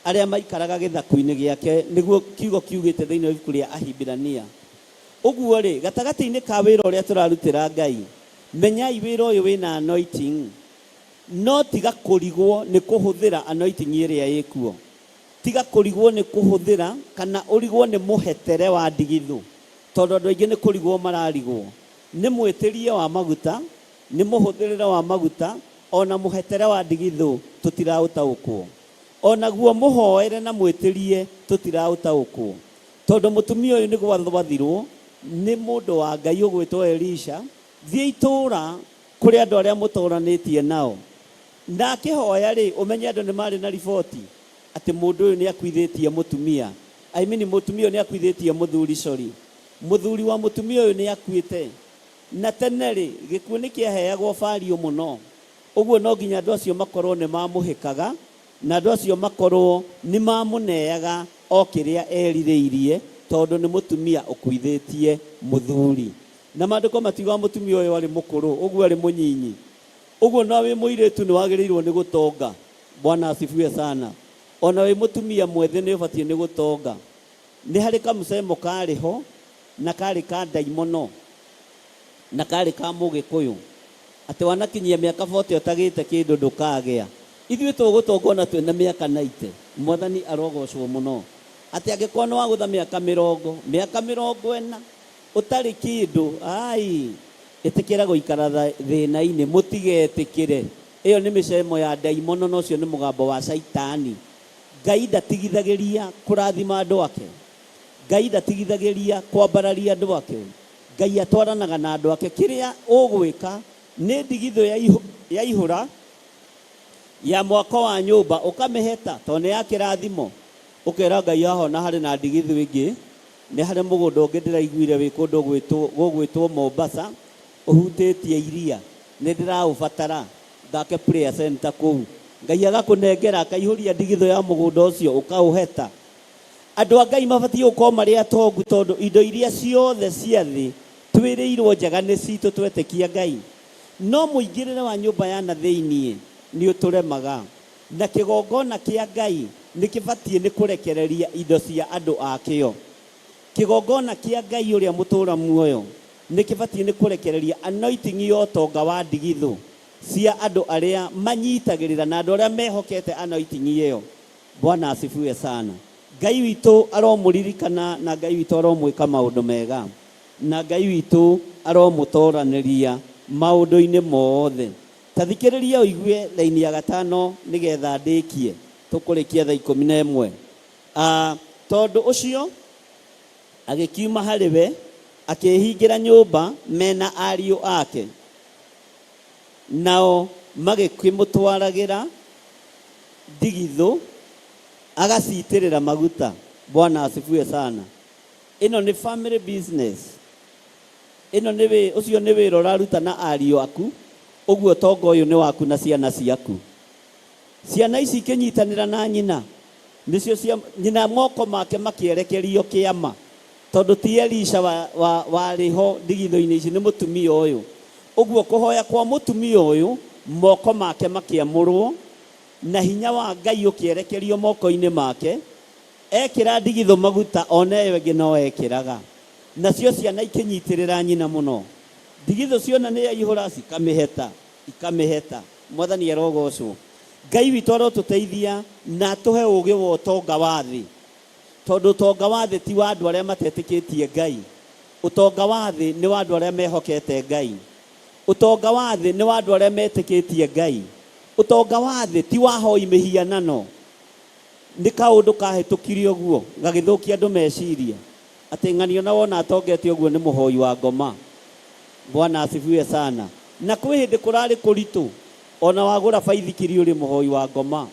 arĩa maikaraga gĩthaku-inĩ gĩake, nĩguo kiugo kiugĩte thĩinĩ wa ibuku rĩa Ahibirania. Ũguo rĩ, gatagatĩ-inĩ ka wĩra ũrĩa tũrarutĩra Ngai, menyai wĩra ũyũ wĩna anointing, no tiga kũrigwo nĩ kũhũthĩra anointing ĩrĩa ĩkuo. Tiga kũrigwo nĩ kũhũthĩra kana ũrigwo nĩ mũhetere wa ndigithũ, tondũ andũ aingĩ nĩ kũrigwo mararigwo nĩ mwĩtĩrie wa maguta, nĩ mũhũthĩrĩre wa maguta, ona mũhetere wa ndigithũ tũtiraũtaũkwo. Onaguo mũhoere na mwĩtĩrie tũtiraũtaũkwo. Tondũ mũtumia ũyũ nĩ gwathwathirwo nĩ mũndũ wa Ngai ũgwĩtwo Elisha, thiĩ itũũra kũrĩ andũ arĩa mũtũranĩtie nao. Na akĩhoya rĩ, ũmenye andũ nĩ marĩ na riboti atĩ mũndũ ũyũ nĩ akuithĩtie mũtumia. I mean mũtumia ũyũ nĩ akuithĩtie mũthuri, sorry. Mũthuri wa mũtumia ũyũ nĩ akuĩte. Na tene rĩ, gĩkuũ nĩ kĩaheagwo value mũno. Ũguo no nginya andũ acio makorwo nĩ mamũhĩkaga, na andũ acio makorwo nĩ mamũneaga o kĩrĩa erirĩirie, tondũ nĩ mũtumia ũkuithĩtie mũthuri. Na maandĩko matiugaga mũtumia ũyũ arĩ mũkũrũ, ũguo arĩ mũnyinyi. Ũguo na wĩ mũirĩtu nĩ wagĩrĩirwo nĩ gũtonga. Bwana asifiwe sana. Ona wĩ mũtumia mwĩthĩ nĩ ũbatiĩ nĩ gũtonga. Nĩ harĩ kamũcemo karĩ ho, na karĩ ka ndaimono, na karĩ ka mũgĩkũyũ, atĩ wanakinyia mĩaka 40 ũtagĩte kĩndũ ndũkagĩa. Ithuĩ tũgũtonga ona twĩna mĩaka 90. Mwathani arogocwo mũno. Atĩ angĩkorwo nĩ wagũtha mĩaka 40, mĩaka 40 ũtarĩ kĩndũ, ai, ĩtĩkĩra gũikara thĩna-inĩ, mũtigetĩkĩre. Ĩyo nĩ mĩcemo ya ndaimono na ũcio nĩ mũgambo wa Caitani. Ngai ndatigithagĩria kũrathima andũ ake. Ngai ndatigithagĩria kwambararia andũ ake. Ngai atwaranaga na andũ ake. Kĩrĩa ũgwĩka nĩ ndigithũ yaihũra ya mwako wa nyũmba ũkamĩheta, tondũ nĩ ya kĩrathimo. Ũkera Ngai haha ona harĩ na ndigithũ ĩngĩ, nĩ harĩ mũgũnda ũngĩ ndĩraiguire wĩ kũndũ gũgwĩtwo Mombasa, ũhutĩtie iria, nĩ ndĩraũbatara ngake prayer center kũu. Ngai agakũnengera akaihũria ndigithũ ya mũgũnda ũcio ũkaũheta. Andũ a Ngai mabatiĩ gũkorwo marĩ atongu, tondũ indo iria ciothe cia thĩ twĩrĩirwo njega nĩ citũ twetĩkia Ngai. No mũingĩrĩre wa nyũmba ya na thĩinĩ nĩ ũtũremaga, na kĩgongona kĩa Ngai nĩ kĩbatiĩ nĩ kũrekereria indo cia andũ akĩo. Kĩgongona kĩa Ngai ũrĩa mũtũũra muoyo nĩ kĩbatiĩ nĩ kũrekereria anointing ya ũtonga wa ndigithũ cia andũ arĩa manyitagĩrĩra na andũ arĩa mehokete anointing ĩyo. Bwana asifiwe sana. Ngai witũ aromũririkana, na Ngai witũ aromwĩka maũndũ mega, na Ngai witũ aromũtoranĩria maũndũ-inĩ mothe. Ta thikĩrĩria ũigue raini ya gatano nĩgetha ndĩkie, tũkũrĩkia thaa 11. Tondũ ũcio agĩkiuma harĩ we, akĩĩhingĩra nyũmba mena ariũ ake, nao magĩkĩmũtwaragĩra ndigithũ agacitĩrĩra maguta. Bwana asifiwe sana. Ĩno nĩ family business. Ĩno nĩ wĩ, ũcio nĩ wĩra ũraruta na ariũ aku, ũguo ũtonga ũyũ nĩ waku na ciana ciaku. Ciana ici ikĩnyitanĩra na nyina, nĩcio cia nyina, moko make makĩerekerio kĩama, tondũ ti Elisha warĩ ho ndigithũ-inĩ ici, nĩ mũtumia ũyũ. Ũguo kũhoya kwa mũtumia ũyũ, moko make makĩamũrwo, na hinya wa Ngai ũkĩerekerio moko-inĩ make. Ekĩra ndigithũ maguta, ona ĩyo ĩngĩ no ekĩraga. Nacio ciana ikĩnyitĩrĩra nyina mũno. Ndigithũ ciona nĩ yaihũra, cikamĩheta, ikamĩheta. Mwathani arogocwo. Ngai witũ arotũteithia na atũhe ũũgĩ wa ũtonga wa thĩ, tondũ ũtonga wa thĩ ti wa andũ arĩa matetĩkĩtie Ngai. Ũtonga wa thĩ nĩ wa andũ arĩa mehokete Ngai. Ũtonga wa thĩ nĩ wa andũ arĩa metĩkĩtie Ngai. Ũtonga wa thĩ ti wa ahoi mĩhianano. Nĩ kaũndũ kahĩtũkire ũguo gagĩthũkia andũ meciria atĩ ng'ania ona wona atongete ũguo nĩ mũhoi wa ngoma. Bwana asifiwe sana. Na kwĩ hĩndĩ kũrarĩ kũritũ ona wagũra baithikiri ũrĩ mũhoi wa ngoma,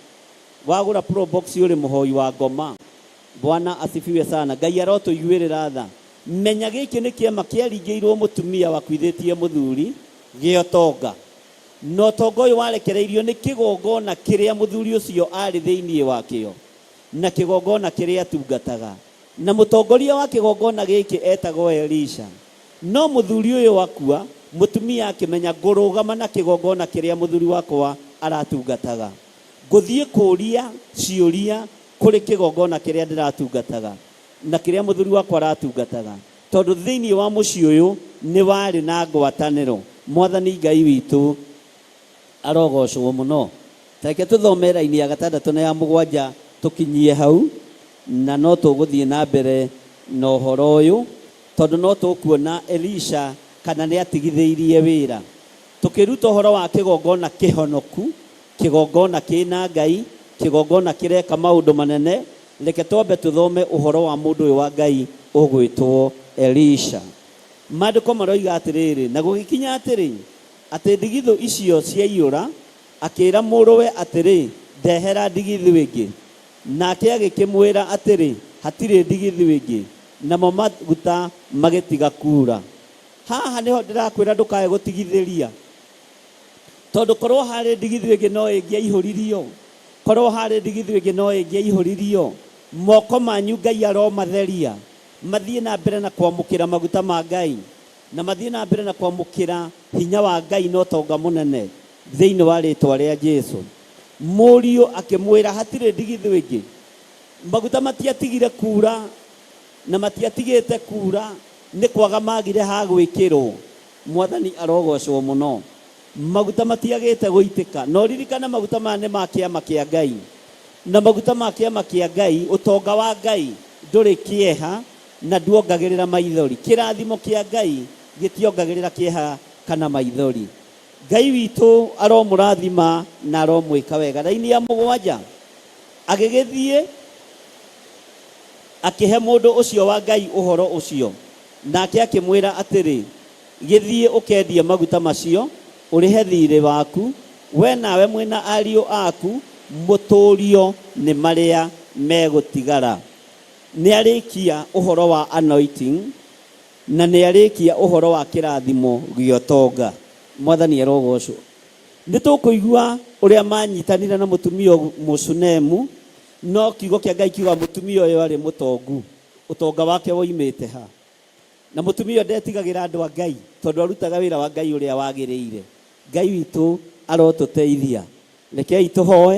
wagũra probox ũrĩ mũhoi wa ngoma. Bwana asifiwe sana. Ngai arotũiguĩrĩra tha. Menya gĩkĩ nĩ kĩama kĩaringĩirwo mũtumia wakuithĩtie mũthuri gĩa ũtonga. Na ũtonga ũyũ warekereirio nĩ kĩgongona kĩrĩa mũthuri ũcio arĩ thĩinĩ wakĩo, na kĩgongona kĩrĩa atungataga. Na mũtongoria wa kĩgongona gĩkĩ etagwo Elisha. No mũthuri ũyũ akua, mũtumia akĩmenya ngũrũgama na kĩgongona kĩrĩa mũthuri wakwa aratungataga. Ngũthiĩ kũria ciũria kũrĩ kĩgongona kĩrĩa ndĩratungataga na kĩrĩa mũthuri wakwa aratungataga, tondũ thĩinĩ wa mũciĩ ũyũ nĩ warĩ na ngwatanĩro. Mwathani Ngai witũ arogocwo mũno. Ta reke tũthome raini ya gatandatũ na ya mũgwanja tũkinyie hau, na no tũgũthiĩ na mbere na ũhoro ũyũ, tondũ no tũkuona Elisha kana nĩ atigithĩirie wĩra. Tũkĩruta ũhoro wa kĩgongona kĩhonoku, kĩgongona kĩna Ngai, kĩgongona kĩreka maũndũ manene, reke twambe tũthome ũhoro wa mũndũ ũyũ wa Ngai ũgwĩtwo Elisha. Maandĩko maroiga atĩrĩrĩ, na gũgĩkinya atĩrĩ, atĩ ndigithũ icio ciaiyũra, akĩĩra mũrũwe atĩrĩ, ndehera ndigithũ ĩngĩ. Nake agĩkĩmwĩra atĩrĩ, hatirĩ ndigithũ ĩngĩ. Namo maguta magĩtiga kuura. Haha nĩho ndĩrakwĩra ndũkae gũtigithĩria, tondũ korwo harĩ ndigithũ ĩngĩ no ĩngĩaihũririo, korwo harĩ ndigithũ ĩngĩ no ĩngĩaihũririo. Moko manyu Ngai aromatheria, mathiĩ na mbere na kwamũkĩra maguta ma Ngai, na mathiĩ na mbere na kwamũkĩra hinya wa Ngai na ũtonga mũnene thĩinĩ wa rĩtwa rĩa Jesu. Mũriũ akĩmwĩra hatirĩ ndigithũ ĩngĩ. Maguta matiatigire kuura na matiatigĩte kuura nĩ kwaga magire ha gwĩkĩrwo. Mwathani arogocwo mũno. Maguta matiagĩte gũitĩka. Na ũririkane maguta maya nĩ ma kĩama kĩa Ngai. Na maguta ma kĩama kĩa Ngai, ũtonga wa Ngai ndũrĩ kĩeha na nduongagĩrĩra maithori. Kĩrathimo kĩa Ngai gĩtiongagĩrĩra kĩeha kana maithori. Ngai witũ aromũrathima na aromwĩka wega. Raini ya mũgwanja agĩgĩthiĩ akĩhe mũndũ ũcio wa Ngai ũhoro ũcio, nake akĩmwĩra atĩrĩ, gĩthiĩ ũkendie maguta macio ũrĩhe thiirĩ waku, we nawe mwĩna ariũ aku mũtũrio nĩ marĩa megũtigara. Nĩ arĩkia ũhoro wa anointing na nĩ arĩkia ũhoro wa kĩrathimo gĩa ũtonga. Mwathani arogocwo. Nĩ tũkũigua ũrĩa manyitanire na mũtumia Mũshunemu, no kiugo kĩa Ngai kiuga mũtumia ũyũ arĩ mũtongu, ũtonga wake woimĩte ha? Na mũtumia ũyũ ndetigagĩra andũ a Ngai, tondũ arutaga wĩra wa Ngai ũrĩa wagĩrĩire. Ngai witũ arotũteithia. Rekei tũhoe.